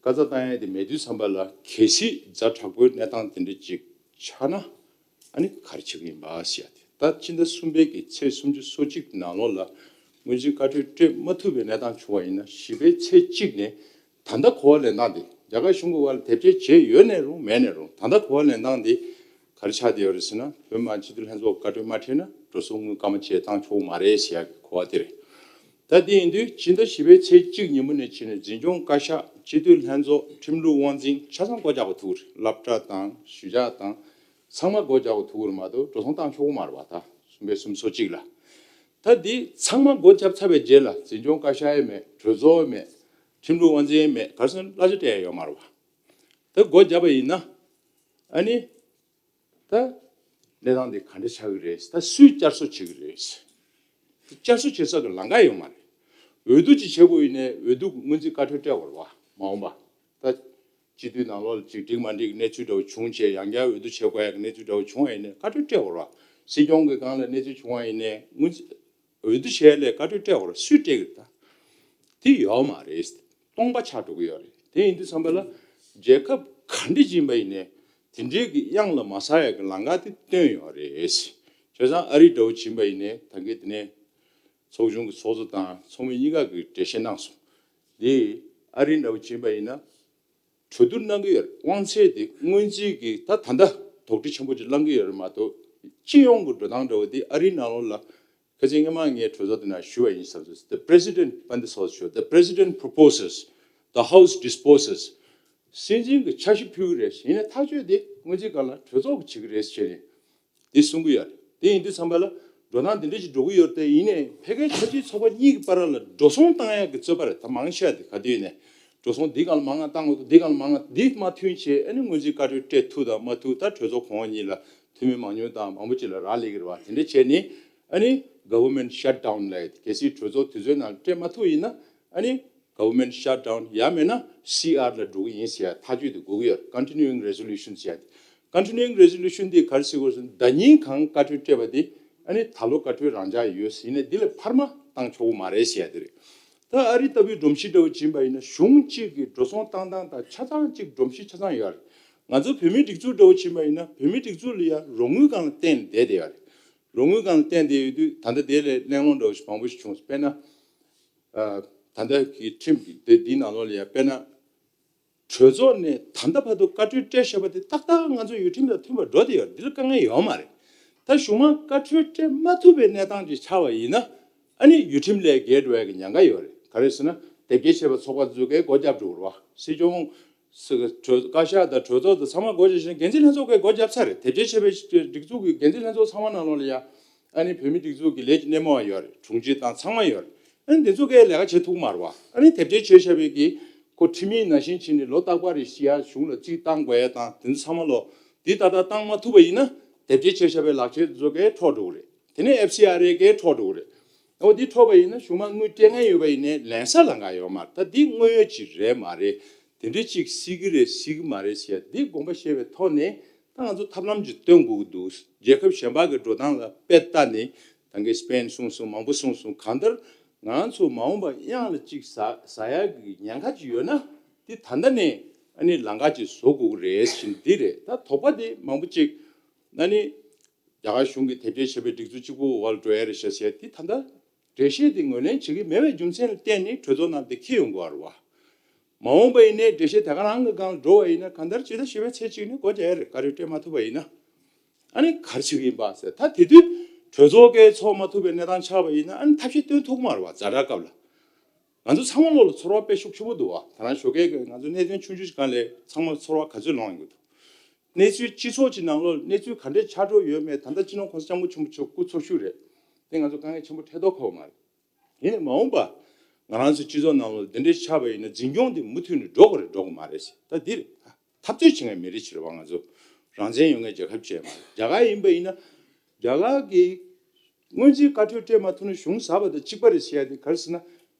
བཀའ་རྩ་བཏང་ཡག་དེ་མེད་དུས་ཙམ་པ་ལ་གལ་སྲིད་ཛ་དྲག་པོའི་གནས་སྟངས་དེ་འདྲ་ཅིག་ཆགས་ན་ཨ་ནི་ག་རེ་བྱེད་ཀྱི་ཡིན་པ་ཟེར་ཡག་དེ། ད་ཕྱི་ཟླ་གསུམ་པའི་གི་ཚེས་སུམ་ཅུ་སོ་གཅིག་ནང་ལོགས་ལ་སྔོན་རྩིས་བཀའ་འཁྲོལ་སྤྲད་མ་ཐུབ་པའི་གནས་སྟངས་བྱུང་བ་ཡིན་ན་བཞི་པའི་ཚེས་གཅིག་ནས་ད་ལྟ་གོ་བ་ལེན་སྟངས་དེ་རྒྱ་གར་གཞུང་གི་བར་ལ་དེབ་སྐྱེལ་བྱས་ཡོད་ནའི་རུང་མེད་ནའི་རུང་ད་ལྟ་གོ་བ་ལེན་སྟངས་དེ་ག་རེ་ཆགས་བསྡད་ཡོད་རེད་ཟེར་ན་བོད་མི་མང་སྤྱི་འཐུས་ལྷན་ཚོགས་བཀའ་འཁྲོལ་མ་ཁྲིད་ན་འགྲོ་སོང་དངུལ་སྐར་མ་བཅས་བཏང་ཆོག་གི་མ་རེད་ཟེར་ཡག་གི་གོ་བ་དེ་རེད། ད་དེ་ཡིན་དུས་ཕྱི་ཟླ་བཞི་པའི་ཚེས་གཅིག་ཉིན་མོ་ནས་ཕྱིན་ནས་འཛིན་སྐྱོང་བཀའ་ཤག་སྤྱི་འཐུས་ལྷན་ཚོགས་ཁྲིམས་ལུགས་དབང་འཛིན་ཆ་ཚང་སྒོ་རྒྱག་དགོས་ཐུག་རེད། སློབ་གྲྭ་དང་གཞིས་ཆགས་དང་ཚང་མ་སྒོ་རྒྱག་དགོས་ཐུག་རེད་མ་གཏོགས་འགྲོ་སོང་བཏང་ཆོག་གི་མ་རེད་བ། ད་གསུམ་པའི་སུམ་ཅུ་སོ་གཅིག་ལ། ད་འདི་ཚང་མ་སྒོ་བརྒྱབ་ཚར་བའི་རྗེས་ལ་འཛིན་སྐྱོང་བཀའ་ཤག་ཡང་མེད། གྲོས་ཚོགས་ཡང་མེད། ཁྲིམས་ལུགས་དབང་འཛིན་ཡང་མེད། ག་རེ་ཟེར་ན་གླ་ཆ་སྤྲད་ཡ་ཡོད་མ་རེད་བ། ད་སྒོ་བརྒྱབ་པ་ཡིན་ན་ཨ་ནི་ད་གནས་སྟངས་འདི་ག་འདྲ་ཆགས་ཀྱི་རེད། ད་སུས་བསྐྱར་གསོ་བྱེད་ཀྱི་རེད། བསྐྱར་གསོ་བྱེད་ས་གི་ལམ་ཁ་ཡོད་མ་རེད། འོས་བསྡུ་ཅིག་བྱེད་དགོས་ཡིན་ནའི་འོས་བསྡུ་སྔོན་རྩིས་བཀའ་འཁྲོལ་སྤྲད་དགོས་རེད་བ། མ་འོངས་པ་ད་སྤྱི་འཐུས་ནང་ལོགས་ལ་ཅིག་འགྲིག་མ་འགྲིག་གི་གནས་ཚུལ་འདྲ་བོ་བྱུང་བྱས་ཡང་བསྐྱར་འོས་བསྡུ་བྱེད་དགོས་ཡག་གི་གནས་ཚུལ་འདྲ་བོ་བྱུང་བ་ཡིན་ནའི་བཀའ་འཁྲོལ་སྤྲད་དགོས་རེད་བ། སྲིད་སྐྱོང་གི་སྒང་ལ་གནས་ཚུལ་བྱུང་བ་ཡིན་ནའི་སྔོན་རྩིས་འོས་བསྡུ་བྱས་ལས་བཀའ་འཁྲོལ་སྤྲད་དགོས་རེད། སུས་སྤྲད་ཀྱི་རེད་ད། དེ་ཡོད་མ་རེད། སྟོང་པ་ཆགས་འགྲོ་གི་ཡོད་རེད། དེ་ཡིན་དུས་ཙམ་པ་ལ་རྒྱལ་ཁབ་ག་འདྲ་ཅིག་ཡིན་པ་ཡིན་ནའི་དེ་འདྲའི་གི་གཡང་ལ་མ་ཟ་ཡག་གི་ལམ་ཁ་དེ་བཏོན་ཡོད་རེད། བྱས་ཙང་ཨ་རི་འདྲ་བོ་ཅིག་ཡིན་པ་ཡིན་ནའི་ད་གིན་དེ་ནས་ཚོགས་ཆུང་གི་ཚོགས་གཙོ་དང་ཚོགས་མི་གཉིས་ཀ་གིས་འགྲེལ་བཤད་གནང་སོང་། དེ་ཨ་རི་འདྲ་བོ་ཅིག་ཡིན་པ་ཡིན་ན་གྲོས་བསྡུར་གནང་གི་ཡོད་རེད། དབང་ཚད་དེ་སྔོན་རྩིས་ཀྱི་ད་ད་ལྟ་དོགས་འདྲི་ཆེན་པོ་ཅིག་བསླང་གི་ཡོད་རེད་མ་གཏོགས་སྤྱི་ཡོངས་ཀྱི་འགྲོ་སྟངས་འདྲ་བོ་དེ་ཨ་རིའི་ནང་ལོགས་ལ། ཁ་སང་སྔོན་མ་ངས་གྲོས་ཚོགས་དེ་ནང་ཞུས་པ་ཡིན་བསམ་སོང་། The president དཔལ་ལྡན་ཚོགས་གཙོ་ཞུ། The president proposes, the house disposes. སྲིད་འཛིན་གྱིས་འཆར་གཞི་ཕུལ་གྱི་རེད། ཡིན་ནའི་ཐག་གཅོད་དེ་སྔོན་རྩིས་སྒང་ལ་གྲོས་ཚོགས་ཀྱིས་བྱེད་ཀྱི་རེད་ཟེར་ནས་འདི་གསུང་གི་ཡོད་རེད། དེ་ཡིན་དུས་ཙམ་པ་ལ་འགྲོ་སྟངས་འདི་འདྲ་ཞིག་འགྲོ་གི་ཡོད་རེད་དེ། ཡིན་ནའི་ཕལ་སྐད་ཆབ་སྲིད་ཚོགས་པ་གཉིས་ཀྱི་བར་ལ་འགྲོ་སོང་བཏང་ཡག་གི་རྩོད་པ་རེད། ད་མང་ཆེ་བ་དེ་ག་དུས་ནས་འགྲོ་སོང་འདི་སྒང་ལ་མང་བ་བཏང་དགོས་འདུག། འདི་སྒང་ལ་མང་བ་འདི་མ་མཐུན་བྱས་ཨ་ནི་སྔོན་རྩིས་བཀའ་འཁྲོལ་སྤྲད་ཐུབ་དང་མ་ཐུབ་ད་གྲོས་ཚོགས་གོང་འོག་གཉིས་ལ་འཐུས་མི་མང་ཉུང་དང་མང་པོ་ཅིག་ལ་རག་ལས་ཀྱི་རེད་བ། དེ་འདྲ་བྱས་ནས་ཨ་ནི་government shutdown ལབ་ཡ་དེ། གལ་སྲིད་གྲོས་ཚོགས་དུས་ཚོད་ནང་སྤྲད་མ་ཐུབ་ཡིན་ན་ཨ་ནི་government shutdown ཡང་མིན་ན་སི་ཨར་ལ་འགྲོ་གི་ཡིན་ཟེར་ཡ་ཐག་གཅོད་དེ་དགོས་ཀྱི་ཡོད་རེད། Continuing resolution ཟེར་ཡ་དེ། Continuing resolution དེ་ག་རེ་ཟེར་དགོས་ཟེར་ན་ཟླ་ཉིན་གང་བཀའ་འཁྲོལ་སྤྲད་པ་དེ་ཨ་ནི་ད་ལོ་བཀའ་འཁྲོལ་རང་འཇགས་ཡོད་ཟེར་ཡིན་ན་འདི་ལས་འཕར་མ་བཏང་ཆོག་གི་མ་རེད་ཟེར་ཡ་དེ་རེད། ད་ཨ་རི་ལྟ་བུའི་སྒྲོམ་གཞི་འདྲ་བོ་ཅིག་ཡིན་པ་ཡིན་ན་གཞུང་གཅིག་གི་འགྲོ་སོང་བཏང་སྟངས་དང་ཆ་ཚང་གཅིག་སྒྲོམ་གཞི་ཆ་ཚང་ཡོད་རེད། ང་ཚོ་བོད་མིའི་སྒྲིག་འཛུགས་འདྲ་བོ་ཅིག་ཡིན་པ་ཡིན་ན་བོད་མིའི་སྒྲིག་འཛུགས་ལ་ཡང་རོགས་དངུལ་སྒང་ལ་བརྟེན་བསྡད་བསྡད་ཡོད་རེད། རོགས་དངུལ་སྒང་ལ་བརྟེན་བསྡད་ཡོད་དུས་ད་ལྟ་དེ་ལས་གླེང་སློང་འདྲ་བོ་ཞིག་མང་པོ་ཞིག་བྱུང་སོང་། དཔེར་ན། ཨ། ད་ལྟ་གི་ཁྲིམས་ཀྱི་དེ་འདིའི་ནང་ལོགས་ལ་ཡང་དཔེར་ན། གྲོས་ཚོགས་ནས་ད་ལྟ་བར་དུ་བཀའ་འཁྲོལ་སྤྲད་བཞག་པ་དེ་ཏག་ཏག་ང་ཚོ་ཡུལ་ཁྲིམས་དང་མཐུན་པར་འགྲོ་བསྡད་ཡོད་རེད། འདི་ལ་དཀའ་ངལ་ཡོད་མ་རེད། ད་གཞུག་མ་བཀའ་འཁྲོལ་སྤྲད་མ་ཐུབ་པའི་གནས་སྟངས་ཅིག་ཆགས་པ་ཡིན་ན། ཨ་ནི་ཡུལ་ཁྲིམས་ལས་འགལ་འགྲོ་ཡ་གི་ཉེན་ཁ་ཡོད་རེད། ག་རེ་ཟེར་ན་དེབ་སྐྱེལ་བྱས་པའི་ཚོགས་པ་ཚོ་གིས་སྒོ་བརྒྱབ་འགྲོ་གི་རེད་བ། སྲིད་སྐྱོང་སྲིད་གྲོས་བཀའ་ཤག་དང་གྲོས་ཚོགས་དང་ཚང་མ་སྒོ་བརྒྱབ་བཞག་ན་འགན་འཛིན་ལྷན་ཚོགས་ཀྱིས་སྒོ་བརྒྱབ་ཚར་རེད། དེབ་སྐྱེལ་བྱས་པའི་སྒྲིག་འཛུགས་ཀྱི་འགན་འཛིན་ལྷན་ཚོགས་ཚང་མ་ནང་ལོགས་ལ་ཡ། ཨ་ནི་བོད་མི་སྒྲིག་འཛུགས་ཀྱི་ལས་ཀྱི་སྣེ་མོ་བ་ཡོད་རེད། དྲུང་ཆེ་དང་ཚང་མ་ཡོད་རེད། ཨ་ནི་དེ་ཚོ་གས་ལས་ཀ་བྱེད་ཐུབ་ཀྱི་མ་རེད་བ། ཨ་ནི་དེབ་སྐྱེལ་བྱས་བཞག་པའི་གི་ཁོ་ཁྲིམས་ཡིག་ནང་བཞིན་བྱས་ནས་ལོ་རྟག་པར་རེ་བཞི་ཡ་གཞུང་ལ་རྩིས་བཏང་དགོས་ཡ་དང་དེ་ཚོ་ཚང་མ་ལོ། འདི་ཏག་ཏག་བཏང་མ་ཐུབ་པ་ཡིན་ན་དེབ་སྐྱེལ་བྱས་བཞག་པའི་ལག་ཁྱེར་ཚོ་གས་འཕྲོག་འགྲོ་གི་རེད། དེ་ནས་ཨེཕ་སི་ཨར་ཨེ་གས་འཕྲོག་འགྲོ་གི་རེད། འོ་འདི་འཕྲོག་པ་ཡིན་ན་གཞུག་མ་དངུལ་སྤྲད་མཁན་ཡོད་པ་ཡིན་ནའི་ལེན་ས་ལང་ཀ་ཡོད་མ་རེད། ད་འདི་དངོས་ཡོད་ཅིག་རེད་མ་རེད། དེ་འདྲ་ཅིག་སྲིད་ཀྱི་རེད་སྲིད་ཀྱི་མ་རེད་ཟེར་ཡ་འདི་དགོངས་པ་བཞེས་པའི་ཐོག་ནས་ད་ང་ཚོ་ཐབས་ལམ་ཅིག་སྟོན་དགོས་ཀྱི་འདུག་རྒྱལ་ཁབ་གཞན་པ་གི་འགྲོ་སྟངས་ལ་དཔེ་ལྟ་ནས་ད་གིན་སི་པེན་གསུངས་སོང་། མང་པོ་གསུངས་སོང་། གང་ལྟར་ང་ཚོ་མ་འོངས་པ་གཡང་ལ་ཅིག་ཟ་ཟ་ཡ་གི་ཉེན་ཁ་ཅིག་ཡོད་ན་འདི་ད་ལྟ་ནས་ཨ་ནི་ལང་ཀ་ཅིག་བཟོ་དགོས་ཀྱི་རེད་ཟེར་འདི་རེད། ད་དོགས་པ་འདི་མང་པོ་ཅིག་ཨ་ནི། རྒྱ་གར་གཞུང་གིས་དེབ་སྐྱེལ་བྱས་པའི་སྒྲིག་འཛུགས་གཅིག་པུ་འོག་ལ་འགྲོ་ཡ་རེད་ཤག་ཟེར་དེ་ད་ལྟ་འགྲེལ་བཤད་དེ་ངོས་ལེན་བྱེད་ཀྱི་མེད་པའི་རྒྱུ་མཚན་ལ་བརྟེན་ནས་གྲོས་ཚོགས་ནང་དེ་འཁྱེར་ཡོང་དགོས་པ་རེད་བ། མ་འོངས་པ་ཡིན་ནའི་འགྲེལ་བཤད་དེ་ག་རང་གི་སྒང་ལ་འགྲོ་བ་ཡིན་ན་གང་ལྟར་ཇི་ལྟར་ཞུ་བའི་ཚེ་གཅིག་ནས་སྒོ་རྒྱག་ཡ་རེད། བཀའ་འཁྲོལ་སྤྲད་མ་ཐུབ་པ་ཡིན་ན། ཨ་ནི་ག་རེ་བྱེད་ཀྱི་ཡིན་པ་ཟེར། ད་དེ་དུས་གྲོས་ཚོགས་ཀྱིས་ཚོགས་མ་ཐུབ་པའི་གནས་སྟངས་ཆགས་པ་ཡིན་ན་ཨ་ནི་ཐབས་ཤེས་སྟོན་ཐུབ་ཀྱི་མ་རེད་བ། ཛ་དྲག་སྐབས་ལ། ང་ཚོ་ཚང་མ་ལོག་ལ་ཚོར་བ་དཔེ་ཤུགས་ཆེན་པོ་འདུག་བ། ད་རང་ཞོགས་ཀས་ཀྱི་ང་ཚོ་གནད་དོན་ཆུང་ཆུང་ཞིག་སྒང་ལ་ཚང་མ་ཚོར་བ་ག་ཚོད་ལངས་ཡོང་གི་འདུག་གནས་ཚུལ་སྤྱི་ཚོགས་ཀྱི་ནང་ལོགས་གནས་ཚུལ་ག་འདྲས་ཆགས་འགྲོ་ཡོད་མེད་ད་ལྟ་སྤྱི་ནོར་གོང་ས་སྐྱབས་མགོན་ཆེན་པོ་མཆོག་སྐུ་འཚོ་བཞུགས་རེད། དེ་ང་ཚོ་དཀའ་ངལ་ཆེན་པོ་འཕྲད་མདོག་ཁ་པོ་མ་རེད། ཡིན་ནའི་མ་འོངས་པ་ང་རང་ཚོ་སྤྱི་ཚོགས་ནང་ལོགས་འདི་འདྲས་ཆགས་པ་ཡིན་ན་འཛིན་སྐྱོང་དེ་མུ་མཐུད་ནས་འགྲོ་དགོས་རེད་འགྲོ་དགོས་མ་རེད་ཟེར། ད་འདི་རེད། འཐབ་རྩོད་བྱེད་མཁན་མི་རིགས་ཤིག་རེད་བ། ང་ཚོ་རང་བཙན་ཡོད་མཁན་རྒྱལ་ཁབ་ཅིག་མ་རེད། རྒྱ་གར་ཡིན་པ་ཡིན་ན་རྒྱ་གར་གྱི་སྔོན་རྩིས་བཀའ་འཁྲོལ་སྤྲད་མ་ཐུབ་ན་གཞུང་ཟ་བ་དང་གཅིག་པ་རེད་ཟེར་ཡ་དེ་ག་རེ་ཟེར་ན།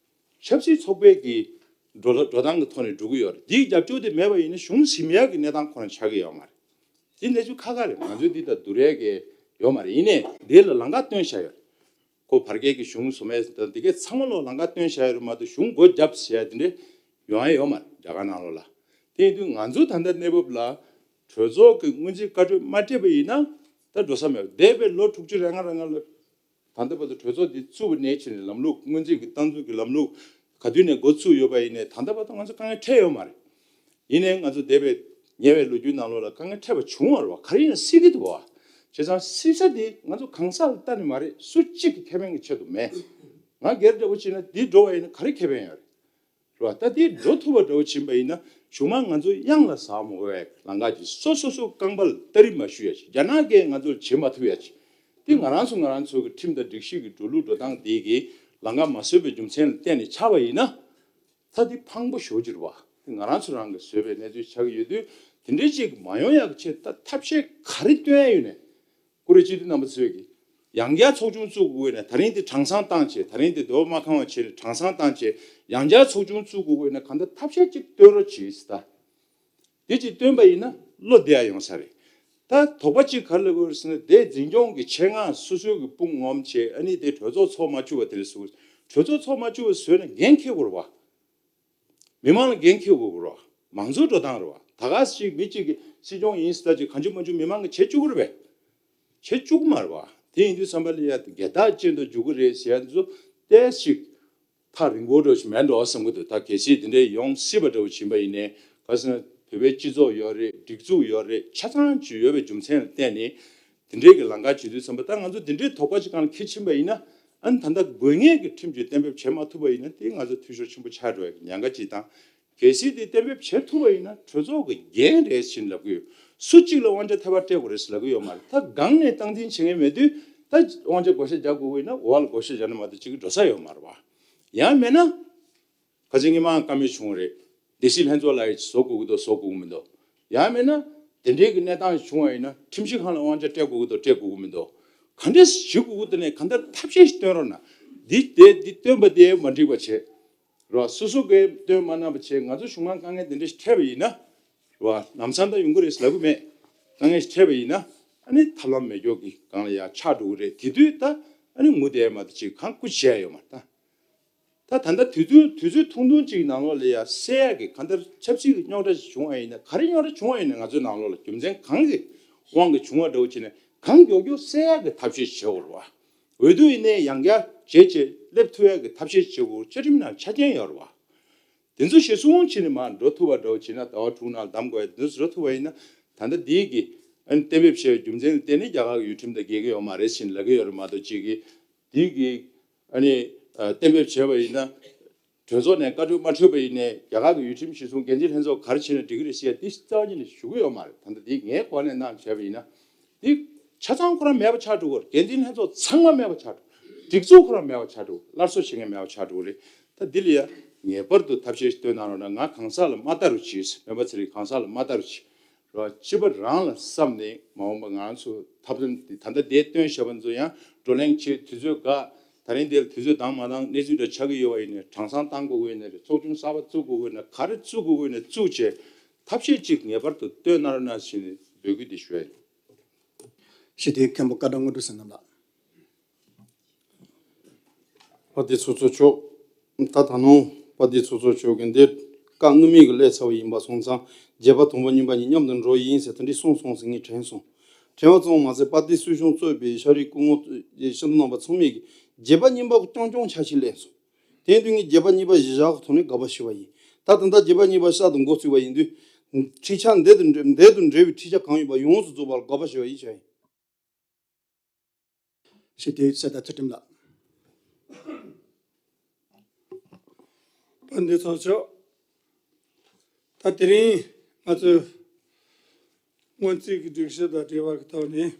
ཆབ་སྲིད་ཚོགས་པའི་གི་འགྲོ་ལ་འགྲོ་སྟངས་ཀྱི་ཐོག་ནས་འགྲོ་གི་ཡོད་རེད། འདིའི་རྒྱབ་སྐྱོར་དེ་མེད་པ་ཡིན་ན་གཞུང་ཟིན་ཡག་གི་གནས་སྟངས་ཁོ་ན་ཆགས་ཀྱི་ཡོད་མ་རེད། འདི་གནས་ཚུལ་ཁག་ཁག་རེད། ང་ཚོས་འདི་ལྟར་བསྡུར་ཡག་གི་ཡོད་མ་རེད། ཡིན་ནའི་འདི་ལ་ལམ་ཁ་སྟོན་བཞག་ཡོད་རེད། ཁོ་བར་བརྒལ་གྱི་གཞུང་བཟོ་མེད་དང་འདི་གའི་ཚང་མ་ལོག་ལམ་ཁ་སྟོན་བཞག་ཡོད་རེད་མ་གཏོགས་གཞུང་སྒོ་བརྒྱབ་ཟེར་ཡ་དེ་འདྲ་ཡོང་ཡ་ཡོད་མ་རེད་རྒྱ་གར་ནང་ལོགས་ལ། དེ་ཡིན་དུས་ང་ཚོ་ད་ལྟ་གནས་བབ་ལ་གྲོས་ཚོགས་ཀྱི་སྔོན་རྩིས་བཀའ་འཁྲོལ་མ་སྤྲད་པ་ཡིན་ན་ད་འགྲོ་ས་མེད་པ། འདས་པའི་ལོ་དྲུག་ཅུ་རེ་ལྔ་རེ་ལྔ་ལ་ད་ལྟ་བར་དུ་གྲོས་ཚོགས་འདི་བཙུགས་པ་ནས་བྱས་ནས་ལམ་ལུགས་སྔོན་རྩིས་ཀྱི་ཏང་འཛུགས་ཀྱི་ལམ་ལུགས་ག་དུས་ནས་འགོ་བཙུགས་ཡོད་པ་ཡིན་ནའི་ད་ལྟ་བར་དུ་ང་ཚོ་དཀའ་ངལ་འཕྲད་ཡོད་མ་རེད། ཡིན་ནའི་ང་ཚོ་འདས་པའི་ཉེ་བའི་ལོ་རྒྱུས་ནང་ལོགས་ལ་དཀའ་ངལ་འཕྲད་པ་བྱུང་བ་རེད་བ། ག་རེ་ཡིན་ན་སྲིད་ཀྱི་འདུག་བ། བྱས་ཙང་སྲིད་ས་འདི་ང་ཚོ་གང་ཟག་ལ་ལྟ་ནས་མ་རེད། སུ་གཅིག་གི་ཁེ་ཕན་གྱི་ཆེད་དུ་མེད། ང་སྒེར་འདྲ་བོ་བྱས་ན་འདི་འགྲོ་བ་ཡིན་ན་ག་རེ་ཁེ་ཕན་ཡོད་རེད། རེད་བ། ད་དེ་འགྲོ་ཐུབ་པ་འདྲ་བོ་ཕྱིན་པ་ཡིན་ན་གཞུག་མ་ང་ཚོ་གཡང་ལ་ཟ་མ་དགོས་པའི་ལམ་ཁ་ཅིག་སོ་སོ་སོ་རྐང་པ་ལ་སྟ་རེ་མ་གཞུ་ཡ་ཞིག་རྒྱ་ནག་གིས་ང་ཚོར་བྱེད་མ་ཐུབ་ཡ་ཅིག་དེ་ང་རང་ཚོ་ང་རང་ཚོ་གི་ཁྲིམས་དང་སྒྲིག་གཞི་གི་འགྲོ་ལུགས་འགྲོ་སྟངས་དེ་གི་ལམ་ཁ་མ་བཟོས་པའི་རྒྱུ་མཚན་ལ་བརྟེན་ནས་ཆགས་པ་ཡིན་ན་ད་དེ་ཕངས་པོ་ཞེ་པོ་ཅིག་རེད་བ། དེ་ང་རང་ཚོ་རང་གིས་བཟོས་པའི་གནས་ཚུལ་ཆགས་ཀྱི་ཡོད་དུས་དེ་འདྲའི་ཅིག་མ་ཡོང་ཡག་གི་ཆེད་ད་ཐབས་ཤེས་ག་རེ་སྟོན་ཡ་ཡོད་ནས། ཀུ་རེ་སྤྱི་འཐུས་རྣམ་པ་ཚོས་ཀྱིས་ཡང་བསྐྱར་ཚོགས་ཆུང་བཙུགས་དགོས་ན་ད་རིང་དེ་གྲངས་ཚང་བཏང་བྱས། ད་རིང་དེ་འདོད་པ་མ་ཁེངས་པ་བྱས་ནས་གྲངས་ཚང་བཏང་བྱས་ཡང་བསྐྱར་ཚོགས་ཆུང་བཙུགས་དགོས་ན་གང་ལྟར་ཐབས་ཤེས་གཅིག་སྟོན་རོགས་གྱིས་ཟེར། ད་དེ་གཅིག་སྟོན་པ་ཡིན་ན་བློ་བདེ་ཡ་ཡོང་ས་རེད། ད་དོགས་པ་གཅིག་ག་རེ་ལབ་དགོས་རེད་ཟེར་ན། དེ་འཛིན་སྐྱོང་གི་ཆེད་མངགས་སོ་སོའི་གི་དཔུང་ངོམ་བྱས། ཨ་ནི་དེ་གྲོས་ཚོགས་ཚོགས་མ་བཅུག་པ་དེ་ལ་ཟེར། གྲོས་ཚོགས་ཚོགས་མ་བཅུག་པ་བཟོས་ན་འགན་འཁྱེར་དགོས་རེད་བ། མི་མང་ལ་འགན་འཁྱེར་དགོས་རེད་བ། མང་གཙོའི་འགྲོ་སྟངས་རེད་བ། ད་ག་ཞིག་མི་གཅིག་གིས་སྲིད་སྐྱོང་ཡིན་ཟེར་ད་ཅིག་གང་བྱུང་མང་བྱུང་མི་མང་གིས་བྱེད་བཅུག་གི་རེད་པས། བྱེད་བཅུག་གི་མ་རེད་བ། དེ་ཡིན་དུས་བསམ་པ་ལ་ཡ་དེ་དགེ་རྟགས་ཅན་དུ་འཇུག་གི་རེད་ཟེར་ཡ་འདི་ཚོ་ཏོག་ཙམ་ཐག་རིང་པོ་འདྲ་ཞིག་མེད་འགྲོ་བསམ་གྱི་འདུག་ད་གལ་སྲིད་དེ་འདྲའི་ཡོང་སྲིད་པ་འདྲ་བོ་ཕྱིན་པ་ཡིན་ནའི་ག་ཟེར་ན་བོད་པའི་སྤྱི་ཚོགས་ཡོད་རེད། སྒྲིག་འཛུགས་ཡོད་རེད། ཆ་ཚང་ཅིག་ཡོད་པའི་རྒྱུ་མཚན་ལ་བརྟེན་ནས་དེ་འདྲའི་གི་ལམ་ཁ་བྱེད་དུས་ཙམ་པ། ད་ང་ཚོ་དེ་འདྲའི་དོགས་པ་ཅིག་སྒང་ལ་འཁྱེར་ཕྱིན་པ་ཡིན་ན། ཨ་ནི་ད་ལྟ་དགོས་ངེས་ཀྱི་ཁྲིམས་ཀྱི་གཏན་འབེབས་བྱེད་མ་ཐུབ་པ་ཡིན་ན་དེ་ང་ཚོ་འཐུས་ཤོར་ཆེན་པོ་ཆགས་འགྲོ་བའི་ཉེན་ཁ་ཅིག་དང་། གལ་སྲིད་དེ་གཏན་འབེབས་བྱེད་ཐུབ་པ་ཡིན་ན་གྲོས་ཚོགས་ཀྱི་འགན་རེད་ཟེར་ལབ་ཀྱི་ཡོད། སུ་གཅིག་ལ་དབང་ཆ་ཐེ་བ་སྤྲད་དགོས་རེད་ཟེར་ལབ་ཀྱི་ཡོད་མ་རེད། ད་སྒང་ནས་སྟངས་འཛིན་བྱེད་མཁན་མེད་དུས་ད་དབང་ཆ་བགོ་བཤའ་རྒྱག་དགོས་ཀྱི་ཡིན་ན་འོག་ལ་བགོ་བཤའ་རྒྱག་ན་མ་གཏོགས་གཅིག་གི་འགྲོ་ས་ཡོད་མ་རེད་བ། ཡང་མེད་ན། ཁ་སང་ཉི་མ་བཀའ་མོལ་བྱུང་བ་རེད། སྡེ་སྲིད་ལྷན་ཚོགས་ལ་ཡི་བཟོ་དགོས་ཀྱི་འདུག་བཟོ་དགོས་ཀྱི་མི་འདུག་ཡང་མིན་ན་དེ་འདྲའི་གི་གནས་སྟངས་བྱུང་བ་ཡིན་ན་ཁྲིམས་ཞིབ་ཁང་ལ་དབང་ཆ་སྤྲད་དགོས་ཀྱི་འདུག་སྤྲད་དགོས་ཀྱི་མི་འདུག་ག་འདྲས་ཞིག་དགོས་ཀྱི་འདུག་ནས་ག་འདྲ་ཐབས་ཤེས་ཤིག་སྟོན་རོགས་གནང་། འདི་དེ་འདི་སྟོན་པ་དེ་མ་འགྲིག་པ་བྱས་རོགས། སོ་སོ་གིས་སྟོན་མ་གནང་བ་བྱས། ང་ཚོ་གཞུང་མང་དཀའ་ངལ་དེ་འདྲ་ཞིག་འཕྲད་པ་ཡིན་ན་རོགས། ལམ་སང་ད་ཡོང་གི་རེད་ལབ་གི་མེད། དཀའ་ངལ་ཞིག་འཕྲད་པ་ཡིན་ན་ཨ་ནི་ཐབས་ལམ་མེད་སྐྱོ་གི་སྒང་ལ་ཡ་ཆགས་འགྲོ་གི་རེད། དེ་དུས་ད་ཨ་ནི་ངུ་བསྡད་མ་གཏོགས་ཅིག་གང་སྐུ་བྱས་ཡོད་མ་རེད་ད། ད་ད་ལྟ་དུས་ཚོད་དུས་ཚོད་ཐུང་ཐུང་ཅིག་ནང་ལོགས་ལ་ཡ་སེལ་ཡག་གི་གང་ལྟར་ཆབ་སྲིད་ཀྱི་རྙོག་དྲ་ཞིག་བྱུང་བ་ཡིན་ན། ག་རེ་རྙོག་དྲ་བྱུང་བ་ཡིན་ན་ང་ཚོའི་ནང་ལོགས་ལ་རྒྱུ་མཚན་གང་གི་དབང་གིས་བྱུང་བ་འདྲ་བོ་བྱས་ནས་གང་མགྱོགས་མགྱོགས་སེལ་ཡག་གི་ཐབས་ཤེས་བྱེད་དགོས་རེད་བ། འོས་བསྡུ་ཡིན་ནའི་ཡང་བསྐྱར་བྱས་བྱས་སླེབས་ཐུབ་ཡག་གི་ཐབས་ཤེས་བྱེད་དགོས། བཅའ་ཁྲིམས་ནང་ཆ་རྐྱེན་ཡོད་རེད་བ། དེ་ཚོ་གཞིར་བཟུང་བྱས་ནས་མར་འགྲོ་ཐུབ་པ་འདྲ་བོ་བྱས་ན། ཟླ་བ་དྲུག་ནང་ལ་བདམས་དགོས་ཡ་དེ་ཚོ་འགྲོ་ཐུབ་པ་ཡིན་ན། ད་ལྟ་འདིའི་གི་ཨ་ནི་གཏན་འབེབས་བྱས་པའི་རྒྱུ་མཚན་ལ་བརྟེན་ནས་རྒྱ་གར་གྱི་ཡུལ་ཁྲིམས་དང་འགལ་གྱི་ཡོད་མ་རེད་ཟེར་ནས་ལབ་ཀྱི་ཡོད་རེད་མ་གཏོགས། གཅིག་གིས་འདི་གི་ཨ་ནི་ཨ་གཏན་འབེབས་བྱས་པ་ཡིན་ན། གྲོས་ཚོགས་ནས་བཀའ་འཁྲོལ་མ་འཁྲོལ་བ་ཡིན་ནའི་རྒྱ་གར་གྱི་ཡུལ་ཁྲིམས་གཞིར་བཟུང་འགན་འཛིན་ལྷན་ཚོགས་ག་རེ་བྱས་ན་འགྲིག་གི་རེད་ཟེར་ཡ་འདི་རྩ་བ་ཉིད་ནས་ཞུ་གི་ཡོད་མ་རེད། ད་ལྟ་འདི་ངའི་གོ་གནས་ནང་བྱས་པ་ཡིན་ན། འདི་ཆ་ཚང་ཁོ་རང་མེད་པ་ཆགས་འགྲོ་གི་རེད། འགན་འཛིན་ལྷན་ཚོགས་ཚང་མ་མེད་པ་ཆགས་འགྲོ། སྒྲིག་འཛུགས་ཁོ་རང་མེད་པ་ཆགས་འགྲོ། སླར་གསོ་བྱེད་མཁན་མེད་པ་ཆགས་འགྲོ་གི་རེད། ད་འདི་ལ་ཡ་ངེས་པར་དུ་ཐབས་ཤེས་བཏོན་གནང་རོགས་གནང་། ང་གང་ཟག་ལ་མ་ལྟ་རོགས་གྱིས། སྨན་པ་ཚེ་རིང་གང་ཟག་ལ་མ་ལྟ་རོགས་གྱིས། རོགས་སྤྱི་པ་རང་ལ་བསམ་ནས་མ་འོངས་པ་ང་ཚོ་ཐབས་ལམ་འདི་ད་ལྟ་འདིར་བཏོན་བཞག་པ་ཚོ་ཡང་བགྲོ་གླེང་བྱེད་དུས་ཚོད་འགའ། ད་རིང་འདིར་དུས་ཚོད་དང་མ་དང་གནས་ཚུལ་འདྲ་ཆགས་ཀྱི་ཡོད་པ་ཡིན་ནའི་གྲངས་ཚང་བཏང་དགོས་ཀྱི་ཡོད་ན་རེད། ཚོགས་ཆུང་གསར་པ་བཙུགས་དགོས་ཀྱི་ཡོད་ན། ག་རེ་བཙུགས་དགོས་ཀྱི་ཡོད་ན་བཙུགས་བྱས་ཐབས་ཤེས་གཅིག་ངེས་པར་དུ་བཏོན་གནང་རོགས་གནང་ཞེས་ནས་འབོད་སྐུལ་འདི་ཞུ་ཡ་ཡིན། ཞི་བདེའི་མཁན་པོ་བཀའ་བགྲང་དངོས་གྲུབ་བསོད་ནམས་ལགས། དཔལ་ལྡན་ཚོགས་གཙོ་མཆོག་ད་ད་ནང་དཔལ་ལྡན་ཚོགས་གཙོ་མཆོག་གིས་འདིར་བཀའ་དངོས་མེད་ཀྱི་སླེབས་ཚར་བ་ཡིན་པ་སོང་ཙང་། རྒྱས་པ་དང་པོ་གཉིས་པ་གཉིས་མཉམ་དུ་འགྲོ་ཡིན་ཟེར་དེ་འདྲས་གསུངས་སོང་ཟེར་ངས་དྲན་སོང་། དྲན་པ་ཙམ་མ་ཟད། དཔལ་ལྡན་སྲིད་གཞུང་གཙོས་པའི་ཤ་རིག་སྐུ་ངོ་སྤྱི་འཐུས་རྣམ་པ་ཚང་མས་ཀྱིས་རྒྱས་པ་གཉིས་པ་རྐྱང་རྐྱང་ཆ་ཞིག་སླེབས་སོང་། དེ་དུས་ངས་རྒྱས་པ་གཉིས་པ་གཞི་བཞག་གི་ཐོག་ནས་དགག་པ་ཞུས་པ་ཡིན། ད་ད་ལྟ་རྒྱས་པ་གཉིས་པ་གསར་དུ་འགོ་བཙུགས་པ་ཡིན་དུས། འཁྲིག་ཆ་འདི་དང་འབྲེལ་འདི་དང་འབྲེལ་བའི་འཁྲིག་ཆ་གང་ཡོད་པ་ཡོངས་སུ་རྫོགས་པར་དགག་པ་ཞུས་པ་ཡིན་ཞུ་ཡིན། ཞི་བདེའི་གསེར་རྟ་ཚུལ་ཁྲིམས་ལགས། དཔལ་ལྡན་ཚོགས་གཙོ། ད་དེ་རིང་ང་ཚོས་སྔོན་རྩིས་ཀྱི་སྒྲིག་གཞི་དང་འབྲེལ་བ་གི་ཐོག་ནས་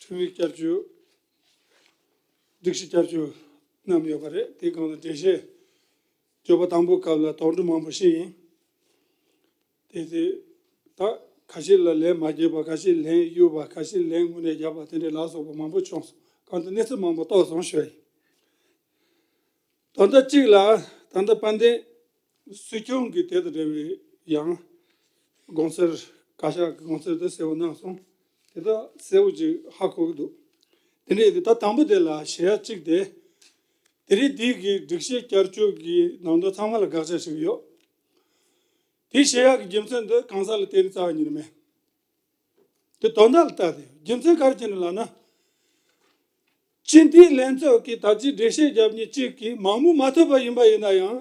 ཁྲིམས་ཡིག་བསྐྱར་བཅོས། སྒྲིག་གཞི་བསྐྱར་བཅོས་གནང་ཡོད་པ་རེད། དེའི་སྒང་ལ་འགྲེལ་བཤད་བརྗོད་པ་དང་པོའི་སྐབས་ལ་དོགས་འདྲི་མང་པོ་ཞིག་ཡིན། དེ་དེ་ད་ཁ་ཤས་ལ་ལན་མ་བརྒྱབ་པ། ཁ་ཤས་ལན་གཡུགས་པ། ཁ་ཤས་ལན་དངོས་གནས་བརྒྱབ་པ། དེ་འདྲའི་ལ་སོགས་པ་མང་པོ་བྱུང་སོང་། གང་ལྟར་གནས་ཚུལ་མང་པོ་རྟོགས་སོང་ཞུ་ཡ་ཡིན། དོན་དག་གཅིག་ལ་ད་ལྟ་དཔལ་ལྡན་སྲིད་སྐྱོང་གིས་དེ་དང་འབྲེལ་བའི་ཡང་དགོངས་ཚུལ། བཀའ་ཤག་གི་དགོངས་ཚུལ་དེ་གསལ་པོ་གནང་སོང་། དེ་དག་གསལ་པོ་ཅིག་ཧ་གོ་གི་འདུག་དེ་འདྲ་ཡིན་དུས་ད་དང་པོ་དེ་ལ་ཞུ་ཡ་གཅིག་དེ། དེ་རིང་འདི་གི་སྒྲིག་གཞི་བསྐྱར་བཅོས་ཀྱི་ནང་དོན་ཚང་མ་ལ་དགག་བྱ་ཞིག་ཡོད། དེ་བཤད་ཡག་གི་རྒྱུ་མཚན་འདི་གང་ཟག་ལ་བརྟེན་ནས་རྩ་བ་ཉིད་ནས་མེད། དེ་དོན་དག་ལ་ལྟ་སྟེ་རྒྱུ་མཚན་ག་རེ་བྱས་ནས་ལབ་ན། སྤྱི་འཐུས་ལྷན་ཚོགས་ཀྱིས་ད་ཅི་འགྲེལ་བཤད་རྒྱབ་མཁན་གཅིག་གིས་མང་མོས་མ་ཐོབ་པ་ཡིན་པ་ཡིན་ན་ཡང་།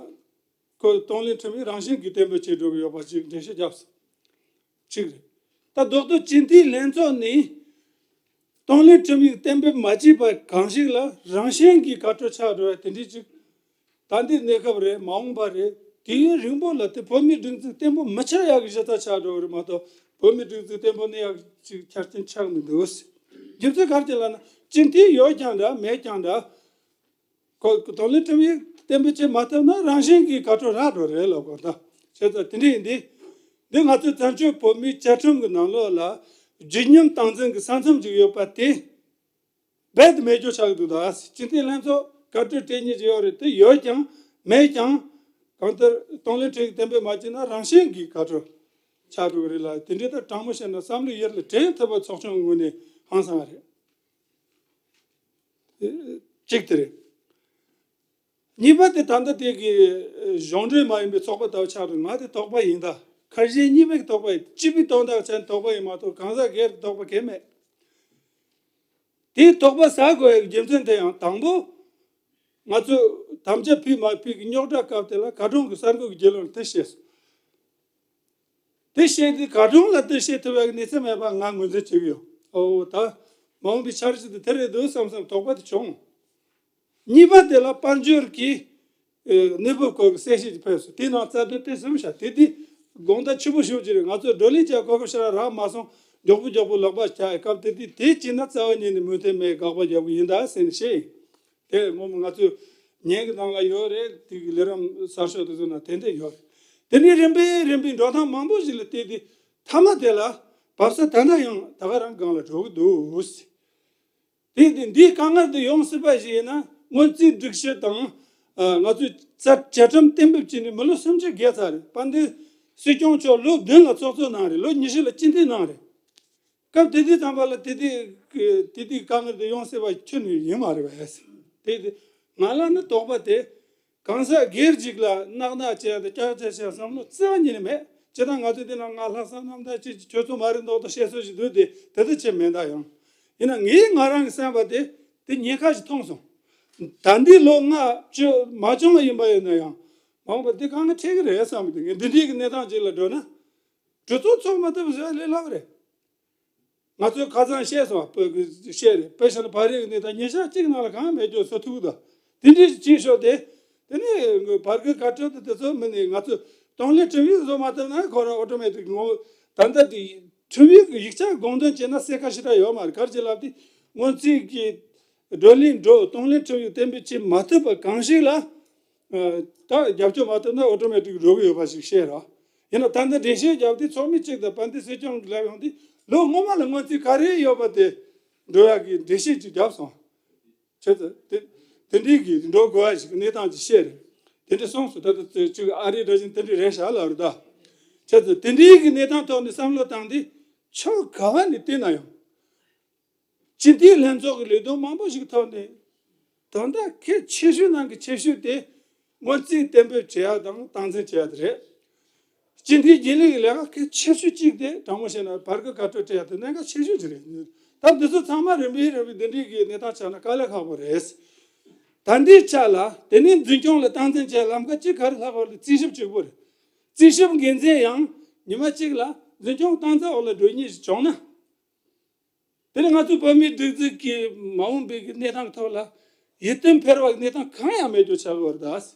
ཁོ་གཏོང་ལེན་ཁྲིམས་ཡིག་རང་བཞིན་གྱིས་གཏན་འབེབས་བྱེད་འགྲོ་གི་ཡོད་པ་ཅིག་འགྲེལ་བཤད་བརྒྱབ་སོང་། གཅིག་རེད། ད་རྡོག་རྡོག་སྤྱི་འཐུས་ལྷན་ཚོགས་ནས་གཏོང་ལེན་ཁྲིམས་ཡིག་གཏན་འབེབས་མ་བྱས་པ་གང་ཞིག་ལ་རང་བཞིན་གྱིས་བཀའ་འཁྲོལ་ཆགས་འགྲོ་བ་དེ་འདྲའི་ཅིག་ད་ལྟའི་གནས་སྐབས་རེད། མ་འོངས་པ་རེད། དུས་ཡུན་རིང་པོ་ལ་དེ་བོད་མིའི་སྒྲིག་འཛུགས་བརྟན་པོ་མི་ཆགས་ཡག་གི་གཞི་རྩ་ཆགས་འགྲོ་གི་རེད་མ་གཏོགས། བོད་མིའི་སྒྲིག་འཛུགས་བརྟན་པོ་གནས་ཡག་ཅིག་ཆ་རྐྱེན་ཆགས་མི་འདུག་རྒྱུ་མཚན་ག་རེ་ལབ་ན། སྤྱི་འཐུས་ཡོད་ཀྱང་འདྲ་མེད་ཀྱང་འདྲ། ཁོ་གདོང་ལེན་ཁྲིམས་ཡིག་གཏན་འབེབས་བྱེད་མ་ཐུབ་ན་རང་བཞིན་གྱིས་བཀའ་འཁྲོལ་རག་འགྲོ་རེད་ལབ་དགོས། ད་བྱས་ཙང་དེ་འདྲ་ཡིན་དུས། འདི་ང་ཚོའི་བཙན་བྱོལ་བོད་མིའི་བཅའ་ཁྲིམས་ཀྱི་ནང་ལོགས་ལ་བརྗིད་ཉམས་སྟངས་འཛིན་གྱི་ས་མཚམས་ཅིག་ཡོད་པ་དེ་རྦད་དེ་མེད་རྒྱུ་ཆགས་ཀྱི་འདུག་ད་སྤྱི་འཐུས་ལྷན་ཚོགས་བཀའ་འཁྲོལ་སྤྲད་མཁན་ཅིག་ཡོད་རེད། དེ་ཡོད་ཀྱང་མེད་ཀྱང་། གང་ལྟར་གདོང་ལེན་ཁྲིམས་ཡིག་གཏན་འབེབས་མ་བྱས་ན་རང་བཞིན་གྱིས་བཀའ་འཁྲོལ་ཆགས་འགྲོ་གི་རེད་ལ། དེ་འདྲའི་ད་དྲང་མོ་བཤད་ན་བསམ་བློ་ཡུལ་ལ་དྲན་ཐུབ་པ་ཚོགས་ཆུང་ངོས་ནས་ཧང་སང་བ་རེད། གཅིག་དེ་རེད། གཉིས་པ་དེ་ད་ལྟ་དེ་གི་གཞུང་འབྲེལ་མ་ཡིན་པའི་ཚོགས་པ་ལྟ་བུ་ཆགས་འདུག་ང་དེ་དོགས་པ་ཡིན། ད་ཁ་ཞེ་གཉིས་པའི་དོགས་པ་ཡིན། སྤྱི་པའི་དོན་དག་ཆ་ནས་དོགས་པ་ཡིན་མ་གཏོགས་གང་ཟག་སྒེར་གྱི་དོགས་པ་གང་ཡང་མེད། དེའི་དོགས་པ་ཟ་དགོས་ཡག་རྒྱུ་མཚན་དེ་ཡང་དང་པོ། ང་ཚོས་དམ་བཅའ་ཕུལ་མ་ཕུལ་གྱི་རྙོག་དྲ་སྐབས་དེ་ལ་བཀའ་དྲུང་གིས་གསར་འགོད་ཀྱི་རྒྱུ་ལོན་དེ་བཤད་སོང་། དེ་བཤད་དུས་བཀའ་དྲུང་ལ་དེ་བཤད་ཐུབ་ཡག་གི་གནས་ཚུལ་མེད་པ་ང་ངོས་འཛིན་བྱེད་ཀྱི་ཡོད། ཨོ་ད་མ་འོངས་པའི་འཆར་གཞི་དེ་དེ་རེད་འདུག་བསམ་བསམ་དོགས་པ་དེ་བྱུང་། གཉིས་པ་དེ་ལ་དཔལ་འབྱོར་གྱི་ཨེ་གནས་བབ་སྐོར་གྱི་གསལ་བཤད་ཅིག་ཕེབས་སོང་། དེའི་ནང་རྩ་དོན་དེ་གསུམ་བཞག་དེ་དུས་དགོངས་དག་ཆེན་པོ་ཞེ་པོ་ཅིག་རེད། ང་ཚོ་བགྲོ་གླེང་བྱས་གོ་སྐབས་ཞེ་དྲག་རག་མ་སོང་། མགྱོགས་པོ་མགྱོགས་པོ་ལག་པ་བྱས་སྐབས་དེ་དུས་དེ་བྱས་ན་རྩ་བ་ཉིད་ནས་མོས་མཐུན་མེད། དགག་པ་རྒྱག་གི་ཡིན་ད་ཟེར་ནས་བཤད་ཡིན། དེ་སྔོན་མ་ང་ཚོས་ཉན་གྱི་ནང་ལ་ཡོད་རེད། དེ་གི་ལས་རིམ་གསར་ཤོག་དེ་ཚོ་ནང་ཏན་ཏན་ཡོད་རེད། དེ་ནས་རིམ་པས་རིམ་པས་འགྲོ་སྟངས་མང་པོ་ཞིག་ལ་བལྟས་ཏེ་མཐའ་མ་དེ་ལ་བབས་ས་ད་ལྟ་ཡང་ད་ག་རང་སྒང་ལ་འགྲོ་གི་འདུག་དེ་དེ་འདིའི་དཀའ་ངལ་དེ་ཡོང་སྲིད་པ་ཞིག་ཡིན་ན། སྔོན་རྩིས་སྒྲིག་གཞི་དང་ཨ་ང་ཚོའི་རྩ་བཅའ་ཁྲིམས་གཏན་འབེབས་བྱས་ནས་མི་ལོ་སུམ་ཅུ་བརྒལ་ཚར་རེད། དཔལ་ལྡན་སྲིད་སྐྱོང་མཆོག་ལོ་བདུན་ལ་ཚོགས་གཙོ་གནང་རེད། ལོ་ཉི་ཤུ་ལ་སྤྱི་འཐུས་གནང་རེད། སྐབས་དེ་དུས་ཙམ་པ་ལ་དེ་དུས་དེ་དུས་དཀའ་ངལ་དེ་ཡོང་སྲིད་པ་ཁྱོན་ནས་ཡིན་མ་རེད་པས། དེ་དུས་ང་ལ་ནི་དོགས་པ་དེ་གང་ཟག་སྒེར་གཅིག་ལ་གནག་གནག་བྱས་ཏེ་སྐྱག་བྱས་བྱས་བསམ་བློ་རྩ་བ་ཉིད་ནས་མེད། ཇི་ལྟར་ང་ཚོ་འདི་ན་ང་ལྷག་བསམ་རྣམ་དག་ཅིག་ཁྱོད་ཚོ་མ་རེད་མདོག་མདོག་བཤད་སྲོལ་ཞིག་འདུག་དེ་དེ་ལྟ་ཅིག་མེད་ད་ཡང་། ཡིན་ན་ངས་ང་རང་གི་བསམ་པ་དེ་དེ་ཉེན་ཁ་ཞིག་མཐོང་སོང་། ད་འདི་ལོ་ལྔ་བཅུ་མ་བྱུང་བ་ཡིན་པ་ཡིན་ན་ཡང་། མ་འོངས་པ་འདི་དཀའ་ངལ་འཕྲད་ཀྱི་རེད་བསམ་གི་འདུག་ངས་འདི་འདྲའི་གི་གནས་སྟངས་ཅིག་ལ་འགྲོ་ན། གྲོས་ཚོགས་ཚོགས་མ་ཐུབ་ཟེར་ལས་སླ་བ་རེད། ང་ཚོས་ཁ་སང་བཤད་སོང་བ་བཤད་རེད། དཔེ་བཞག་ན་བར་རེས་ཀྱི་གནས་སྟངས་ཉིན་ཞག་གཅིག་ནང་ལ་གང་མེད་རྒྱུ་བཟོ་ཐུབ་ཀྱི་འདུག་དེ་འདྲའི་ཅིག་ཤོག་དེ། དེ་ནས་བར་སྐབས་བཀའ་ཁྲོད་དུ་དེ་ཚོ་མི་ནི་ང་ཚོས་གཏོང་ལེན་ཁྲིམས་ཡིག་བཟོ་མ་ཐུབ་ན་ཁོ་རང་ཨོ་ཊོ་མེ་ཊིག་ངོ་ད་ལྟ་དེ་ཁྲིམས་ཡིག་གི་ཡིག་ཆ་དགོངས་དོན་བྱས་ན་གསལ་ཁ་ཞེ་དྲག་ཡོད་མ་རེད། ག་རེ་བྱས་ལབ་དུས་སྔོན་རྩིས་ཀྱི་བགྲོ་གླེང་འགྲོ་གཏོང་ལེན་ཁྲིམས་ཡིག་གཏན་འབེབས་བྱེད་མ་ཐུབ་པ་གང་ཞིག་ལ། ད་རྒྱབ་སྐྱོར་མ་ཐུབ་ན་ཨོ་ཊོ་མེ་ཊིག་འགྲོ་གི་ཡོད་པ་ཞིག་བཤད་རོགས། ཡིན་ན་ད་ལྟ་འགྲེལ་བཤད་བརྒྱབ་དུས་ཚོགས་མི་གཅིག་དང་དཔལ་ལྡན་སྲིད་སྐྱོང་གིས་ལབ་ཡོང་དུས་ལོ་སྔོན་མ་ལ་སྔོན་རྩིས་ག་རེ་ཡོད་པ་དེ་འགྲོ་ཡག་གི་འགྲེལ་བཤད་ཅིག་བརྒྱབ་སོང་། བྱས་ཙང་དེ་དེ་འདྲའི་གི་འགྲོ་དགོས་པ་ཞིག་གི་གནས་སྟངས་ཅིག་བཤད་རེད། དེ་འདྲ་སོང་སོང་ད་ལྟ་ཅིག་ཨ་རི་འདྲ་བཞིན་དེ་འདྲ་རེད་ཤག་ལབ་རེད་ད། བྱས་ཙང་དེ་འདྲའི་གི་གནས་སྟངས་ཐོག་ནས་བསམ་བློ་བཏང་དུས་ཕྱོགས་ག་བ་ནས་བལྟས་ན་ཡང་། སྤྱི་འཐུས་ལྷན་ཚོགས་ཀྱི་ལས་དོན་མང་པོ་ཞིག་ཐོག་ནས་ད་ལྟ་གལ་ཆེ་ཤོས་ནང་གི་ཆེ་ཤོས་དེ་སྔོན་རྩིས་གཏན་འབེབས་བྱེད་ཡག་དང་སྟངས་འཛིན་བྱེད་ཡག་དེ་རེད། སྤྱི་འཐུས་རྒྱུན་ལས་ཀྱི་ལས་ཀ་གལ་ཆེ་ཤོས་གཅིག་དེ་དྲང་མོ་བཤད་ན་བར་སྐབས་བཀའ་ཁྲོད་སྤྲད་ཡག་དེ་གནད་འགག་ཆེ་ཤོས་ཅིག་རེད། ད་འདི་ཚོ་ཚང་མ་རིམ་པས་རིམ་པས་འདི་འདྲའི་གི་གནས་སྟངས་ཆགས་ན་དཀའ་ལས་ཁག་པོ་རེད། ད་ལྟའི་ཆ་ལ་དེ་ནས་འཛིན་སྐྱོང་ལ་སྟངས་འཛིན་བྱེད་ལམ་ཁ་གཅིག་ག་རེ་ལྷག་པ་རེད། རྩིས་ཞིབ་གཅིག་པོ་རེད། རྩིས་ཞིབ་འགན་འཛིན་ཡང་ཉི་མ་གཅིག་ལ་འཛིན་སྐྱོང་སྟངས་འཛིན་འོག་ལ་འགྲོ་མཁན་ཞིག་བྱུང་ན། དེ་ནི་ང་ཚོའི་བོད་མིའི་སྒྲིག་འཛུགས་ཀྱི་མ་འོངས་པའི་གནས་སྟངས་ཐོག་ལ་ཡིད་རྟོན་འཕེར་བའི་གནས་སྟངས་གང་ཡང་མེད་རྒྱུ་ཆགས་ཀྱི་ཡོད་རེད་ད། བྱས་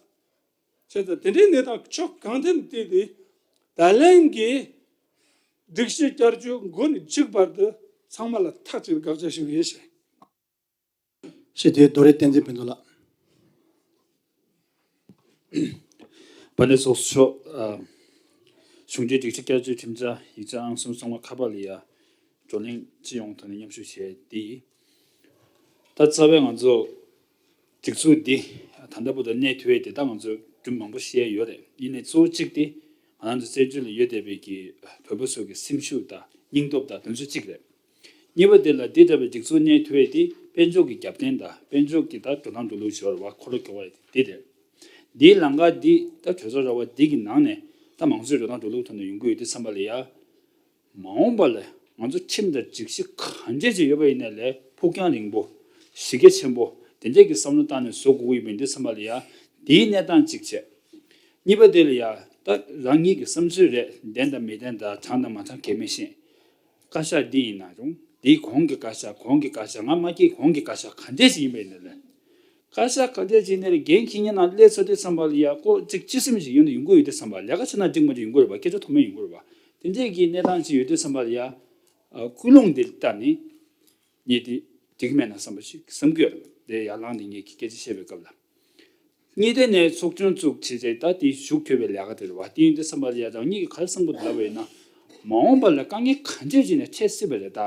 ཙང་དེ་འདྲའི་གནས་སྟངས་ཕྱོགས་གང་ཐད་ནས་བལྟས་ཏེ། ད་ལན་གྱི་སྒྲིག་གཞི་བསྐྱར་བཅོས་འགོ་ནས་མཇུག་བར་དུ་ཚང་མ་ལ་མཐའ་གཅིག་ཏུ་དགག་བྱ་ཞུ་གི་ཡིན་ཞེས། ཞེས་དེ་རྡོ་རེ་བསྟན་འཛིན་ཕུན་ཚོགས་ལགས། དཔལ་ལྡན་ཚོགས་གཙོ་མཆོག་ཨ། གཞུང་འབྲེལ་སྒྲིག་གཞི་བསྐྱར་བཅོས་ཁྲིམས་འཆར་ཡིག་ཆ་ཨང་གསུམ་གསུམ་པ་ཁ་པར་ལ་ཡ་བགྲོ་གླེང་སྤྱི་ཡོངས་ཐོག་ནས་མཉམ་ཞུགས་བྱས་ཏེ། ད་རྩ་བའི་ང་ཚོ་སྒྲིག་འཛུགས་འདི་ད་ལྟ་བར་དུ་གནས་ཐུབ་ཡས་དེ་ད་ང་ཚོ་རྒྱུན་མང་པོ་བཤད་ཡོད་རེད། ཡིན་ནའི་གཙོ་བོ་གཅིག་དེ་ང་རང་ཚོ་བཙན་བྱོལ་ལ་ཡོད་བསྡད་པའི་གི་བོད་པ་ཚོ་གི་སེམས་ཤུགས་དང་སྙིང་སྟོབས་དང་དེ་ཚོ་གཅིག་རེད། གཉིས་པ་དེ་ལ་འདི་ལྟ་བུའི་སྒྲིག་འཛུགས་གནས་ཐུབ་ཡས་དེ་དཔལ་འབྱོར་གྱི་རྒྱབ་རྟེན་དང་དཔལ་འབྱོར་གྱི་ད་འགྲོ་སྟངས་འགྲོ་ལུགས་ཞོར་བ་འཁོར་ལོ་སྐྱོ་བ་དེ་རེད། འདིའི་ལམ་ཁ་འདི་ད་གྲོས་ཚོགས་ར་བ་འདི་གི་ནང་ནས་ད་མང་གཙོའི་འགྲོ་སྟངས་འགྲོ་ལུགས་ཐོག་ནས་ཡོང་གི་ཡོད་དུས་ཙམ་པ་ལ་ཡ། མ་འོངས་པ་ལ་ང་ཚོ་ཁྲིམས་དང་སྒྲིག་གཞི་གང་འདྲས་ཅིག་ཡོད་པ་ཡིན་ནའི་ལས་ཕུགས་རྒྱང་རིང་པོ་གཞི་རྒྱ་ཆེན་པོ་དེ་འདྲས་ཀྱི་བསམ་བློ་བཏང་ནས་བཟོ་དགོས་ཀྱི་ཡོད་པ་ཡིན་དུས་ཙམ་པ་ལ་ཡ། འདིའི་གནས་སྟངས་གཅིག་བྱས། གཉིས་པ་དེ་ལ་ཡ་ད་རང་ཉིད་ཀྱི་བསམ་ཚུལ་རེད། བདེན་དང་མི་བདེན་དང་དྲང་དང་མ་དྲང་གལ་མི་ཤེས། བཀའ་ཤག་འདི་ཡིན་ན་རུང་འདིའི་གོང་གི་བཀའ་ཤག་གོང་གི་བཀའ་ཤག་ང་མ་སྐྱེས་གོང་གི་བཀའ་ཤག་ག་འདྲས་ཞིག་ཡིན་པ་ཡིན་ན་ལས། བཀའ་ཤག་ག་འདྲས་ཞིག་ཡིན་ན་ལས་འགན་འཁྱེར་མཁན་ནང་སླེབས་ཚར་དུས་ཙམ་པ་ལ་ཡ་ཀོ་གཅིག་སྤྱི་སེམས་ཤིག་ཡོད་ན་ཡོང་གི་ཡོད་དུས་ཙམ་པ་ལས་ཀ་ཆ་ན་འགྲིག་མ་འགྲིག་ཡོང་གི་རེད་པ། སྐད་ཆ་མཐོ་དམན་ཡོང་གི་རེད་པ། དེ་འདྲས་ཀྱི་གནས་སྟངས་ཅིག་ཡོད་དུས་ཙམ་པ་ལ་ཡ། ཀུན་སློང་འདི་ལྟར་ནི། ངས་དེ་འགྲིག་མེད་ན་བསམ་པ་ཞིག་བསམ་གྱི་ཡོད་རེད། དེ་ཡར་ལངས་ནས་ངས་ཀྱི་སྐད་ཆ་བཤད་པའི་སྐབས་ལ། གཉིས་ལྡན་ནས་ཚོགས་ཆུང་བཙུགས་བྱས་རྗེས་ད་དེ་ཞུགས་ཐུབ་པའི་ལས་ཀ་དེ་རེད་བ། དེ་ཡིན་དུས་ཙམ་པ་ལ་ཡ་རང་ཉིད་ཀྱིས་ག་རེ་བསམ་གྱི་འདུག་ལབ་པ་ཡིན་ན། མ་འོངས་པ་ལ་དཀའ་ངལ་ག་འདྲས་ཅིག་ནས་འཕྲད་སྲིད་པ་རེད་ད།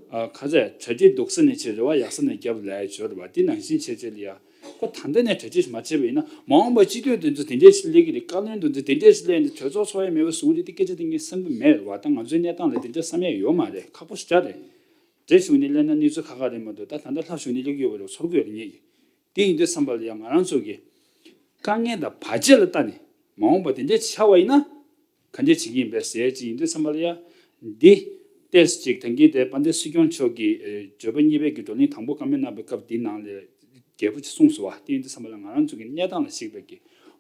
ཨ་ག་ཚད་གྲ་སྒྲིག་སྡུག་ས་ནས་བྱས་རེ་བ་ཡག་ས་ནས་རྒྱབ་ལ་ཡ་འབྱོར་རེད་བ། དེ་ནང་བཞིན་བྱས་རྗེས་ལ་ཡ། ཁོ་ད་ལྟ་ནས་གྲ་སྒྲིག་མ་བྱས་པ་ཡིན་ན་མ་འོངས་པ་སྤྱི་འཐུས་དེ་ཚོ་དེ་འདྲས་ཞིག་སླེབས་ཀྱི་རེད། བཀའ་བློན་དེ་ཚོ་དེ་འདྲས་ཞིག་སླེབས་ནས་གྲོས་ཚོགས་ཚོགས་ཡ་མེད་པ་བཟོ་གི་རེད། དེ་སྐད་ཆ་དེ་ངས་བསམ་གྱི་མེད་རེད་བ། ད་ང་ཚོའི་གནས་སྟངས་ལ་དེ་འདྲས་བསམ་ཡ་ཡོད་མ་རེད། ཁག་པོ་ཞེ་དྲག་རེད། རྗེས་ཞུགས་ནས་སླེབས་ན་གནས་ཚུལ་ཁག་ཁག་རེད་མ་གཏོགས། ད་ད་ལྟ་ལྷག་ཞུགས་ནས་སླེབས་ཀྱི་ཡོད་པ་རེད། ཚོར་གྱི་ཡོད་རེད་ངེད་ཀྱིས། དེ་ཡིན་དུས་ཙམ་པ་ལ་ཡང་ང་རང་ཚོ་གི་དཀའ་ངལ་དང་བར་ཆད་ལ་བལྟས་ནས་མ་འོངས་པ་དེ་འདྲས་ཆགས་པ་ཡིན་ན་ག་འདྲས་བྱེད་ཀྱི་ཡིན་པས་ཟེར་ཅིག་ཡིན་དུས་ཙམ་པ་ལ་ཡང་འདི་ཏོག་ཙམ་ཅིག་ད་གིན་དེ་དཔལ་ལྡན་སྲིད་སྐྱོང་མཆོག་གིས་ཨེ་བརྗོད་པ་གཉིས་པའི་གི་བགྲོ་གླེང་དང་པོ་བཀའ་མོལ་གནང་བའི་སྐབས་འདི་ནང་ལ་རྒྱས་པོ་ཅིག་གསུངས་སོང་བ། དེ་ཡིན་དུས་ཙམ་པ་ལ་ང་རང་ཚོ་གི་གནས་སྟངས་ལ་གཞིགས་པའི་གི་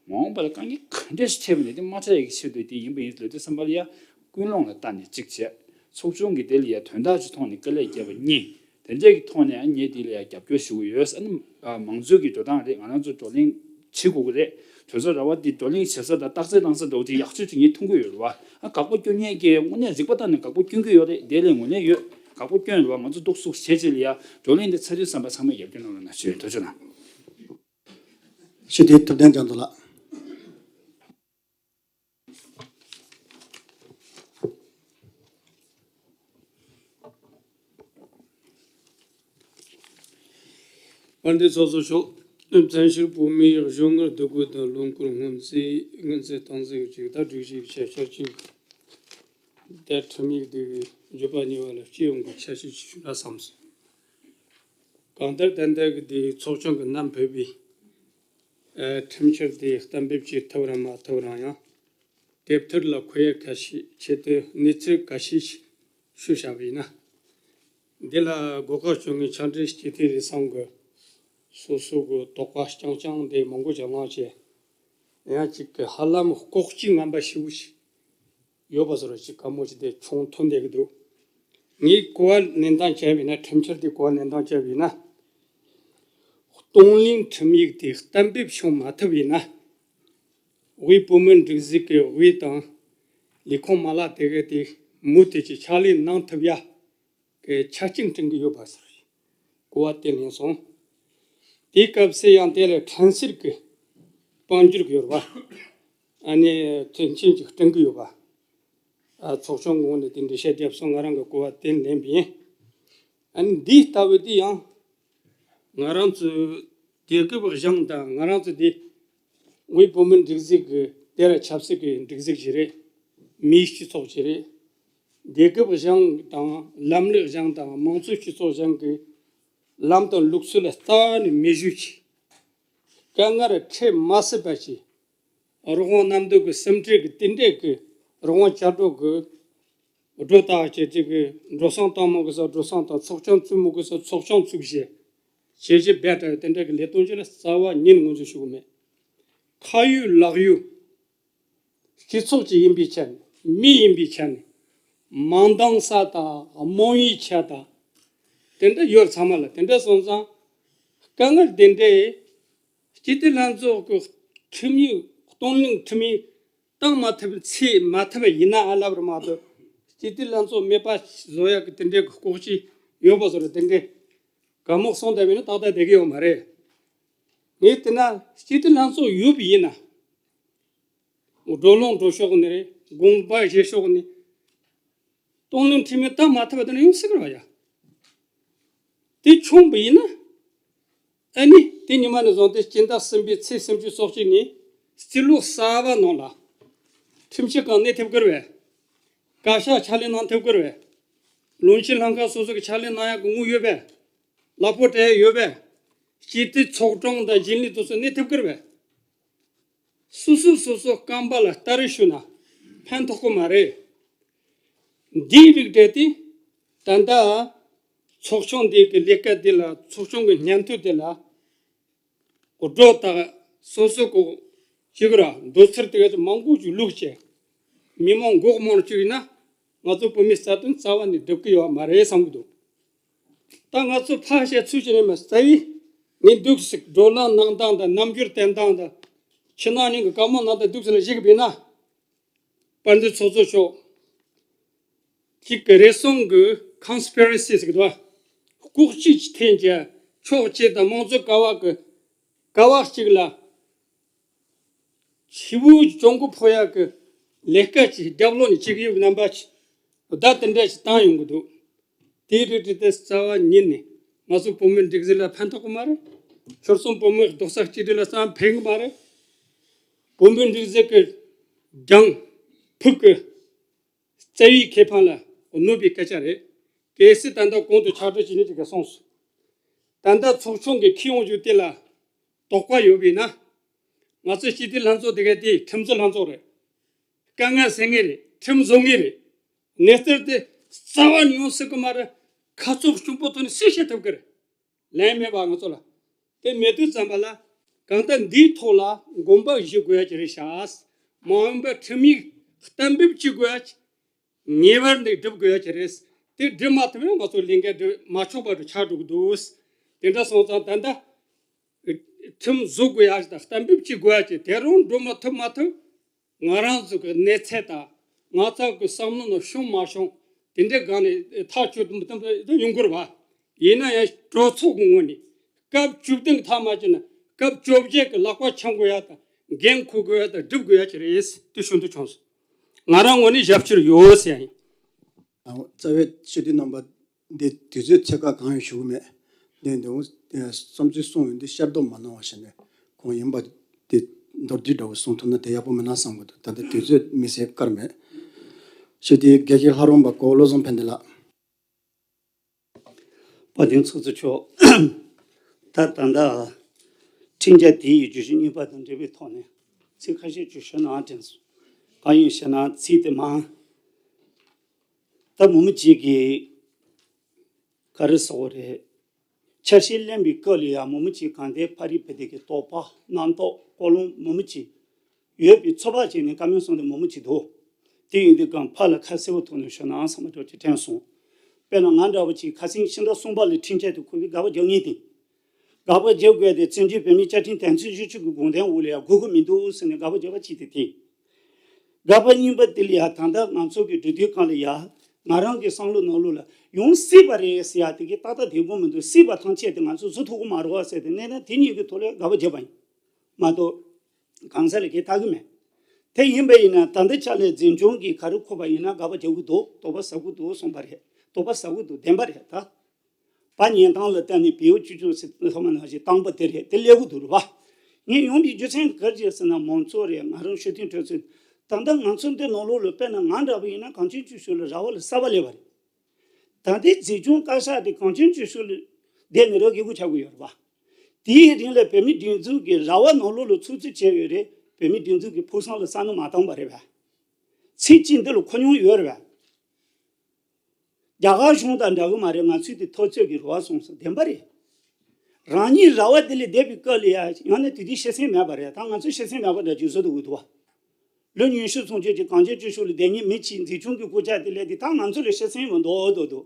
མ་འོངས་པ་ལ་དཀའ་ངལ་ག་འདྲས་ཤིག་འཕྲད་པ་ནས་དེ་མ་འཕྲད་ཡག་གི་ཆེད་དུ་དེ་ཡིན་པ་ཡིན་ལབ་དུས་ཙམ་པ་ལ་ཡང་ཀུན་སློང་ལ་བལྟས་ནས་གཅིག་བྱས། ཚོགས་ཆུང་གིས་དེ་ལ་ཡང་དོན་དག་ཅིག་མཐོང་ནས་དཀའ་ལས་བརྒྱབ་པ་གཉིས། དེ་འདྲས་ཀྱི་ཐོག་ནས་ཨ་ངས་དེ་ལ་ཡང་རྒྱབ་སྐྱོར་ཞུ་གི་ཡོད། ཨ་ནི་ཨ་མང་གཙོའི་གི་འགྲོ་སྟངས་རེད། ང་རང་ཚོ་བགྲོ་གླེང་བྱེད་དགོས་ཀྱི་རེད། གྲོས་ཚོགས་ར་བ་འདི་བགྲོ་གླེང་བྱེད་ས་དང་རྟགས་གསལ་བཏང་ས་འདྲ་བོ་ཅིག་ཡག་ཤོས་ཅིག་ངས་མཐོང་གི་ཡོད་རེད་བ། ཨ་དགག་པ་སྐྱོན་མཁན་གྱིས་དངོས་གནས་རིག་པ་བཏང་ནས་དགག་པ་སྐྱོན་གྱི་ཡོད་རེད། དེ་ལས་ངོས་ལེན་ཡོད། དགག་པ་སྐྱོན་རེད་བ། ང་ཚོ་འདུག་སེ་བྱས་བྱས་ལ་ཡ་བགྲོ་གླེང་འདི་ཚར་དུས་ཙམ་པ་ཚང་མས་རྒྱབ་སྐྱོར་གནང་རོགས་གནང་ཞུ། ཐུགས་རྗེ་གནང་། ཞུ་དེ་ཐུབ་བསྟན་རྒྱ་མཚོ་ལགས། དཔལ་ལྡན་ཚོགས་གཙོ་མཆོག་བཙན་བྱོལ་བོད་མིའི་གཞོན་ནུ་འདུ་འགོད་དང་ལོ་འཁོར་སྔོན་རྩིས་སྔོན་རྩིས་སྟངས་འཛིན་གྱི་ད་སྒྲིག་གཞི་ཆ་ཆ་གཅིག་ད་ཁྲིམས་ཡིག་འདི་གི་བརྗོད་པ་གཉིས་པ་ལ་སྤྱི་ཡོངས་ཀྱི་ཆ་ཤས་ཅིག་ཞུ་ན་བསམ་སོང་། གང་ལྟར་ད་ལྟ་གི་འདི་ཚོགས་ཆུང་གི་བསྣམས་ཕེབས་པའི་ཨ་ཁྲིམས་འཆར་འདི་གཏན་འབེབས་བྱེད་ཐུབ་རང་མ་ཐུབ་རང་ཡང་། དེབ་ཐེར་ལ་འཁོད་ཡ་ཁ་ཤས་ཆེད་དུ་གནས་ཚུལ་ཁ་ཤས་ཤིག་ཞུ་བྱ་བ་ཡིན་ན། འདི་ལ་གོ་སྐབས་བྱུང་ངས་ཕྱག་འབྲེལ་སྤྱི་འཐུས་རེ་ཟུང་གི་སོ་སོ་གི་དོགས་པ་རྐྱང་རྐྱང་དེ་མང་པོ་ཅིག་གླེང་བྱས། ཡང་ཅིག་གི་ཧ་ལམ་ལྐོག་ཇུས་ངན་པ་ཞེ་པོ་ཞིག་ཡོད་པ་བཟོ་འདྲ་ཅིག་དཀའ་མོ་ཞིག་དེ་བྱུང་ཐོན་བསྡད་ཀྱི་འདུག་ངས་གོ་བ་ལེན་སྟངས་བྱས་པ་ཡིན་ན། ཁྲིམས་འཆར་དེ་གོ་བ་ལེན་སྟངས་བྱས་པ་ཡིན་ན། གཏོང་ལེན་ཁྲིམས་ཡིག་དེ་གཏན་འབེབས་བྱུང་མ་ཐུབ་ཡིན་ན། དབུས་བོད་མིའི་སྒྲིག་འཛུགས་ཀྱི་དབུས་དང་ལས་ཁུངས་མ་ལག་དེ་ག་དེ་མུ་མཐུད་ཀྱི་ཕྱག་ལས་གནང་ཐུབ་ཡ་གི་ཆ་རྐྱེན་བསྐྲུན་གྱི་ཡོད་པ་ཟེར་གོ་བ་དེ་ལེན་སོང་། དེའི་སྐབས་སུ་ཡང་དེ་ལ་ཁྲིམས་སྲིད་ཀྱི་དཔལ་འབྱོར་གྱི་ཡོད་པ། ཨ་ནི་མཐུན་རྐྱེན་ཅིག་བསྐྲུན་གྱི་ཡོད་པ། ཨ། ཚོགས་ཆུང་གི་ངོས་ནས་དེ་འགྲེལ་བཤད་བརྒྱབ་སོང་། ང་རང་གི་གོ་བ་དེ་ལེན་པ་ཡིན། ཨ་ནི་འདི་ལྟ་བུ་དེ་ཡང་ང་རང་ཚོའི་དེ་སྐབས་གཞུང་དང་། ང་རང་ཚོ་དེ་དབུས་བོད་མིའི་སྒྲིག་འཛུགས་ཀྱི་དེ་ར་ཆབ་སྲིད་ཀྱི་སྒྲིག་འཛུགས་ཤིག་རེད། མིའི་སྤྱི་ཚོགས་ཤིག་རེད། དེ་སྐབས་གཞུང་དང་། ལམ་ལུགས་གཞུང་དང་། དམངས་གཙོའི་སྤྱི་ཚོགས་གཞུང་གི་ལམ་དང་ལུགས་སྲོལ་ལ་རྩ་བ་ནས་མེད་བཟོ་བྱས། དཀའ་ངལ་འཕྲད་མ་སྲིད་པ་བྱས། རང་དབང་རྣམ་དག་གི་སེམས་ཁྲལ་གྱི་དེ་འདྲས་ཀྱི་རང་དབང་བཅའ་སྒྲོག་གི་སྒྲོ་བཏགས་བྱས། དེ་གི་འགྲོ་སོང་བཏང་མི་དགོས་ས་འགྲོ་སོང་བཏང་། ཚོགས་ཆུང་བཙུགས་མི་དགོས་ས་ཚོགས་ཆུང་བཙུགས་བྱས། བྱས་རྗེས་རྦད་དྲག་དེ་འདྲ་གི་ལས་དོན་ཅིག་ལ་རྩ་བ་ཉིད་ནས་ངོས་འཛིན་ཞུ་གི་མེད། ཁ་ཡོད་ལག་ཡོད། སྤྱི་ཚོགས་ཅིག་ཡིན་པའི་ཆ་ནས། མི་ཡིན་པའི་ཆ་ནས། མིང་འདོན་ས་དང་། རྨང་གཞིའི་ཆ་དང་། དེ་འདྲ་ཡོད་ཚང་མ་ལ། དེ་འདྲ་སོང་ཙང་དཀའ་ངལ་དེ་འདྲའི་སྤྱི་འཐུས་ལྷན་ཚོགས་ཀྱི་ཁྲིམས་ཡིག་གཏོང་ལེན་ཁྲིམས་ཡིག་བཏང་མ་ཐུབ། ཚུད་མ་ཐུབ་པ་ཡིན་ན་ཨ་ལབ་རེད་མ་གཏོགས། སྤྱི་འཐུས་ལྷན་ཚོགས་མེད་པ་བཟོ་ཡག་གི་དེ་འདྲའི་ལྐོག་ཇུས་ཡོད་པ་བཟོ་འདྲ། དེ་འདྲའི་དགའ་མོ་གསུང་བསྡད་པ་ཡིན་ན་ཏག་ཏག་བསྡད་ཀྱི་ཡོད་མ་རེད། ངས་བལྟས་ན་སྤྱི་འཐུས་ལྷན་ཚོགས་ཡོད་པ་ཡིན་ན། བགྲོ་གླེང་གྲོས་ཕྱོགས་ནས་རེད། དགོངས་པ་བཞེས་ཕྱོགས་ནས། གཏོང་ལེན་ཁྲིམས་ཡིག་བཏང་མ་ཐུབ་པ་དེ་འདྲ་ཡོང་སྲིད་ཀྱི་རེད་པ་ཡ། དེ་བྱུང་བ་ཡིན་ན། ཨ་ནི་དེ་ཉི་མ་ནས་བཟུང་སྟེ་སྤྱི་ཟླ་གསུམ་པའི་ཚེས་སུམ་ཅུ་སོ་གཅིག་ནས་སྤྱི་ལོ་གསར་པ་ནང་ལ་ཁྲིམས་ཞིབ་ཁང་གནས་ཐུབ་ཀྱི་རེད་པས། བཀའ་ཤག་ཕྱག་ལས་གནང་ཐུབ་ཀྱི་རེད་པས། བློན་ཆེན་ལྷན་ཁང་སོ་སོ་གི་ཕྱག་ལས་གནང་ཡག་གི་དངུལ་ཡོད་པས། གླ་ཕོགས་སྤྲད་ཡག་ཡོད་པས། སྤྱི་འཐུས་ཚོགས་དྲུང་དང་རྒྱུན་ལས་དེ་ཚོ་གནས་ཐུབ་ཀྱི་རེད་པས། སོ་སོས་སོ་སོའི་རྐང་པ་ལ་སྟ་རེ་གཞུས་ན་ཕན་ཐོགས་ཀྱི་མ་རེད། འདིའི་རིགས་བྲལ་ཏེ། ད་ལྟ་ཚོགས་ཆུང་འདི་གི་ལས་ཀ་འདི་ལ། ཚོགས་ཆུང་གི་སྙན་ཐོ་འདི་ལ་སྒྲོ་བཏགས། སོ་སོ་གི་ཅིག་ར་འདོད་ཚུལ་དེ་ག་ཚོད་མང་པོ་ཅིག་བླུགས་བྱས། མི་མང་མགོ་རྨོངས་བཅུག་ཡིན་ན། ང་ཚོ་བོད་མིའི་རྩ་དོན་རྩ་བ་ནས་སྒྲུབ་ཀྱི་ཡོད་མ་རེད་བསམ་གྱི་འདུག་ད་ང་ཚོ་ཕར་བཤད་ཚུར་བཤད་ནས་མ་རྩ་བའི་ངས་འདུག་སེ་བགྲོ་གླེང་གནང་སྟངས་དང་། རྣམ་འགྱུར་བསྟན་སྟངས་དང་། ཕྱི་ནང་གཉིས་ཀྱི་བཀའ་མོལ་གནང་སྟངས་འདུག་སེ་ལ་གཞིགས་པ་ཡིན་ན། དཔལ་ལྡན་ཚོགས་གཙོ་མཆོག་གཅིག་གི་རེ་ཟུང་གི་ཀོན་སི་པི་རེ་སི་ཟེར་གི་འདུག་པ། ལྐོག་ཇུས་ཀྱི་འཐེན་བྱས། ཕྱོགས་གཅིག་དང་། དམངས་གཙོ་ཀ་བ་གི་ཀ་བ་གཅིག་ལ་ཆེ་བོའི་གྱོང་གུན་ཕོག་ཡག་གི་ལས་ཀ་ཅིག་རྒྱབ་ལོགས་ནས་བྱེད་ཀྱི་ཡོད་པའི་རྣམ་པ་ཅིག་བརྡ་དེ་འདྲ་ཞིག་བཏང་ཡོང་གི་འདུག་དེའི་རིགས་དེ་རྩ་བ་ཉིད་ནས་ང་ཚོ་བོད་མིའི་སྒྲིག་འཛུགས་ལ་ཕན་ཐོགས་ཀྱི་མ་རེད། ཆོལ་གསུམ་བོད་མིའི་རྡོག་རྩ་གཅིག་སྒྲིལ་ལ་ཙམ་ཕན་གྱི་མ་རེད། བོད་མིའི་སྒྲིག་འཛུགས་ཀྱི་སྒྲིག་ཕུགས་ཀྱི་རྩ་བའི་ཁེ་ཕན་ལ་གནོད་པའི་སྐད་ཆ་རེད། གལ་སྲིད་ད་ལྟ་གོང་དུ་ཕྱག་བྲིས་བྱས་ནས་ཅིག་ག་གསུངས་སོང་། ད་ལྟ་ཚོགས་ཆུང་གི་ཁྱོན་ཡོངས་བརྒྱུད་དེ་ལ་དོགས་པ་ཡོད་པས་ན། ང་ཚོ་སྤྱི་འཐུས་ལྷན་ཚོགས་དེ་ག་དེ་ཁྲིམས་བཟོ་ལྷན་ཚོགས་རེད། དཀའ་ངལ་སེལ་མཁན་རེད། ཁྲིམས་བཟོ་མཁན་རེད། གནས་ཚུལ་དེ་རྩ་བ་ནས་ཡོང་སྲིད་ཀྱི་མ་རེད། ཁ་ཕྱོགས་གཅིག་པོ་ཐོག་ནས་སུས་བཤད་ཐུབ་ཀྱི་རེད། ལན་མེད་པ་ང་ཚོ་ལ། དེ་མེད་དུས་ཙམ་པ་ལ་གང་ལྟར་འདིའི་ཐོག་ལ་དགོངས་པ་བཞེས་དགོས་ཡ་ཅིག་རེད་ཤག་མ་འོངས་པར་ཁྲིམས་ཡིག་གཏན་འབེབས་བྱེད་དགོས་ཡ་ཅིག་ངེས་པར་དུ་སྒྲུབ་དགོས་ཡ་ཅིག་རེད། དེ་སྒྲུབ་མ་ཐུབ་ན་ང་ཚོ་ལས་འགན་སྒྲུབ་མ་ཆོག་པ་རུ་ཆགས་འགྲོ་གི་འདུག་དེ་འདྲ་སོང་ཙང་ད་ལྟ་ཁྲིམས་བཟོ་དགོས་ཡ་ཅིག་དང་གཏན་འབེབས་བྱེད་དགོས་ཡ་ཅིག་དེ་རུང་འགྲོ་མ་ཐུབ་མ་ཐུབ། ང་རང་ཚོ་གི་གནས་ཚད་དང་ང་ཚོ་གི་བསམ་བློ་ནང་བྱུང་མ་བྱུང་དེ་འདྲའི་སྒང་ནས་ཐག་གཅོད་དུ་མི་ཐུབ་པ་ཡོང་གི་རེད་པ། ཡིན་ན་ཡང་གྲོས་ཚོགས་ཀྱི་ངོས་ནས་སྐབས་བཅུ་བདུན་གྱི་མཐའ་མ་བྱས་ན་སྐབས་བཅོ་བརྒྱད་ཀྱི་ལག་པ་འཆང་དགོས་ཡ་དང་འགན་འཁུར་དགོས་ཡ་དང་སྒྲུབ་དགོས་ཡ་ཅིག་རེད། དེ་ཞུ་འདོད་བྱུང་སོང་། ང་རང་ངོས་ནས་རྒྱབ་སྐྱོར་ཡོད་ཟེར་ཡ་ཡིན། རྩ་བའི་སྤྱི་འཐུས་རྣམ་པ་འདི་དུས་ཚོད་ཚད་བཀག་གང་ཡང་ཞུ་གི་མེད། འདི་འདི་བསམ་ཚུལ་གསུངས་ཡོང་དུས་ཤར་བསྡད་མ་གནང་བ་བྱས་ནས་ཁོང་ཡིན་པ་འདི་མདོར་བསྡུས་འདྲ་བོ་གསུང་ཐུབ་ན་དེ་ཡག་པོ་མིན་ན་བསམ་གི་འདུག་ད་ལྟ་དུས་ཚོད་མི་སེར་བཀར་མེད། སྤྱི་འཐུས་དགེ་བཤེས་ལྷ་རམས་པ་གོ་བློ་བཟང་ཕན་བདེ་ལགས། དཔལ་ལྡན་ཚོགས་གཙོ་མཆོག་ད་ད་ལྟ་ཁྲིམས་འཆར་དེའི་བརྗོད་གཞི་གཉིས་པ་དང་འབྲེལ་བའི་ཐོག་ནས་ཚིག་ཁ་ཤས་ཅིག་ཞུ་ན་དྲན་སོང་། གང་ཡིན་ཞེ་ན་ཚིག་དེ་མ་ད་མི་མང་གཅིག་གིས་ག་རེ་ཟེར་དགོས་རེད། འཆར་གཞི་ལེན་པའི་སྐབས་ལ་ཡང་མི་མང་གཅིག་གང་ལྟར་ཕ་རི་བེ་དེ་གི་དོགས་པ་རྣམ་རྟོག་ཀོ་ལོང་མི་མང་གཅིག་ ཡོད་པའི་ཚོད་དཔག་བྱས་ནས་བཀའ་མོལ་གསུངས་ཏེ་མང་པོ་ཅིག་འདུག་དེ་ཡིན་དུས་གང་ཕར་ལ་ཁ་གསལ་པོ་ཐོག་ནས་ཞུ་ན་བསམ་པ་འདྲ་ཅིག་དྲན་སོང་། དཔེར་ན་ང་འདྲ་བོ་ཅིག་ཁ་སང་ཕྱི་ཟླ་གསུམ་པ་ལ་ཁྲིམས་ཆད་དུ་ཁུར་བའི་དགག་པ་རྒྱག་མཁན་དེ། དགག་པ་རྒྱག་དགོས་ཏེ་བཙན་བྱོལ་བོད་མིའི་བཅའ་ཁྲིམས་དོན་ཚན་བཞི་བཅུ་གི་དགོངས་དོན་འོག་ལ་ཡང་དགོས་ཀྱི་མི་འདུག་ཟེར་ནས་དགག་པ་རྒྱག་པ་གཅིག་དེ་དེ། དགག་པ་གཉིས་པ་དེ་ལ་ཡང་ད་ལྟ་ང་ཚོ་གི་འབྲེལ་མཐུད་ཁང་ལ་ཡང་ང་རང་གི་བསམ་བློ་ནང་ལོགས་ལ་ཡོང་སྲིད་པ་རེད་ཟེར་ཡ་དེ་གི་ཏག་ཏག་དེ་དགོས་མི་འདུག་སྲིད་པ་ཐམས་ཅད་དེ་ང་ཚོ་བཟོ་ཐུབ་ཀྱི་མ་རེད་བ་ཟེར་ཏེ་གནས་སྟངས་དེ་གཉིས་ཀྱི་ཐོག་ལ་དགག་པ་བརྒྱབ་པ་ཡིན། མ་གཏོགས་གང་ཟག་ལ་གི་ལྟ་གི་མེད། དེ་ཡིན་པ་ཡིན་ན་ད་ལྟ་ཆ་ལས་འཛིན་སྐྱོང་གིས་ག་རེ་འཁོད་པ་ཡིན་ན་དགག་པ་རྒྱག་གི་འདུག་དོགས་པ་ཟ་གི་འདུག་གསུངས་པ་རེད། དོགས་པ་ཟ་གི་འདུག་བདེན་པ་རེད་ད། བ་ཉན་སྟངས་ལ་བལྟས་ནས་བེའུ་ཅུ་ཅུ་ཟེར་ཐོག་མ་ནང་བཞིན་བཏང་པ་དེ་རེད། དེ་ལས་གི་འདུག་རེད་བ། ངས་ཡོང་པའི་རྒྱུ་མཚན་ག་རེ་ཟེར་ན་མང་ཚོགས་རེད། ང་རང་ཤོད་ཐེངས་གྲོས་ཚོད་ད་ལྟ་ང་ཚོ་འདི་ནང་ལོགས་ལ་དཔེར་ན་ང་འདྲ་བ་ཡིན་ན་གངས་ཅན་སྐྱིད་གཤོངས་ལ་ར་བ་ལ་གསར་པ་སླེབས་པ་རེད། ད་ལྟའི་འཛིན་སྐྱོང་བཀའ་ཤག་དེ་གངས་ཅན་སྐྱིད་གཤོངས་ལ་བསྡད་ནས་རོགས་དགེ་བསྐོས་ཆགས་ཀྱི་ཡོད་རེད་བ། དེའི་རིང་ལ་བོད་མིའི་སྒྲིག་འཛུགས་ཀྱི་ར་བ་ནང་ལོགས་ལ་ཚུད་ཚུད་བྱས་ཡོད་རེད། བོད་མིའི་སྒྲིག་འཛུགས་ཀྱི་ཕུགས་བསམ་ལ་བསམ་བློ་མ་བཏང་པ་རེད་བ། ཚིག་གཅིག་འདི་ལ་ཁོ་སྙོམས་ཡོད་རེད་བ། རྒྱ་གར་གཞུང་དང་འདྲ་གི་མ་རེད། ང་ཚོས་དེ་ཐོབ་ཚོད་ཀྱི་རེ་བ་སོང་ཟེར་བདེན་པ་རེད། རང་ཉིད་ར་བ་དེ་ལ་བསྡད་པའི་སྐབས་ལ་ཡ་ཡང་ན་དེ་དུས་ཤེས་ཚད་མེད་པ་རེད། ད་ང་ཚོ་ཤེས་ཚད་མེད་པ་འདྲ་ཅིག་བཟོ་ཐུབ་ཀྱི་འདུག་བ། ལོ་ཉི་ཤུ་ཙམ་ཅིག་གི་གངས་ཅན་སྐྱིད་གཤོངས་ལ་བསྡད་མཁན་མི་གཅིག་འཛིན་སྐྱོང་གི་སྐུ་ཕྱྭ་དེ་སླེབས་ཏེ་ད་ང་ཚོ་ལ་ཤེས་ཚད་མི་འདུག་འདུག་འདུག་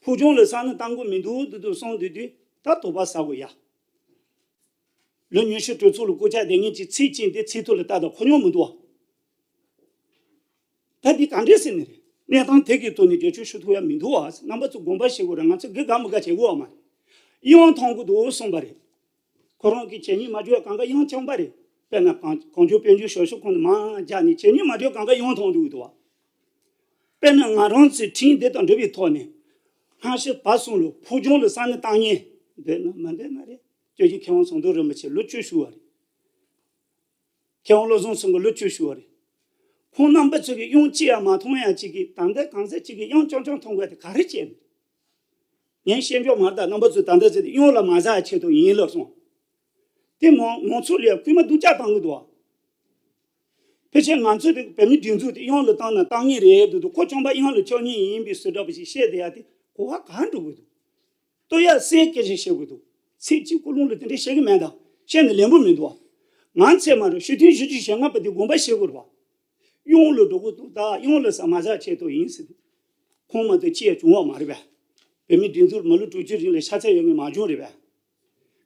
ཕུགས་རྒྱང་ལ་བསམ་བློ་བཏང་དགོས་མི་འདུག་འདུག་འདུག་གསུངས་དུས་དུས་ད་དོགས་པ་ཟ་དགོས་ཡ། ལོ་ཉི་ཤུ་གྲོས་ཚོགས་ལ་སྐུ་ཕྱྭ་བསྡད་མཁན་གྱི་ཚིག་གཅིག་འདི་ཚིག་ཐོ་ལ་ལྟ་དང་ཁོ་སྙོམས་མི་འདུག་བ། ད་འདི་ག་འདྲས་ཟེར་ནི་རེད། གནས་སྟངས་དེ་གའི་ཐོག་ནས་བསྒྱུར་བཅོས་ཞུ་ཐུབ་ཡ་མི་འདུག་བ། རྣམ་པ་ཚོ་དགོངས་པ་བཞེས་དགོས་རེད། ང་ཚོ་དགེ་དགའ་མི་དགའ་བྱེད་དགོས་བ་མ་རེད། གཡང་འཐུང་གི་འདུག་གསུངས་པ་རེད། ཁོ་རང་གིས་བྱས་ཉེས་མ་བྱས་གང་ག་གཡང་བརྐྱངས་པ་རེད། དཔེར་ན་གངས་གངས་ལྗོངས་དཔལ་འབྱོར་ཞབས་ཞུ་ཁང་དུ་མར་བརྒྱབ་ནས་བྱས་ཉེས་མ་བྱས་གང་ག་གཡང་འཐུང་འདུག་འདུག་བ། དཔེར་ན་ང་རང་ཚོའི་ཁྲིམས་འདི་དང་འབྲེལ་བའི་ཐོག་ནས་སྔ་ཕྱི་བར་གསུམ་ལ་ཕུགས་རྒྱང་ལ་བསམ་བློ་བཏང་མཁན་འདོད་ན་མ་འདོད་ན་རེད། སྐྱབས་རྗེ་མཁས་དབང་ཟམ་གདོང་རིན་པོ་ཆེ་ལོ་བཅུ་བཞུགས་པ་རེད། མཁས་དབང་བློ་བཟང་སེང་གེ་ལོ་བཅུ་བཞུགས་པ་རེད། ཁོང་རྣམ་པ་ཚོ་གིས་གཡང་ཅི་ཡང་མ་འཐུང་ཡ་ཅིག་གིས་ད་ལྟ་གང་ཟག་ཅིག་གིས་གཡང་རྐྱང་རྐྱང་འཐུང་དགོས་དེ་ག་རེ་བྱས་ནས། ངས་བཤད་འཇོག་མ་རེད་ད། རྣམ་པ་ཚོས་ད་ལྟ་ཟེར་ཏེ་གཡང་ལ་མ་ཟ་ཡ་ཆེད་དུ་ཡིན་ལབ་སོང་། དེ་མང་མང་ཚོགས་ལ་ཡང་སྐུལ་མ་སྡུག་ཅག་བཏང་གི་འདུག་བ། ཕལ་ཆེར་ང་ཚོ་དེ་བོད་མི་སྒྲིག་འཛུགས་དེ་གཡང་ལ་བཏང་ན་བཏང་ངེས་རེད་འདུག་འདུག་ཁོ་རྐྱང་པ་གཡང་ལ་ཆགས་ངེས་ཡིན་པའི་བཟོ་འདྲ་པོ་ཞིག་བཤད་བསྡད་ཡ་དེ་གོ་བ་ག་འགྲོ་གི་འདུག་ལྟོས་ཡ་སའི་སྐད་ཆ་བཤད་དགོས་འདུག་ཚིག་གཅིག་ཀུན་སློང་ལ་དེ་འདྲ་བཤད་གི་མེད་ད། བཤད་ན་ལན་པོ་མི་འདུག་བ། ང་ཚད་མ་རུ་ཞུ་དུས་ཞུ་ཅིག་བཤད་ང་པ་དེ་དགོངས་པ་བཞེས་དགོས་རེད་བ། གཡང་ལ་འགྲོ་གི་འདུག་ད་གཡང་ལ་ཟ་མ་ཟ་ཆེད་དུ་ཡིན་ཟེར། ཁོང་མ་གཏོགས་ཅི་ཡང་བྱུང་བ་མ་རེད་པས། བོད་མི་སྒྲིག་འཛུགས་མ་ལོ་དྲུག་ཅུ་རིང་ལ་ཤ་ཚ་ཡོད་ངེས་མ་བྱུང་རེད་པས།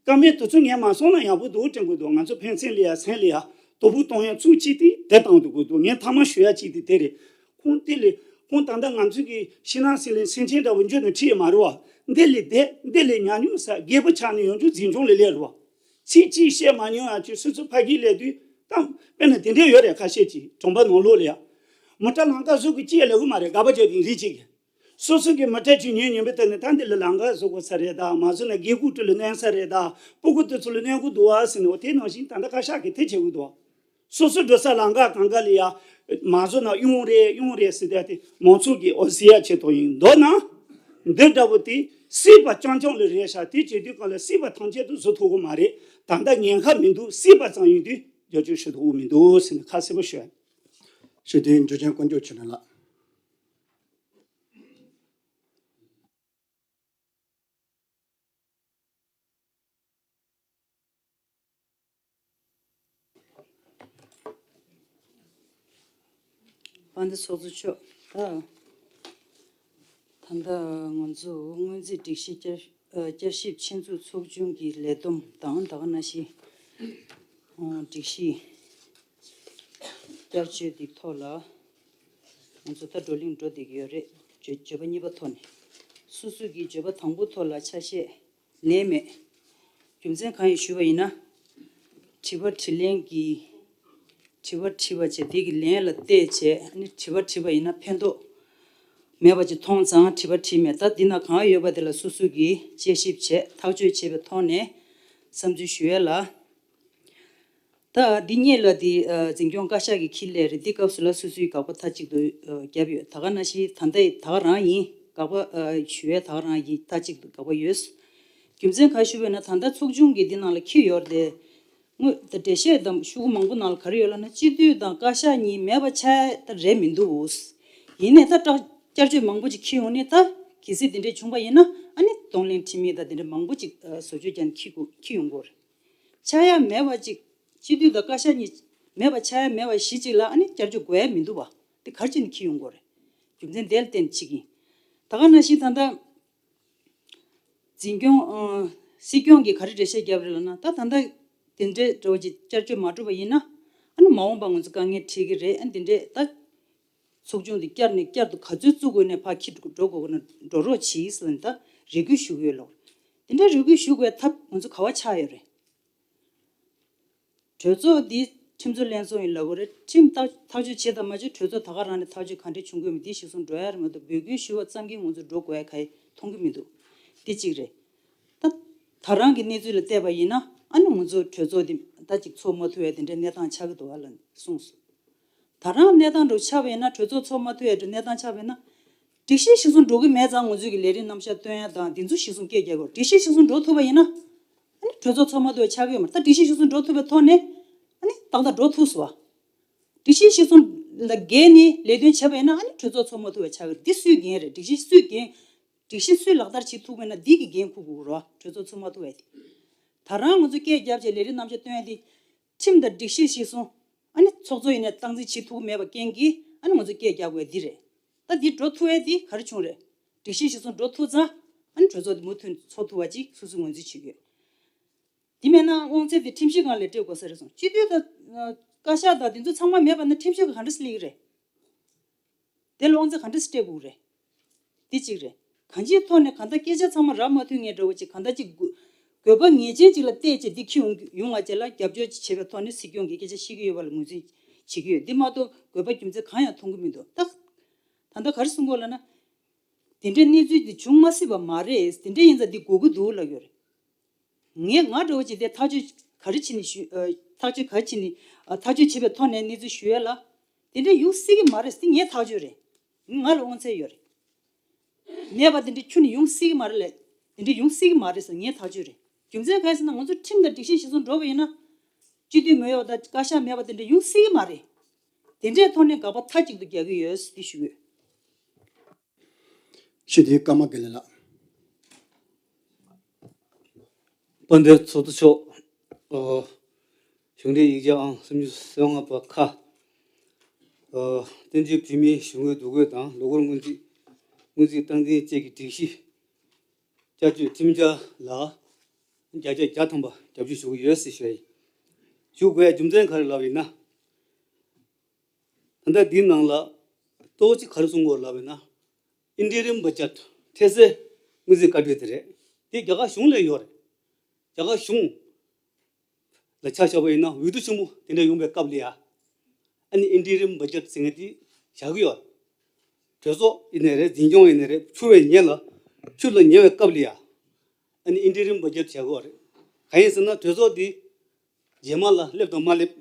བཀའ་མོལ་དེ་ཚོ་ངས་མ་སོང་ན་ཡག་པོ་འདུག་དྲན་གི་འདུག་ང་ཚོ་ཕན་ཚུན་ལ་ཡ་སེམས་ལ་ཡ་དོ་ཕོག་གཏོང་ཡ་ཚུགས་ཅིག་དེ་དེ་བཏང་འདུག་གི་འདུག་ངས་མཐའ་མ་ཞུ་ཡ་ཅིག་དེ་དེ་རེད། ཁོང་དེ་ལས་ཁོང་ད་ལྟ་ང་ཚོ་གི་ཕྱི་ནང་སྲིད་ལས་སེམས་ཅན་འདྲ་བོ་འཇོན་ནས་ཁྲིད་ཡ་མ་རེད་བ། འདི་ལས་བསྡད་འདི་ལས་ཉམས་མྱོང་ས་རྒད་པོ་ཆགས་ནས་ཡོང་རྒྱུ་འཛིན་སྐྱོང་ལས་ལས་རེད་བ། ཚིག་གཅིག་བཤད་མ་མྱོང་ཡ་ཅིག་སོ་སོ་ཕ་གིར་སླེབས་དུས་ད་དཔེར་ན་དེ་འདྲས་ཡོད་རེད། ཁ་ཤས་ཅིག་གྲོང་པ་ནང་ལོགས་ལ་ཡ་མོ་ཊ་ལམ་ཁ་བཟོ་གི་ཅི་ཡ་ལས་གི་མ་རེད། དགག་པ་བརྒྱབ་དེ་རིགས་ཅིག་གི་སོ་སོ་གི་མི་གྲལ་གཅིག་ཉོས་ཉོས་པའི་ཐད་ནས་ད་འདི་ལ་ལམ་ཁ་བཟོ་དགོས་ས་རེད་ད། མ་བཟོ་ན་དགེ་སྐོས་ཁྲི་ལ་གནོན་ས་རེད་ད། སྤུ་གུ་དེ་ཚོ་ལ་གནོན་གི་འདུག་བ་ཟེར་ནས་འོ་དེ་ནང་བཞིན་ད་ལྟ་བཀའ་ཤག་གིས་དེ་བྱེད་གི་འདུག་སོ་སོ་འགྲོ་ས་ལམ་ཁ་གང་ག་ལ་ཡ་མ་བཟོ་ན་གཡོང་རེད་གཡོང་རེད་ཟེར་ཏེ་དེ་མང་ཚོགས་ཀྱིས་འོ་ཟེར་ཡ་ཆེད་དུ་ཡིན་མདོར་ན། འདི་འདྲ་བོ་དེ་སྲིད་པ་རྐྱང་རྐྱང་ལ་རེད་ཤག་དེ་བྱེད་དུས་གང་ལ་སྲིད་པ་ཐམས་ཅད་དུ་བཟོ་ཐུབ་གི་མ་རེད། ད་ལྟ་ཉེན་ཁ་མི་འདུག་སྲིད་པ་ཙམ་ཡིན་དུས་རྒྱབ་སྐྱོར་ཞུ་ཐུབ་གི་མི་འདུག་ཟེར་ནས་ཁ་གསལ་པོ་ཞུ་ཡ། ཞུ་དོན་འབྱོར་ཆེན་དཀོན་མཆོག་ཆོས་སྒྲོན་ལགས། དཔལ་ལྡན་ཚོགས་གཙོ་མཆོག་ད་ད་ལྟ་ང་ཚོ་སྔོན་རྩིས་སྒྲིག་གཞི་བསྐྱར་ཨ་བསྐྱར་ཞིབ་ཆེད་འཛུགས་ཚོགས་ཆུང་གི་ལས་བསྡོམས་དང་ད་ག་ནང་བཞིན་ཨ་སྒྲིག་གཞི་བསྐྱར་བཅོས་འདི་ཐོག་ལ་ང་ཚོ་ད་བགྲོ་གླེང་འགྲོ་བསྡད་ཀྱི་ཡོད་རེད། བརྗོད་བརྗོད་པ་གཉིས་པ་ཐོག་ནས་སོ་སོ་གི་བརྗོད་པ་དང་པོ་ཐོག་ལ་ཆ་ཤས་ལན་མེད། རྒྱུ་མཚན་གང་ཡིན་ཞུས་པ་ཡིན་ན། དྲི་བ་དྲིས་ལན་གྱི་དྲི་བ་དྲིས་པ་བྱས་དེ་གི་ལན་ལ་བལྟས་བྱས་ཨ་ནི་དྲི་བ་དྲིས་པ་ཡིན་ན་ཕན་ཐོགས་མེད་པ་ཅིག་མཐོང་ཙང་དྲི་བ་དྲིས་མེད། ད་འདི་ན་གང་ཡོད་པ་དེ་ལ་སོ་སོ་གིས་དཔྱད་ཞིབ་བྱས་ཐག་གཅོད་བྱས་པའི་ཐོག་ནས་བསམ་ཚུལ་ཞུ་ཡས་ལ། ད་འདི་གཉིས་ལ་དེ་ཨ་འཛིན་སྐྱོང་བཀའ་ཤག་གིས་འཁྱེར་སླེབས་རེད། འདི་སྐབས་སུ་ལ་སོ་སོའི་དགག་པ་མཐའ་གཅིག་ཏུ་ཨ་བརྒྱབ་ཡོད། ད་ག་ནང་བཞིན་ད་ལྟ་ཡི་ད་ག་རང་ཡིན། དགག་པ་ཨ་ཞུ་ཡས་ད་ག་རང་ཡིན། མཐའ་གཅིག་ཏུ་དགག་པ་ཡོད། རྒྱུ་མཚན་ག་ཞུ་བས་ན་ད་ལྟ་ཚོགས་ཆུང་གིས་འདི་ནང་ལ་འཁྱེར་ཡོད་རེད་དེ། དངོས་ད་འགྲེལ་བཤད་དང་ཤོག་གུ་མང་པོ་ནང་ལ་ག་རེ་ཡོད་ལབ་ན་སྤྱི་འཐུས་དང་བཀའ་ཤག་གཉིས་མེད་པ་ཆགས་ད་རེད་མི་འདུག་ཡིན་ནའི་ད་བསྐྱར་བཅོས་མང་པོ་ཅིག་འཁྱེར་ཡོང་ནས་ད་གལ་སྲིད་དེ་འདྲས་བྱུང་པ་ཡིན་ན་ཨ་ནི་གདོང་ལེན་ཁྲིམས་ཡིག་དང་དེ་འདྲས་མང་པོ་ཅིག་བཟོ་བཅོས་བརྒྱབ་ནས་འཁྱེར་དགོས་འཁྱེར་ཡོང་དགོས་རེད། ཆགས་ཡ་མེད་པ་ཅིག་སྤྱི་འཐུས་དང་བཀའ་ཤག་གཉིས་ མེད་པ་ཆགས་ཡ་མེད་པ་གཞི་གཅིག་ལ་ཨ་ནི་བསྐྱར་བཅོས་དགོས་ཡ་མི་འདུག་བ། དེ་ག་རེ་བྱས་ནས་འཁྱེར་ཡོང་དགོས་རེད། རྒྱུ་མཚན་དེ་ལ་བརྟེན་ནས་འཁྱེར་གྱིན། ད་ག་ནང་བཞིན་ད་ལྟ་འཛིན་སྐྱོང་ཨ་སྲིད་སྐྱོང་གིས་ག་རེ་འགྲེལ་བཤད་བརྒྱབ་རེད་ལབ་ན། ད་ད་ལྟ་དེ་འདྲའི་འདྲ་བོ་ཅིག་བསྐྱར་བཅོས་མ་གྲུབ་པ་ཡིན་ན། ཨ་ནི་མ་འོངས་པ་ང་ཚོ་དཀའ་ངལ་འཕྲད་ཀྱི་རེད། ཨ་ནི་དེ་འདྲའི་ད་ཚོགས་ཆུང་དེ་བསྐྱར་ནས་བསྐྱར་དུ་ག་ཚོད་བཙུགས་དགོས་ནས་ཕར་འཁྱེར་འགྲོ་དགོས་ན་འགྲོ་རོགས་གྱིས་ཟེར་ནས་ད་རེ་སྐུལ་ཞུ་གི་ཡོད་ལོ། དེ་འདྲ་རེ་སྐུལ་ཞུ་དགོས་ཐབས་ང་ཚོ་ག་བ་ཆགས་ཡོད་རེད། གྲོས་ཚོགས་འདི་ཁྲིམས་བཟོ་ལྷན་ཚོགས་ཡིན་ལབ་དགོས་རེད། ཁྲིམས་ཐག་ཐག་གཅོད་བྱེད་དང་མ་བྱེད་གྲོས་ཚོགས་ད་ག་རང་ནས་ཐག་གཅོད་ག་འདྲས་བྱུང་དགོས་མིན་འདི་གཞིར་བཟུང་འགྲོ་ཡ་རེད་མ་གཏོགས། འབོད་སྐུལ་ཞུ་བ་ཙམ་གྱིས་ང་ཚོ་འགྲོ་དགོས་ཡ་ག་ཡེ་མཐོང་གི་མི་འདུག་འདི་གཅིག་རེད། ད་ད་རང་གི་གནས་ཚུལ་ལ་བལྟས་པ་ཡིན་ན་ཨ་ནི་ང་ཚོ་གྲོས་ཚོགས་འདི་ད་ཅིག་ཚོགས་མ་ཐུབ་ཡ་དེ་འདྲའི་གནས་སྟངས་ཆགས་ཀྱི་འདུག་ཨ་ལ་གསུངས་སོང་། ད་རང་གནས་སྟངས་འདྲ་ཆགས་པ་ཡིན་ན། གྲོས་ཚོགས་ཚོགས་མ་ཐུབ་ཡ་འདྲ་གནས་སྟངས་ཆགས་པ་ཡིན་ན། སྒྲིག་གཞི་གཞིར་བཟུང་འགྲོ་གི་མེད་ཙང་ང་ཚོས་ཀྱི་ལས་རིམ་རྣམ་གཞག་སྟོན་ཡ་དང་འདི་ཚོ་གཞིར་བཟུང་སྐད་རྒྱག་དགོས། སྒྲིག་གཞི་གཞིར་བཟུང་འགྲོ་ཐུབ་པ་ཡིན་ན། ཨ་ནི་གྲོས་ཚོགས་ཚོགས་མ་ཐུབ་པ་ཆགས་ཀྱི་ཡོད་མ་རེད། ད་སྒྲིག་གཞི་གཞིར་བཟུང་འགྲོ་ཐུབ་པའི་ཐོག་ནས་ཨ་ནི་ཏག་ཏག་འགྲོ་ཐུབ་སོང་བ། སྒྲིག་གཞི་གཞིར་བཟུང་ལ་འགལ་ནས་ལས་དོན་བྱས་པ་ཡིན་ན་ཨ་ནི་གྲོས་ཚོགས་ཚོགས་མ་ཐུབ་པ་ཆགས་ཀྱི་རེད། འདི་སུའི་འགན་རེད། སྒྲིག་གཞི་སུའི་འགན། སྒྲིག་གཞི་སུས་ལག་བསྟར་བྱེད་ཐུབ་མེད་ན་འདི་གི་འགན་འཁུར་དགོས་རེད་བ། གྲོས་ཚོགས་ཚོགས་མ་ཐུབ་པ་དེ། ད་རང་ང་ཚོས་སྐད་རྒྱབ་བྱས་ལས་རིམ་རྣམ་གཞག་སྟོན་ཡ་དེ། ཁྲིམས་དང་སྒྲིག་གཞི་གཞིར་བཟུང་། ཨ་ནི་ཚོགས་གཙོ་ཡིན་ནའི་སྟངས་འཛིན་བྱེད་ཐུབ་ཀྱི་མེད་པ་རྐྱེན་གྱིས་ཨ་ནི་ང་ཚོ་སྐད་རྒྱག་དགོས་འདི་རེད། ད་འདི་འགྲོ་ཐུབ་ཡས་འདི་ག་རེ་བྱུང་རེད། སྒྲིག་གཞི་གཞིར་བཟུང་འགྲོ་ཐུབ་ཙང་ཨ་ནི་གྲོས་ཚོགས་འདི་མུ་མཐུད་ཚོགས་ཐུབ་པ་ཅིག་སོ་སོས་ངོས་འཛིན་བྱེད་དགོས། འདི་མེད་ན་དབང་ཚད་དེ་ཁྲིམས་ཞིབ་ཁང་ལ་སྤྲད་དགོས་ས་རེད་གསུངས། སྤྱི་འཐུས་དང་བཀའ་ཤག་དང་འདི་ཚོ་ཚང་མ་མེད་པ་ན་ཁྲིམས་ཞིབ་ཁང་ག་འདྲ་སེ་སླེབས་ཀྱི་རེད། དེ་ལ་དབང་ཚད་ག་འདྲ་སེ་སྤྲད་དགོས་རེད། དེ་གཅིག་རེད། གང་ཅིའི་ཐོག་ནས་གང་ལྟར་སྐད་ཆ་ཚང་མ་རག་མ་ཐུབ་མཁན་འདྲ་བོ་ཅིག་གང་ལྟར་ཅིག་དགོས་དགོས་པ་ངེས་ཅན་ཅིག་ལ་བལྟས་བྱས་འདི་འཁྱེར་ཡོང་ཡོང་བ་བཅས་ལ་རྒྱབ་སྐྱོར་ཅིག་བྱེད་པའི་ཐོག་ནས་སྲིད་སྐྱོང་གིས་སྐད་ཆ་བཤད་ཀྱི་ཡོད་པ་ལ་ངོས་འཛིན་བྱེད་ཀྱི་ཡོད། འདི་མ་གཏོགས་དགོས་པ་རྒྱུ་མཚན་གང་ཡང་མཐོང་གི་མི་འདུག་ད་ད་ལྟ་ག་རེ་གསུང་གི་ཡོད་ལབ་ན། དེ་འདྲའི་གནས་ཚུལ་འདི་བྱུང་མ་སྲིད་པ་མ་རེད། དེ་འདྲ་ཡིན་ཙང་འདི་དགོས་ཀྱི་འདུག་ལབ་ཡོད་རེད། ངས་ང་འདྲ་བོ་ཅིག་དེ་ཐག་གཅོད་ག་རེ་བྱས་ནས་ཞུ། ཨ། ཐག་གཅོད་ག་རེ་བྱས་ནས། ཨ། ཐག་གཅོད་བྱེད་པའི་ཐོག་ནས་གནས་ཚུལ་ཞུ་ཡ་ལ། དེ་འདྲ་ཡོང་སྲིད་ཀྱི་མ་རེད་ཟེར་ངའི་ཐག་གཅོད་རེད། ང་ལ་དབང་ཚད་ཡོད་རེད། མེད་པ་དེ་འདྲ་ཁྱོན་ནས་ཡོང་སྲིད་ཀྱི་མ་རེད་ལབ། དེ་འདྲ་ཡོང་སྲིད་ཀྱི་མ་རེད་ཟེར་ངའི་ཐག་གཅོད་རེད། རྒྱུ་མཚན་གང་ཡིན་ཟེར་ན་ང་ཚོ་ཁྲིམས་དང་སྒྲིག་གཞི་གཞིར་བཟུང་འགྲོ་བ་ཡིན་ན། སྤྱི་འཐུས་མི་ཡོང་དང་བཀའ་ཤག་མེད་པ་དེ་འདྲ་ཡོང་སྲིད་ཀྱི་མ་རེད། དེ་འདྲའི་ཐོག་ནས་དགག་པ་མཐའ་གཅིག་ཏུ་རྒྱག་གི་ཡོད་ཟེར་ཞུ་གི་ཡོད། ཞུ་དེ་ཀརྨ་དགེ་ལེགས་ལགས། དཔལ་ལྡན་ཚོགས་གཙོ་མཆོག་ཨོ། གཞུང་འབྲེལ་ཡིག་ཆ་ཨང་སུམ་ཅུ་སོ་ལྔ་པ་ཁ། ཨོ། བསྟན་ཆོས་བོད་མིའི་གཞུང་གི་འདུ་འགོད་དང་ལོ་འཁོར་སྔོན་རྩིས། སྔོན་རྩིས་སྟངས་འཛིན་བཅས་ཀྱི་སྒྲིག་གཞི། བསྐྱར་བཅོས་ཁྲིམས་འཆར་ལ། བརྒྱ་ཆ་བརྒྱ་ཐམ་པ་རྒྱབ་སྐྱོར་ཞུ་གི་ཡོད་ཟེར་ཞུ་ཡ་ཡིན། ཞུ་དགོས་ཡ་རྒྱུ་མཚན་ག་རེ་ལབ་ཡིན་ན། ད་ལྟ་འདིའི་ནང་ལ་གཙོ་བོ་གཅིག་ག་རེ་གསུང་དགོས་ལབ་ཡིན་ན། ཨིན་ཊི་རིམ་བྷ་ཇེཊ་ཐད་སའི་དངུལ་རྩིས་བཀའ་འཁྲོལ་དེ་རེད། དེ་རྒྱ་གར་གཞུང་ལ་ཡོད་རེད། རྒྱ་གར་གཞུང་ལ་ཆ་བཞག་པ་ཡིན་ན་འོས་བསྡུ་ཆེན་མོ་དེ་འདྲ་ཡོང་པའི་སྐབས་ལ་ཡ། ཨ་ནི་ཨིན་ཊི་རིམ་བྷ་ཇེཊ་ཟེར་མཁན་དེ་བཞག་གི་ཡོད་རེད། གྲོས་ཚོགས་ཡིན་ནའི་རེད། འཛིན་སྐྱོང་ཡིན་ནའི་རེད། འཁྱུར་བའི་ཉེ་ལ་འཁྱུར་ལ་ཉེ་བའི་སྐབས་ལ་ཡ། ཨ་ནི་ཨིན་ཊི་རིམ་བྷ་ཇེཊ་བྱ་དགོས་རེད། གང་ཡིན་ཟེར་ན་གྲོས་ཚོགས་འདི་རྗེས་མ་ལ་སླེབས་དང་མ་སླེབས།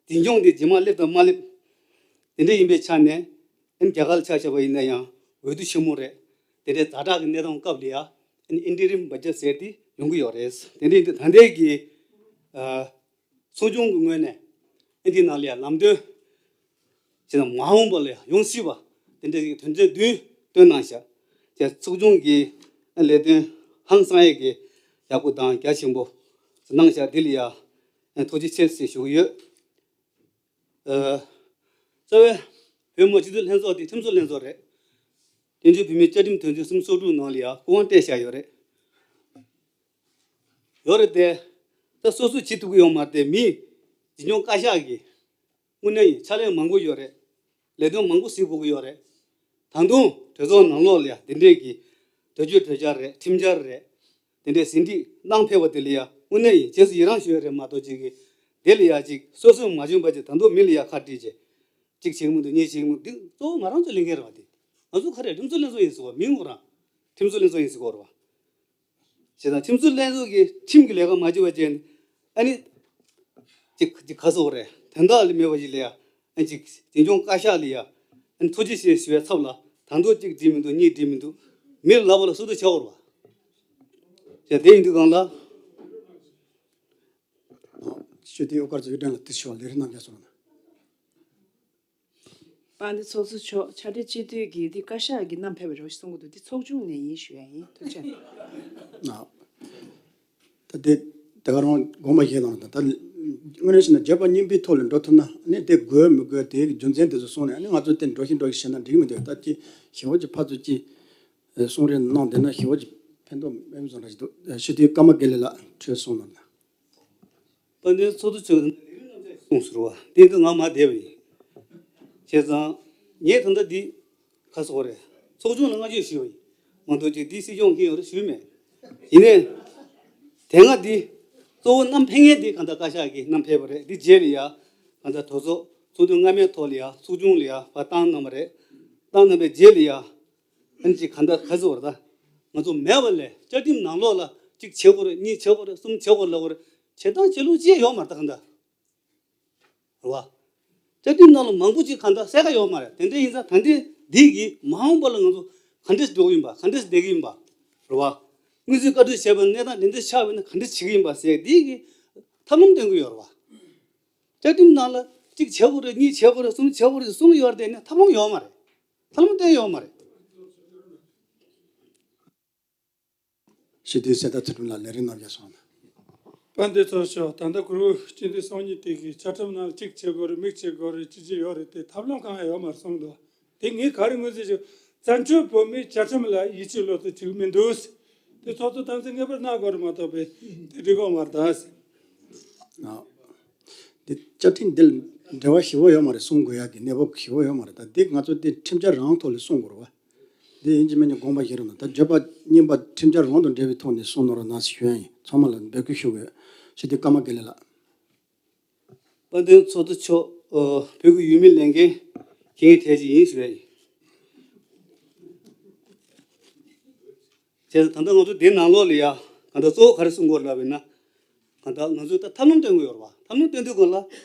འཛིན་སྐྱོང་འདི་རྗེས་མ་སླེབས་དང་མ་སླེབས། དེ་འདྲ་ཡིན་པའི་ཆ་ནས་ཨ་ནི་རྒྱ་གར་ལ་ཆ་བཞག་པ་ཡིན་ན་ཡང་འོས་བསྡུ་ཆེན་མོ་རེད། དེ་འདྲའི་ཛ་དྲག་གི་གནས་སྟངས་སྐབས་ལ་ཡ་ཨ་ནི་ཨིན་ཊི་རིམ་བྷ་ཇེཊ་ཟེར་དེ་ཡོང་གི་ཡོད་རེད། དེ་འདྲ་ཡིན་དུས་ད་ལྟའི་གི་ཨ། ཚོགས་ཆུང་གི་ངོས་ནས་ཨ་འདི་ནང་ལ་ཡང་ལམ་སྟོན་བྱས་ན་མ་འོངས་པ་ལ་ཡང་ཡོང་སྲིད་པ་དེ་འདྲ་ཞིག་དོན་ཚན་བདུན་བཏོན་གནང་ཤག་དེ་ཚོགས་ཆུང་གི་ལས་དོན་ཧང་སང་ཡས་ཀྱི་ཡག་པོ་དང་རྒྱ་ཆེན་པོ་གནང་ཤག་འདི་ལ་ཡང་ཐུགས་རྗེ་ཆེ་ཟེར་ཞུ་གི་ཡོད། ཨ། རྩ་བའི་བོད་མི་མང་སྤྱི་འཐུས་ལྷན་ཚོགས་དེ་ཁྲིམས་བཟོ་ལྷན་ཚོགས་རེད། བསྟན་ཆོས་བོད་མིའི་བཅའ་ཁྲིམས་དོན་ཚན་སུམ་ཅུ་སོ་དྲུག་ནང་ལ་ཡང་སྐུ་དབང་སྤྲད་བཞག་ཡོད་རེད། ཡོད་རེད་དེ། ད་སོ་སོས་བྱེད་ཐུབ་ཀྱི་ཡོད་མ་རེད་དེ། མི་འཛིན་སྐྱོང་བཀའ་ཤག་གིས་དངོས་གནས་ཡིན་ཕྱག་ལས་མང་པོ་ཡོད་རེད། ལས་དོན་མང་པོ་གཟིགས་དགོས་ཀྱི་ཡོད་རེད། ད་དུང་གྲོས་ཚོགས་ནང་ལོགས་ལ་ཡ་འདི་འདྲས་ཀྱི་གྲོས་ཆོད་གྲོས་འཆར་རེད། ཁྲིམས་འཆར་རེད། དེ་འདྲས་ཟིན་བྲིས་གནང་ཕེབས་པ་དེ་ལ་ཡ་དངོས་གནས་ཡིན་རྗེས་སུ་ཡི་རང་ཞུ་ཡ་རེད་མ་གཏོགས་ཅིག་གིས་དེ་ལ་ཡ་ཅིག་སོ་སོས་མ་བྱུང་བ་ཅིག་ད་དུང་མི་ལ་ཡ་ཁ་བྲིས་བྱས། གཅིག་བྱེད་ཀྱི་མི་འདུག་གཉིས་བྱེད་ཀྱི་མི་འདུག་འདི་གཙོ་བོ་ང་རང་ཚོའི་ལས་འགན་རེད་བ། འདི་ང་ཚོ་ག་རེ་ཁྲིམས་བཟོ་ལྷན་ཚོགས་ཡིན་ཟེར་བ་མིང་ངོ་རང་ཁྲིམས་བཟོ་ལྷན་ཚོགས་ཡིན་ཟེར་གོ་རེད་བ། བྱས་ཙང་ཁྲིམས་བཟོ་ལྷན་ཚོགས་ཀྱིས་ཁྲིམས་ཀྱི་ལས་ཀ་མ་བྱས་པ་བྱས་ནས་ཨ་ནི་ཅིག་ཅིག་ག་ཟེར་དགོས་རེད། དོན་དག་ལས་མེད་པ་ཞིག་ལ་ཡ་ཨ་ནི་ཅིག་འཛིན་སྐྱོང་བཀའ་ཤག་ལ་ཡ་ཨ་ནི་ཐུགས་རྗེ་ཆེ་ཞུ་བའི་ཚབ་ལ་ད་དུང་གཅིག་འགྲིག་མི་འདུག་གཉིས་འགྲིག་མི་འདུག་མི་ལ་ལབ་པ་ལ་སུ་དུ་བྱ་བ་རེད་བ། བྱས་དེ་ཡིན་དུས་གང་ལ། ཞུ་དེ་ཨོ་དཀར་ཚོ་གི་དྲན་ལ་དེ་ཞུ་བ་ལས་རིགས་རྣམས་ཀྱང་སོང་ན། དཔལ་ལྡན་ཚོགས་གཙོ་མཆོག་ཕྱག་སྦྲེལ་སྤྱི་འཐུས་ཀྱིས་འདི་བཀའ་ཤག་གིས་བསྣམས་ཕེབས་པ་རེད་ཞེས་གསུང་གི་འདུག་འདི་ཚོགས་ཆུང་ནས་ཡིན་ཞུ་ཡ་ཡིན། ཐུགས་རྗེ་ཆེ། ད་དེ་དེ་ག་རང་དགོངས་པ་བཞེས་གནང་དང་ད་ དངོས་གནས་བྱས་ན་བརྗོད་པ་རྙིང་པའི་ཐོག་ལ་འགྲོ་ཐུབ་ན་ཨ་ནི་དེ་དགོས་མི་དགོས་དེའི་རྒྱུ་མཚན་དེ་ཚོ་གསུངས་ནས་ཨ་ནི་ང་ཚོ་དེ་འགྲོ་ཤི་འགྲོ་ཤི་བྱས་ན་འགྲིག་མི་འདུག་ད་ཅི་ཞི་བ་ཅིག་ཕར་ཚུར་ཅིག་གསུང་རེ་གནང་བསྡད་ན་ཞི་བ་ཅིག་ཕན་ཐོགས་མེད་མི་བཟོ་འདྲ་ཞིག་འདུག་ཞི་བདེའི་ཀརྨ་དགེ་ལེགས་ལགས་གྲོས་གསུངས་གནང་ན། དཔལ་ལྡན་ཚོགས་གཙོ་མཆོག་གསུངས་ཟེར་བ་དེ་གི་ང་མ་བསྡད་པ་ཡིན། བྱས་ཙང་ངས་ད་ལྟ་འདི་ཁ་སོག་རེད། ཚོགས་ཆུང་ལ་བསྔགས་བརྗོད་ཞུས་པ་ཡིན། མ་གཏོགས་ཅིག་འདི་སྲིད་སྐྱོང་གིས་ཡོད་རེད་ཞུས་མེད། ཡིན་ནའི། དེ་སྔ་འདི་གཙོ་བོ་བསྣམས་ཕེབས་མཁན་འདི་གང་ལྟར་བཀའ་ཤག་གིས་བསྣམས་ཕེབས་པ་རེད། འདི་རྗེས་ལ་ཡ་གང་ལྟར་གྲོས་ཚོགས་ཚོགས་དུས་སྔ་མའི་ཐོག་ལ་ཡ་ཚོགས་ཆུང་ལ་ཡ་ཕར་བཏང་གནང་བ་རེད། བཏང་གནང་བའི་རྗེས་ལ་ཡ། ཨ་ནི་ཅིག་གང་ལྟར་ག་ཚོད་བར་ད། ང་ཚོ་མེད་པ་ལས་བཅའ་ཁྲིམས་ནང་ལོགས་ལ་གཅིག་བྱེད་དགོས་རེད། གཉིས་བྱེད་དགོས་རེད། གསུམ་བྱེད་དགོས་རེད་ལབ་དགོས་རེད། བྱེད་སྟངས་བྱེད་ལུགས་ཅི་ཡང་ཡོད་མ་རེད་ད་གང་ལྟར། རེད་བ། བཅའ་ཁྲིམས་ནང་ལ་མང་པོ་ཅིག་གང་ལྟར་གསལ་ཁ་ཡོད་མ་རེད། དེ་འདྲ་ཡིན་ཙང་ད་ལྟའི་འདི་གིས་མ་འོངས་པ་ལ་ང་ཚོ་ག་འདྲས་འགྲོ་གི་ཡིན་པ། ག་འདྲས་བསྡད་ཀྱི་ཡིན་པ། རེད་བ། དངུལ་རྩིས་བཀའ་འཁྲོལ་བྱས་པ་གནས་སྟངས་དེ་འདྲས་ཆགས་པ་ཡིན་ན་ག་འདྲས་བྱེད་ཀྱི་ཡིན་པ་ཟེར་འདི་གིས་ཐབས་ལམ་སྟོན་གྱི་ཡོད་རེད་བ། བཅའ་ཁྲིམས་ནང་ལ་གཅིག་བྱེད་དགོས་རེད། གཉིས་བྱེད་དགོས་རེད། གསུམ་བྱེད་དགོས་རེད་གསུངས་ཡོད་རེད། དེ་ནས་ཐབས་ལམ་ཡོད་མ་རེད། ཐབས་ལམ་སྟོན་ཡོད་མ་རེད། ཞི་བདེའི་གསལ་བརྡ་ཚུལ་ཁྲིམས་ལ་ལས་རིམ་རྣམ་རྒྱལ་སོང་ན། དཔལ་ལྡན་ཚོགས་གཙོ། ད་ལྟ་གུ་རུ་སྤྱི་འཐུས་སང་ཉིན་དེ་གིས་བཅའ་ཁྲིམས་ནང་གཅིག་བྱེད་དགོས་རེད། མིག་བྱེད་དགོས་རེད། ཅི་བྱེད་ཡོད་རེད། དེ་ཐབས་ལམ་གང་ཡང་ཡོད་མ་རེད་གསུངས་འདུག་དེ་ངས་ག་རེ་ངོས་འཛིན་བྱེད། བཙན་བྱོལ་བོད་མིའི་བཅའ་ཁྲིམས་ལ་ཡིད་ཆེས་བློ་གཏོང་བྱེད་ཀྱི་མི་འདུག་དེ་ཚོགས་གཙོ་དམ་འཛིན་ངེས་པར་གནང་དགོས་རེད་མ་གཏོགས་པའི་དེ་འགྲིག་གི་མ་རེད་ད། ཨ། འདི་བཅའ་ཁྲིམས་འདི་ལ་འབྲེལ་བ་ཞེ་པོ་ཡོད་མ་རེད། གསུང་དགོས་ཡ་གི་གནས་བབ་ཞེ་པོ་ཡོད་མ་རེད། ད་འདི་ང་ཚོ་འདི་ཁྲིམས་འཆར་རང་ཐོག་ལ་གསུང་དགོས་རེད་བ། འདི་ཡིན་གཅིག་མིན་གཅིག་དགོངས་པ་བཞེས་རོགས་གནང་། ད་བརྗོད་པ་རྙིང་པ་ཁྲིམས་འཆར་རང་དང་འབྲེལ་བའི་ཐོག་ནས་གསུང་གནང་རོགས་གནང་ཞེས་ཞུ་ཡ་ཡིན། ཚང་མ་ལ་འབོད་སྐུལ་ཞུ་དགོས། ཞི་བདེ་ཀརྨ་དགེ་ལེགས་ལགས། དཔལ་ལྡན་ཚོགས་གཙོ་མཆོག་ཨ། བོད་ཀྱི་ཡུལ་མི་ལས་འགན་འཁྱེར་མཁན་གྲས་ཅིག་ཡིན་ཞུ་ཡ་ཡིན། བྱས་ཙང་ད་ལྟ་ང་ཚོ་འདིའི་ནང་ལོགས་ལ་ཡ་གང་ལྟར་གཙོ་བོ་ག་རེ་གསུང་དགོས་ལབ་ཡིན་ན། གང་ལྟར་ང་ཚོས་ད་ཐབས་ལམ་སྟོན་དགོས་ཡོད་རེད་བ། ཐབས་ལམ་སྟོན་དུས་སྒང་ལ་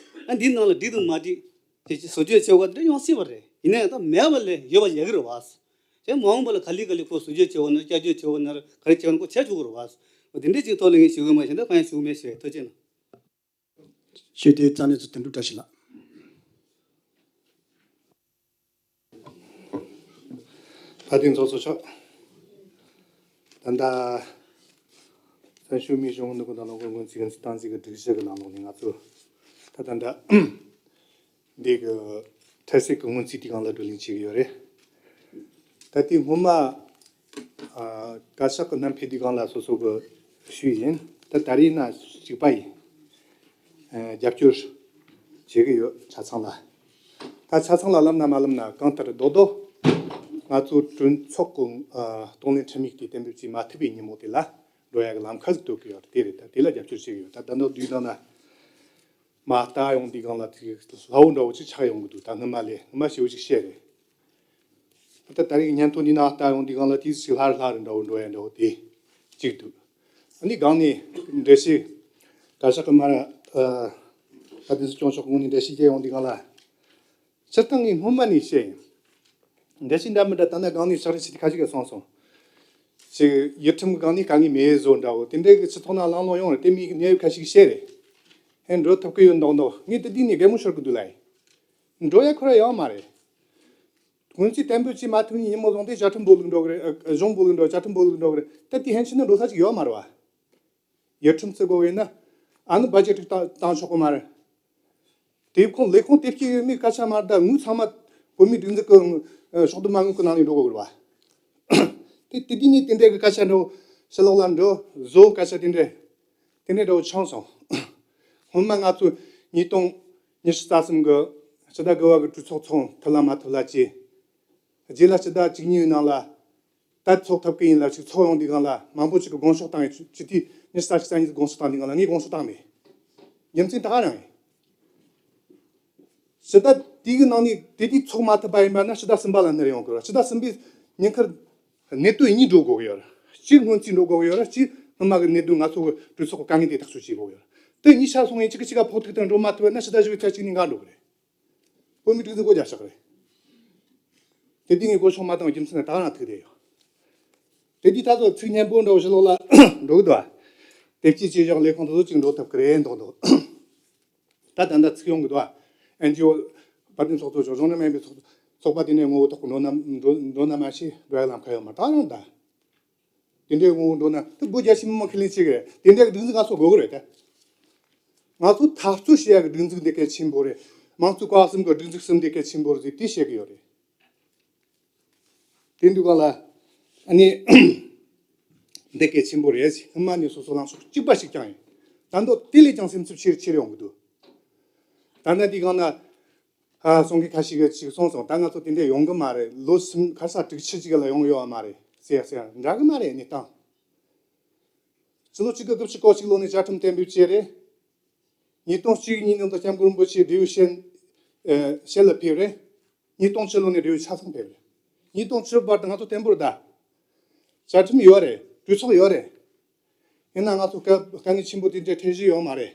ཨ་འདིའི་ནང་ལ་འགྲིག་དང་མ་འགྲིག་དེ་བཟོ་བཅོས་བྱེད་དགོས་དེ་འདྲ་ཡོང་སྲིད་པ་རེད། ཡིན་ན་ཡང་ད་མེད་པ་ལས་ཡོད་པ་ཡག་གི་རེད་བ། དེ་མ་འོངས་པ་ལ་ག་ལེ་ག་ལེ་ཁོ་བཟོ་བཅོས་བྱེད་དགོས་ན་བསྐྱར་བཅོས་བྱེད་དགོས་ན་ག་རེ་བྱེད་དགོས་ན་ཁོ་བྱེད་ཆོག་གི་རེད་བ། འོ་དེ་འདྲའི་ཅིག་ཐོག་ལ་ངས་ཞུ་གི་མ་ཤེས་ན་གང་ཡང་ཞུ་གི་མེད་ཞེས་ཐུགས་རྗེ་གནང་། ཞུ་དེའི་རྩ་གནད་ཚོ་དོན་གྲུབ་བཀྲ་ཤིས་ལགས། དཔལ་ལྡན་ཚོགས་གཙོ་མཆོག་ད་ལྟ་བཙན་བྱོལ་མིའི་གཞུང་ནུས་པ་དང་ལོ་འཁོར་སྔོན་རྩིས་ཡིན་གཏན་རྩིས་ཀྱི་སྒྲིག་གཞི་གི་ནང་ལོགས་ནས་ང་ཚོ་ད་ད་ལྟ་འདི་གི་འཕྲལ་སེལ་གྱི་སྔོན་རྩིས་དེའི་སྒང་ལ་བགྲོ་གླེང་བྱེད་ཀྱི་ཡོད་རེད། ད་དེ་སྔོན་མ་ཨ། བཀའ་ཤག་གི་བསྣམས་ཕེབས་དུས་སྒང་ལ་སོ་སོ་གི་ཞུས་ཡིན། ད་ད་རེས་ན་གཅིག་པ་ཡིན། ཨ། རྒྱབ་སྐྱོར་བྱེད་ཀྱི་ཡོད་ཆ་ཚང་ལ། ད་ཆ་ཚང་ལ་ལབ་ན་མ་ལབ་ན་གང་ལྟར་རྡོག་རྡོག་ང་ཚོ་གྲོས་ཚོགས་ཀྱི་ཨ། གཏོང་ལེན་ཁྲིམས་ཡིག་དེ་གཏན་འབེབས་བྱེད་མ་ཐུབ་པའི་ཉིན་མོ་དེ་ལ་འགྲོ་ཡག་གི་ལམ་ཁ་ཟིག་གཏོད་ཀྱི་ཡོད་རེད། དེ་རེད། ད་དེ་ལ་རྒྱབ་སྐྱོར་བྱེད་ཀྱི་ཡོད། ད་ད་ནང་དུས་དང་ན། མ་ལྟ་ཡོང་དུས་སྒང་ལ་དེ་སླ་བོ་འདྲ་བོ་ཅིག་ཆགས་ཡོང་གི་འདུག་ད་སྔོན་མ་ལས་སྔོན་མ་ཞེ་བོ་ཅིག་བཤད་རེད། ད་ད་རེས་ཀྱི་སྙན་ཐོ་འདི་ནང་ལྟ་ཡོང་དུས་སྒང་ལ་དེ་ཅིག་སླར་སླར་འདྲ་བོ་འགྲོ་ཡ་འདྲ་བོ་དེ་གཅིག་འདུག་ཨ་ནི་སྒང་ནས་འགྲེལ་བཤད་བཀའ་ཤག་གི་མར་ཨ་ད་དེ་ཚོ་སྐྱོང་ཕྱོགས་གོང་ནས་འགྲེལ་བཤད་བྱས་ཡོང་དུས་སྒང་ལ། སྤྱིར་བཏང་ངས་སྔོན་མ་ནས་བཤད་ཡིན། འགྲེལ་བཤད་འདྲ་མི་འདྲ་ད་ནས་སྒང་ནས་ཕྱག་བྲིས་བྱས་ཏེ་ཁ་ཅིག་ག་སོང་སོང་། ཅིག་ཡུལ་ཁྲིམས་སྒང་ནས་དཀའ་ངལ་མེད་བཟོ་འདྲ་བོ་དེ་འདྲའི་གི་སྤྱི་ཚོགས་ནང་གླེང་སློང་ཡོང་རེད། དེ་མིན་གནད་ཡོད་ཁ་ཤས་བཤད་རེད། ཧེ་འགྲོ་ཐུབ་ཀྱི་ཡོད་མདོག་མདོག་ངས་དེ་དུས་ནས་གད་མོ་ཤོར་གི་འདུག་ལ་ཡིན། འགྲོ་ཡ་ཁོ་ར་ཡོད་མ་རེད། སྔོན་རྩིས་གཏན་འབེབས་བྱས་མ་ཐུབ་ནས་ཉིན་མོ་བཟུང་སྟེ་བཅའ་ཁྲིམས་སྦོ་ལུག་འགྲོ་གི་རེད། ཨ། གཞུང་སྦོ་ལུག་འགྲོ། བཅའ་ཁྲིམས་སྦོ་ལུག་འགྲོ་གི་རེད། ད་དེ་ཕན་ཆད་ན་འགྲོ་ས་ཅིག་ཡོད་མ་རེད་བ། ཡུལ་ཁྲིམས་བརྩི་དགོས་ཡིན་ན་ཨ་ནི་བ་ཇེ་ཊི་བཏང་བཏང་ཆོག་གི་མ་རེད། དེ་ཁོང་ལས་ཁུངས་དེབ་སྐྱེལ་ཡོད་མེད་སྐད་ཆ་མ་རེད། ད་དངུལ་ཚང་མ་བོད་མིའི་སྒྲིག་འཛུགས་ཀྱི་ཨ་ཕྱོགས་བསྡུ་མ་དངུལ་གྱི་ནང་ནས་འགྲོ་དགོས་རེད་བ། དེ་དེ་དུས་ནས་དེ་འདྲའི་གི་སྐད་ཆ་འདྲ་བོ་ཕྱི་ལོགས་ལ་འགྲོ་བཟོ་སྐད་ཆ་དེ་འདྲ་དེ་འདྲ་འདྲ་བོ་བྱུང་སོང་། སྔོན་མ་ང་ཚོ་ཉིས་སྟོང་ཉི་ཤུ་རྩ་གསུམ་གི་སྤྱི་ཟླ་དགུ་པ་གི་གྲོས་ཚོགས་ཚོགས་ཐུབ་ལ་མ་ཐུབ་ལ་བྱས། རྗེས་ལ་སྤྱི་ཟླ་བཅུ་གཉིས་པའི་ནང་ལ་ད་ཚོགས་ཐུབ་ཀྱི་ཡིན་ལབ་ཅིག་ཚོགས་ཡོང་དུས་སྒང་ལ་མང་པོ་ཅིག་གིས་དགོངས་ཞུ་བཏང་ཡོད། སྤྱི་འཐུས་ཉི་ཤུ་རྩ་གཅིག་རྩ་གཉིས་ཀྱིས་དགོངས་ཞུ་བཏང་དུས་སྒང་ལ་ངས་དགོངས་ཞུ་བཏང་མེད། རྒྱུ་མཚན་ད་ག་རང་ཡིན། སྤྱི་ཟླ་དེའི་གི་ནང་ནས་དེ་དུས་ཚོགས་མ་ཐུབ་པ་ཡིན་པ་ན་སྤྱི་ཟླ་གསུམ་པ་ལ་སྣུར་ཡོང་དགོས་རེད། སྤྱི་ཟླ་གསུམ་པའི་ཉིན་ཁར་གནད་དོན་གཉིས་འགྲོ་དགོས་ཀྱི་ཡོད་རེད། གཅིག་སྔོན་རྩིས་འགྲོ་དགོས་ཀྱི་ཡོད་རེད། གཅིག་སྔོན་མ་གི་གནད་དོན་ང་ཚོ་གི་གྲོས་ཚོགས་ཀྱི་དཀའ་ངལ་དེ་ཐག་གཅོད་བྱེད་དགོས་ཀྱི་ཡོད་རེད། དེ་གཉིས་ཆ་སོང་ངས་གཅིག་གིས་གཅིག་ག་ཕོག་ཐུག་དང་འགྲོ་མ་ཐུབ་པ་ན་སྤྱི་ཟླ་བཞི་པའི་ཚེས་གཅིག་ནས་འགའ་འགྲོ་གི་རེད། བོད་མིའི་སྒྲིག་འཛུགས་སྒོ་རྒྱག་ཆོག་གི་རེད། དེ་དུས་ངས་སྒོ་ཕྱུགས་མ་བཏང་བའི་རྒྱུ་མཚན་ནི་ད་ག་རང་ཐུག་བསྡད་ཡོད། དེ་དུས་ད་ཚོ་ཚིག་སྙན་པོ་འདྲ་བོ་ཕྱི་ལོགས་ལ་འགྲོ་གི་འདུག་ཨ། དེབ་སྐྱེལ་བྱས་བཞག་ལས་ཁུངས་དེ་ཚོ་གཅིག་འགྲོ་ཐུབ་ཀྱི་རེད་མདོག་མདོག་ད་ད་ལྟ་ཚིག་ཡོང་གི་འདུག་ཨ། ཨེན་ཇི་ཨོ་དཔལ་ལྡན་ཚོགས་གཙོ་མཆོག་གཞུང་འབྲེལ་མིན་པའི་ཚོགས་ཚོགས་པ་དེ་འདྲའི་ངོ་བོ་ཐོག་གི་འགྲོ་ན་འགྲོ་འགྲོ་ན་མ་ཤེས་འགྲོ་ཡ་ལམ་ཁ་ཡོད་མ་རེད། ད་རུང་ད་དེ་འདྲའི་ངོ་བོ་འགྲོ་ན་དེ་བོད་རྒྱ་ཆེ་མི་མང་ཁས་ལེན་བྱེད་ཀྱི་རེད། དེ་འདྲའི་སྒྲིག་འཛུགས་ང་ཚོ་དགོས་ཀྱི་རེད་ད། ང་ཚོ་འཐབ་རྩོད་བྱེད་ཡག་གི་སྒྲིག་འཛུགས་འདི་གལ་ཆེན་པོ་རེད། མང་གཙོའི་ཀ་བ་གསུམ་གི་སྒྲིག་འཛུགས་གསུམ་འདི་གལ་ཆེན་པོ་རེད་ཟེར་དེ་བཤད་གི་ཡོད་རེད། དེ་འདུག་ག་ལ། ཨ་ནི། འདི་གལ་ཆེན་པོ་རེད་ཟེར། སྔོན་མ་ནས་སོ་སོ་ལངས་ཕྱོགས་གཅིག་པ་ཞིག་ཀྱང་ཡིན། ད་མདོ་དེ་ལས་ཀྱང་སེམས་འཚབ་ཆེ་རུ་ཆེ་རུ་ཡོང་གི་འདུག་ད་ལྟ་འདི་སྒང་ན། ཨ། གསུང་མཁན་ཁ་ཤས་ཀྱིས་ཅིག་གསུངས་སོང་། ད་ང་ཚོ་དེ་འདྲ་ཡོང་གི་མ་རེད། ལོ་གསུམ་ཁ་ས་དྲུག་ཅུ་ཅིག་ལ་ཡོང་ཡོད་མ་རེད་ཟེར་ཟེར། འདྲ་གི་མ་རེད་གནས་སྟངས། ཕྱི་ལོ་གཅིག་དགུ་དགུ་བཅུ་གོ་གཅིག་ལོ་ནས་བཅའ་ཁྲིམས་གཏན་འབེབས་བྱས་རེད། ཉིས་སྟོང་གཅིག་གཉིས་ནང་དུ་སྐྱབས་མགོན་རིན་པོ་ཆེ་འབྲེལ་ཡོད་ཞལ། ཨེ། ཞལ་ལ་ཕེབས་རེད། ཉིས་སྟོང་བཅུ་ལོ་ནས་འབྲེལ་ཡོད་ཆ་ཚང་ཕེབས་རེད། ཉིས་སྟོང་བཅུ་བར་དུ་ང་ཚོ་བརྟན་པོར་གདའ། བཅའ་ཁྲིམས་ཡོད་རེད། གྲོས་ཚོགས་ཡོད་རེད། ཡིན་ན་ང་ཚོ་དཀའ་དཀའ་ངལ་ཆེན་པོ་དེ་འདྲའི་འཕྲད་བཞིན་ཡོད་མ་རེད།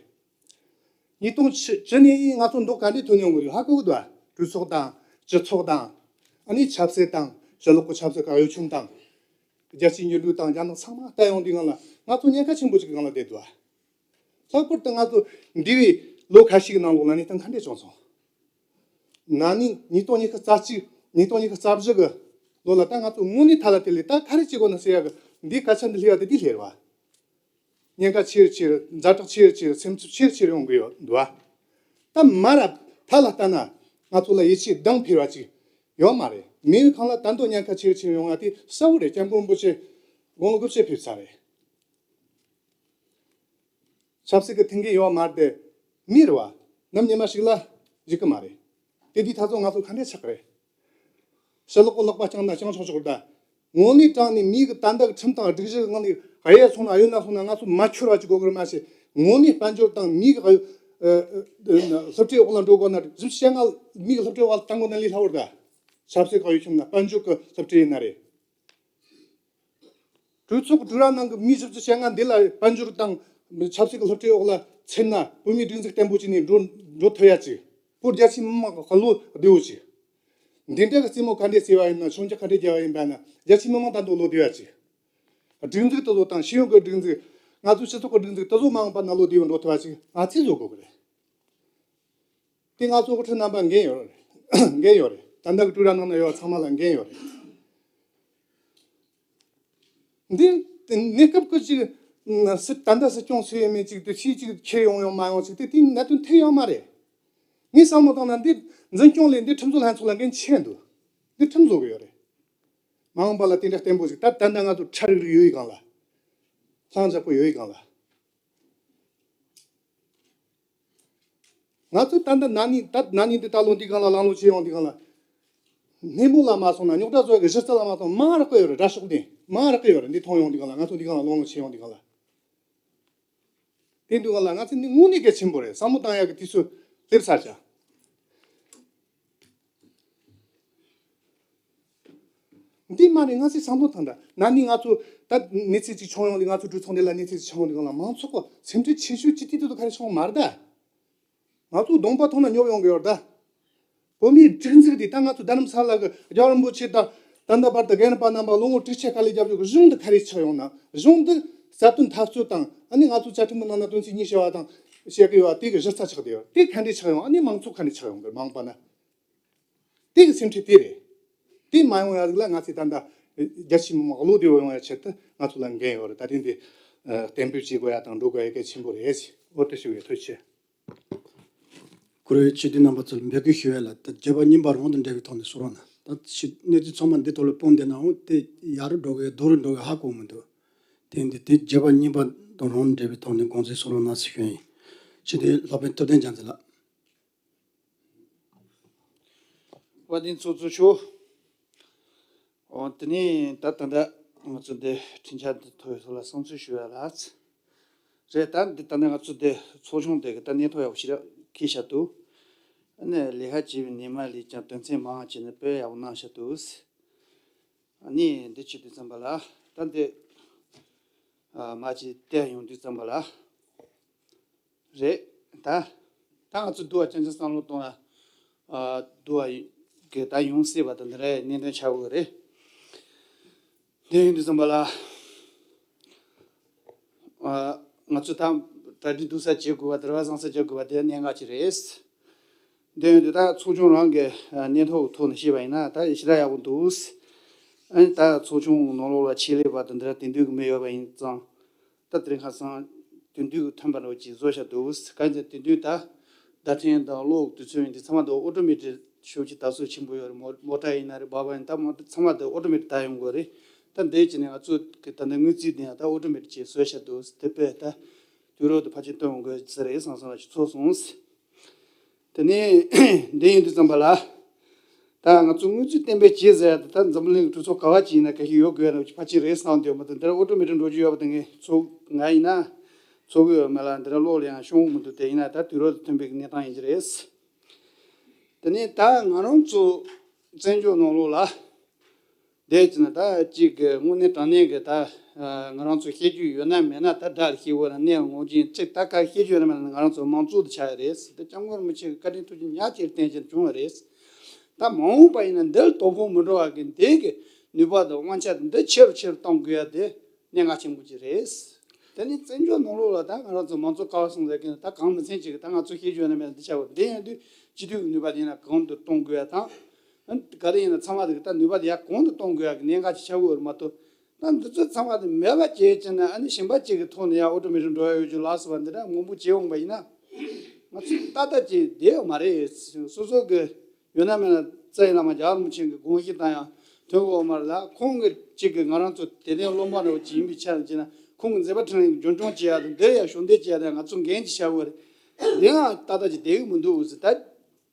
ཉིས་སྟོང་བཅུ་ནས་ང་ཚོ་མདོ་ག་འདྲའི་ཐོན་ཡོང་གི་རེད་ཧ་གོ་གི་འདུག་ཨ། གྲོས་ཚོགས་དང་སྤྱི་ཚོགས་དང་། ཨ་ནི་ཆབ་སྲིད་དང་ཕྱི་ལོགས་ཀྱི་ཆབ་སྲིད་ཀྱི་གཡོ་འཁྱོམ་དང་། རྒྱལ་སྤྱིའི་འགྱུར་འགྲོས་དང་རྒྱ་ནག་ཚང་མ་བལྟ་ཡོང་དུས་སྒང་ལ་ང་ཚོ་ཉེན་ཁ་ཆེན་པོ་ཅིག་གི་སྒང་ལ་བསྡད་འདུག་ཨ། ལྷག་པར་དུ་ང་ཚོ་འདས་པའི་ལོ་ཁ་ཤས་ཀྱི་ནང་ལོགས་ལ་གནས་སྟངས་ག་འདྲས་བྱུང་སོང་། ན་ནིང་ཉིས་སྟོང་ཉི་ཤུ་རྩ་གཅིག་ཉིས་སྟོང་ཉི་ཤུ་རྩ་བཞི་གི་ལོ་ལ་ད་ང་ཚོ་དངོས་གནས་ཐ་ལ་དེ་ལས་ད་ག་རེ་བྱེད་དགོས་ན་ཟེར་ཡ་གི་འདིའི་སྐད་ཆ་འདི་སླེབས་ཡ་དེ་འདི་སླེབས་རེད་བ། ཉེན་ཁ་ཆེ་རུ་ཆེ་རུ། ཛ་དྲག་ཆེ་རུ་ཆེ་རུ། སེམས་འཚབ་ཆེ་རུ་ཆེ་རུ་ཡོང་གི་ཡོད་འདུག་བ། ད་མ་ར་ཐ་ལ་ལྟ་ན་ང་ཚོ་ལ་ཡིད་ཆེས་གདེང་འཕེར་བ་ཅིག་ཡོད་མ་རེད། མི་ཡུལ་གང་ལ་ད་དུང་ཉེན་ཁ་ཆེ་རུ་ཆེ་རུ་ཡོང་ཡ་དེ་གསལ་བོ་རེད། སྐྱབས་མགོན་རིན་པོ་ཆེ་དགུང་ལོ་དགུ་བཅུ་ཕེབས་ཚར་རེད། ཆབ་སྲིད་ཀྱི་མཐུན་རྐྱེན་ཡོད་མ་རེད་དེ། མི་རེད་བ། ནམ་ཉི་མ་ཞིག་ལ་འཇིག་གི་མ་རེད། དེ་དུས་ད་ཚོ་ང་ཚོ་ག་འདྲས་ཆགས་ཀྱི་རེད། ཕྱི་ལོགས་ཀྱི་ལག་པ་བརྐྱངས་ན་བརྐྱངས་ཆོག་ཆོག་ད། དངོས་གནས་དྲང་ནས་མིའི་གི་ད་ལྟ་གི་ཁྲིམས་དང་སྒྲིག་གཞི་གི་ངང་ནས་གཡས་སོང་ན་གཡོན་ན་སོང་ན་ང་ཚོ་མ་འཁྱོར་བ་ཅིག་དགོས་ཀྱི་རེད་མ་ཟད། དངོས་གནས་དཔལ་འབྱོར་དང་མིའི་གི་ཨ། ཨ། སློབ་གྲྭའི་འོག་ལ་འགྲོ་དགོས་ན་བཞི་བཅུ་ཞེ་ལྔ་མིའི་གི་སློབ་གྲྭའི་འོག་ལ་བཏང་དགོས་ན་ལས་སླ་བོ་རེད་ད། ཆབ་སྲིད་ཀྱི་གཡོ་འཁྱོམ་ན་དཔལ་འབྱོར་གྱི་སློབ་གྲྭ་ཡིན་ན་རེད། གྲོས་ཚོགས་ཀྱི་ཀྲུའུ་ར་ནང་གི་མི་བཞི་བཅུ་ཞེ་ལྔ་འདི་ལ་དཔལ་འབྱོར་དང་ཆབ་སྲིད་ཀྱི་སློབ་གྲྭའི་འོག་ལ་ཚུད་ན་བོད་མིའི་སྒྲིག་འཛུགས་བརྟན་པོ་བྱས་ནས་འགྲོ་འགྲོ་ཐུབ་ཡ་ཅིག་བོད་རྒྱ་ཆེའི་མི་མང་གི་བློ་བདེ་བོ་ཅིག་འདི་འདྲ་གི་རྩེད་མོ་ག་འདྲས་རྩེ་བ་ཡིན་ན། མཆོང་རྒྱུ་ག་འདྲས་རྒྱག་པ་ཡིན་པ་ན། རྒྱ་ཆེའི་མི་མང་ད་དུང་བློ་བདེ་བ་ཅིག་སྒྲིག་འཛུགས་དེ་ཚོ་དང་ཤེས་ཡོན་གྱི་སྒྲིག་འཛུགས། ང་ཚོའི་སྤྱི་ཚོགས་ཀྱི་སྒྲིག་འཛུགས་དེ་ཚོ་མ་འོངས་པ་ན་བློ་བདེ་བོ་འགྲོ་ཐུབ་པ་ཅིག་ང་ཚོས་བཟོ་དགོས་ཀྱི་རེད། དེ་ང་ཚོ་དབུ་ཁྲིད་རྣམ་པ་འགན་ཡོད་རེད། འགན་ཡོད་རེད། ད་ལྟ་གི་ཀྲུའུ་ར་ནང་ན་ཡོད་པ་ཚང་མ་ལ་འགན་ཡོད་རེད། འདི་གནས་སྐབས་ཀྱི་ཅིག་སྲིད། ད་ལྟ་སྲིད་སྐྱོང་སུ་ཡིན་མིན་ཅིག་དེ་ཕྱིས་ཅིག་ཁྱེར་ཡོང་ཡོང་མ་ཡོང་ཅིག་དེ་དེའི་གནད་དོན་ཐད་ཡོད་མ་རེད། ངས་བསམ་བློ་བཏང་ན་འདི་འཛིན་སྐྱོང་ལས་འདི་ཁྲིམས་བཟོ་ལྷན་ཚོགས་ལ་འགན་ཆེ་འདུག་འདི་ཁྲིམས་བཟོ་གི་ཡོད་རེད། མ་འོངས་པ་ལ་དེ་འདྲ་བརྟན་པོ་ཞིག་ད་ད་ལྟ་ང་ཚོ་ཁྲ་རིག་རིག་ཡོད་ཡི་གང་ལ། ལྷང་འཇགས་པོ་ཡོད་ཡི་གང་ལ། ང་ཚོས་ད་ལྟ་ན་ནིང་ད་ན་ནིང་འདི་ད་ལོ་འདི་སྒང་ལ་གླང་ལོ་ཆེ་ཡོང་འདི་སྒང་ལ། སྣེ་མོ་ལ་མ་སོང་ན་རྙོག་དྲ་བཟོ་གི་གཞི་རྩ་ལ་མ་སོང་མང་རག་གི་ཡོད་རེད། དྲ་ཤོག་འདི་མང་རག་གི་ཡོད་རེད། འདི་མཐོང་ཡོང་འདི་སྒང་ལ། ང་ཚོ་འདི་སྒང་ལ་གླང་ལོ་ཆེ་ཡོང་འདི་སྒང་ལ། དེ་འདི་སྒང་ལ་ང་ཚོ་འདི་དངོས་གནས་གལ་ཆེན་པོ་རེད། བསམ་བློ་བཏང་ཡག་གི་དུས་ཚོད་སླེབས་ཚར་བྱ། འདི་མ་རེད། ང་ཚོས་བསམ་བློ་བཏང་ད། ན་ནིང་ང་ཚོ་ད་གནས་ཚུལ་ཅིག་བྱུང་ཡོང་དུས། ང་ཚོ་གྲོས་ཚོགས་འདི་ལ་གནས་ཚུལ་ཅིག་བྱུང་ཡོང་དུས་སྒང་ལ་མང་ཚོགས་ཀྱི་སེམས་ཁྲལ་ཆེ་ཤོས་ཅིག་དེ་དུས་དུ་ག་རེ་བྱུང་མ་རེད་ད། ང་ཚོ་གདོང་པ་མཐོང་ན་ཉོབ་ཡོང་གི་ཡོད་རེད་ད། བོད་མིའི་སྒྲིག་འཛུགས་འདི་ད་ང་ཚོ་རྡ་རམ་ས་ལ་གི་རྒྱལ་བ་རིན་པོ་ཆེ་དང་ད་ལྟ་བར་དུ་རྒན་རབས་པ་རྣམ་པ་ལོ་ངོ་དྲུག་ཅུ་དཀའ་ལས་བརྒྱབ་ཡོད་གི་གཞུང་འདི་ག་རེ་ཆགས་ཡོང་ན། གཞུང་འདི་རྩ་དོན་འཐབ་རྩོད་དང་། ཨ་ནི་ང་ཚོ་བཅའ་ཁྲིམས་ནང་ན་དོན་ཚན་ཉི་ཤུ་བ་དང་བཤད་གི་ཡོད་པ་དེ་གི་གཞི་རྩ་ཆགས་བསྡད་ཡོད། དེ་ག་འདྲས་ཆགས་ཡོང་། ཨ་ནི་མང་ཚོགས་ག་འདྲས་ཆགས་ཡོང་གི་མ་འོངས་པ་ན། དེ་གི་སེམས་ཁྲལ་དེ་རེད། དེ་མ་ཡོང་ཡ་ཟིག་ལ་ང་ཚོས་ད་ལྟ་རྒྱ་ཆེའི་མི་མང་བློ་བདེ་བོ་ཡོང་ཡ་ཆེད་དུ་ང་ཚོ་ལ་འགན་ཡོད་རེད། ད་དེ་འདི་གཏན་འབེབས་བྱེད་དགོས་ཡ་དང་འགྲོ་དགོས་ཡ་གལ་ཆེན་པོ་རེད་ཟེར། འོ་དེ་ཞུ་ཡ། ཐུགས་རྗེ་ཆེ། བཀུར་འོས་སྤྱི་འཐུས་རྣམ་པ་ཚོར་འབོད་སྐུལ་ཞུ་ཡ་ལ། ད་བརྗོད་པ་རྙིང་པ་རང་དང་འབྲེལ་བའི་ཐོག་ནས་གསུང་རོགས་གནང་། ད་ཕྱི་གནས་ཚུལ་ཚང་མ་འདི་ཐོག་ལ་སྤུངས་བསྡད་ནའང་དེ་ཡར་འགྲོ་གི་རྡོ་རུ་འགྲོ་གི་ཧ་གོ་མི་འདུག་དེ་འདི་དེ་བརྗོད་པ་རྙིང་པ་དང་རང་འབྲེལ་བའི་ཐོག་ནས་དགོངས་ཚུལ་གསུང་རོགས་གནང་ཟེར་ཞུ་ཡིན། སྤྱི་འཐུས་སློབ་དཔོན་ཐུབ་བསྟན་རྒྱལ་མཚན་ལགས། དཔལ་ལྡན་ཚོགས་གཙོ་མཆོག་འོ། དེ་ནས་ད་ད་ལྟ་ང་ཚོ་འདི་འཕྲིན་ཆ་འདི་ཐོབ་པའི་ཐོག་ལ་བསམ་ཚུལ་ཞུ་ཡ་ལ། རེད། ད་འདི་ད་ནི་ང་ཚོ་འདི་ཚོགས་ཆུང་འདི་གི་ད་གནས་ཐོག་ཡག་པོ་ཞིག་རག་གི་ཤ་འདུག་ཨ་ནི་ལས་ཀ་བྱེད་པའི་ཉི་མ་ལས་ཀྱང་དོན་ཚན་མང་བྱས་ནས་དཔེ་ཡག་པོ་གནང་ཤ་འདུག་ཨ་ནི་འདི་བྱེད་དུས་ཙམ་པ་ལ་ད་འདི་ཨ་མ་ཅིག་བལྟས་ཡོང་དུས་ཙམ་པ་ལ། རེད། ད་ད་ང་ཚོ་འདུལ་བ་རྐྱང་རྐྱང་བསམ་བློ་གཏོང་ན། ཨ། འདུལ་བ་གི་ད་ཡོང་སྲིད་པ་དང་འདི་འདྲའི་གནད་དོན་ཆགས་ཡོད་རེད། དེ་ཡིན་དུས་ཙམ་པ་ལ། ཨ། ང་ཚོ་ད་གྲ་སྒྲིག་འདུག་ས་བྱེད་དགོས་པ། བསྡུར་བ་བཟང་ས་བྱེད་དགོས་པ་དེ་གནད་འགག་ཅིག་རེད། དེ་ཡིན་དུས་ད་ཚོགས་ཆུང་རང་གི་ཨ་གནས་ཐོག་ཐོག་ནས་བཤད་པ་ཡིན་ན་ད་ཞེ་དྲག་ཡག་པོ་འདུག་ཨ་ནི་ད་ཚོགས་ཆུང་ནང་ལོགས་ལ་ཆེད་ལས་པ་དང་འདི་འདྲ་དེང་དུས་ཀྱི་མི་ཡོད་པ་ཡིན་ཙང་། ད་དེ་རིང་ཁ་སང་ དེང་དུས་ཀྱི་ཐོན་པ་འདྲ་བོ་ཅིག་བཟོ་བཞག་འདུག་གང་ཡིན་ཟེར་དེང་དུས་ད་བརྡ་འཕྲིན་དང་གློག་དུས་ཚོད་འདི་ཚང་མ་ད་ཨོ་ཊོ་མེ་ཊིག་ཤུགས་ཀྱིས་ད་གཟོད་ཆེན་པོ་ཡོད་རེད། མོ་མོ་ཊ་ཡིན་ན་རེད། སྦག་སྦག་ཡིན་ད་མོ་ཊ་ཚང་མ་ད་ཨོ་ཊོ་མེ་ཊིག་ད་ཡོང་དགོས་རེད། ད་འདི་བྱས་ནས་ང་ཚོ་གི་ད་ལྟ་དངུལ་རྩིས་འདི་ཡང་ད་ཨོ་ཊོ་མེ་ཊིག་ཅིག་བཟོ་བཞག་འདུག་དེ་དཔེ་ད་དུས་རབས་དང་ཕལ་ཆེར་བསྟུན་དགོས་ས་རེད་བསམ་སོང་ལ་ཅིག་ཚོར་སོང་། དེ་ནས་འདི་ཡིན་དུས་ཙམ་པ་ལ། ད་ང་ཚོ་དངུལ་རྩིས་གཏན་འབེབས་བྱས་ཟེར་ཡ་དེ་ད་འཛམ་བུ་གླིང་གི་གྲོས་ཚོགས་ག་བ་ཅིག་ཡིན་ན་ག་ཤེད་ཡོད་དགོས་ཡ་ནང་ཕལ་ཆེར་རེད་བསམ་འདོད་མ་གཏོགས། འདིར་ཨོ་ཊོ་མེ་ཊིག་འགྲོ་རྒྱུ་ཡོད་པ་དེ་ངས་ཚོགས་ང་ཡིན་ན་ཚོགས་ཀྱི་ཡོད་མེད་ལ་འདིར་གློག་ལ་ཡང་ཤོང་གི་མི་འདུག་དེ་ཡིན་ན་ད་དུས་རབས་དང་མཐུན་པའི་གནས་སྟངས་ཡིན་གྱི་རེད། དེ་ནས་ད་ང་རང་ཚོ་བཙན་བྱོལ་ནང་ལོགས་ལ། དེ་བྱས་ན་ད་གཅིག་གི་དངོས་གནས་དྲང་གནས་ཀྱི་ད་ང་རང་ཚོ་ཤེས་རྒྱུ་ཡོད་ན་མེད་ན་ད་དགྲ་ལ་ཤེས་དགོས་ན་གནས་ངོ་རྒྱན་གཅིག་ད་ག་ཤེས་རྒྱུ་ཡོད་ན་མེད་ན་ང་རང་ཚོ་མང་གཙོ་དེ་ཆགས་ཡ་རེད། ད་སྐྱབས་མགོན་རིན་པོ་ཆེ་གི་བཀའ་དྲིན་ཐུགས་རྗེ་ཉག་ཅིག་བརྟེན་བྱས་བྱུང་བ་རེད། ད་མ་འོངས་པ་ཡིན་ན་འདིར་དོ་ཕོག་མི་འགྲོ་བ་གི་འདི་གི་ནུས་པ་དང་དབང་ཆ་འདི་ཆེ་རུ་ཆེ་རུ་གཏོང་དགོས་ཡ་དེ་གནད་འགག་ཆེན་པོ་ཅིག་རེད། དེ་ནི་བཙན་བྱོལ་ནང་ལོགས་ལ་ད་ང་རང་ཚོ་མང་གཙོ་ཀ་བ་སོང་ཟེར་མཁན་ད་གང་མི་ཚན་ཅིག་གི་ད་ང་ཚོ་ཤེས་རྒྱུ་ཡོད་ན་མེད་ན་འདི་བྱ་བ་འདི་ཡིན་དུས་སྤྱི་འཐུས་ཀྱི་ནུས་པ་དེ་ཡིན་ན་གོང་དུ་གཏོང་དགོས་ཡ་དང་། ག་རེ་ཡིན་ན་ཚང་མ་དེ་གི་ད་ནུས་པ་དེ་ཡར་གོང་དུ་གཏོང་དགོས་ཡ་གི་གནད་འགག་ཅིག་ཆགས་ཀྱི་ཡོད་རེད་མ་གཏོགས། ད་འདི་ཚོ་ཚང་མ་དེ་མེད་པ་བྱས་ཀྱི་ན་ཨ་ནི་གཞན་པ་ཅིག་གི་ཐོག་ནས་ཡར་ཨོ་ཊོ་མེ་ཊིག་འགྲོ་ཡ་ཡོད་རྒྱུ་ལགས་སོ་བ་འདི་འདྲ་མང་པོ་བྱས་འོང་པ་ཡིན་ན། ང་ཚོ་ཏག་ཏག་ཅིག་བསྡད་ཡོད་མ་རེད། སོ་སོ་གི་ཡོད་ན་མེད་ན་རྩ་བའི་བླ་མ་རྒྱལ་བ་རིན་པོ་ཆེ་གི་དགོངས་གཞི་དང་ཡང་མཐུན་དགོས་མ་རེད་ལ། ཁོང་གི་གཅིག་གི་ང་རང་ཚོ་དད་ལྡན་སློབ་མ་འདྲ་བོ་ཅིག་ཡིན་པའི་ཆ་ནས་བྱས་ན་ཁོང་གི་མཛད་པ་འཕྲིན་ལས་རྒྱུན་སྐྱོང་བྱེད་ཡ་དང་འདིར་ཡང་ཞུགས་འདེགས་བྱེད་ཡ་དང་ང་ཚོ་འགན་ཅིག་བཞག་དགོས་རེད། འདི་ཡང་ཏག་ཏག་ཅིག་བསྡད་ཀྱི་མི་འདུག་ཟེར། ད་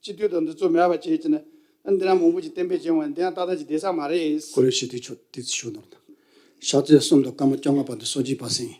སྤྱི་འཐུས་དང་འདི་ཚོ་མེད་པ་བྱས་བྱས་ན་ཨ་འདི་རང་མང་པོ་ཅིག་གཏན་འབེབས་བྱས་འོང་ཡང་འདི་ཡང་ཏག་ཏག་ཅིག་བསྡད་ས་མ་རེད། ཀོ་རེ་ཤི་དུས་ཆོ་དུས་ཚོད་ཤོར་ནོར་དང་། ཕྱག་ཚོད་གསུམ་དང་སྐར་མ་བཅོ་ལྔ་བར་དུ་སོ་བརྒྱད་པ་ཟིན།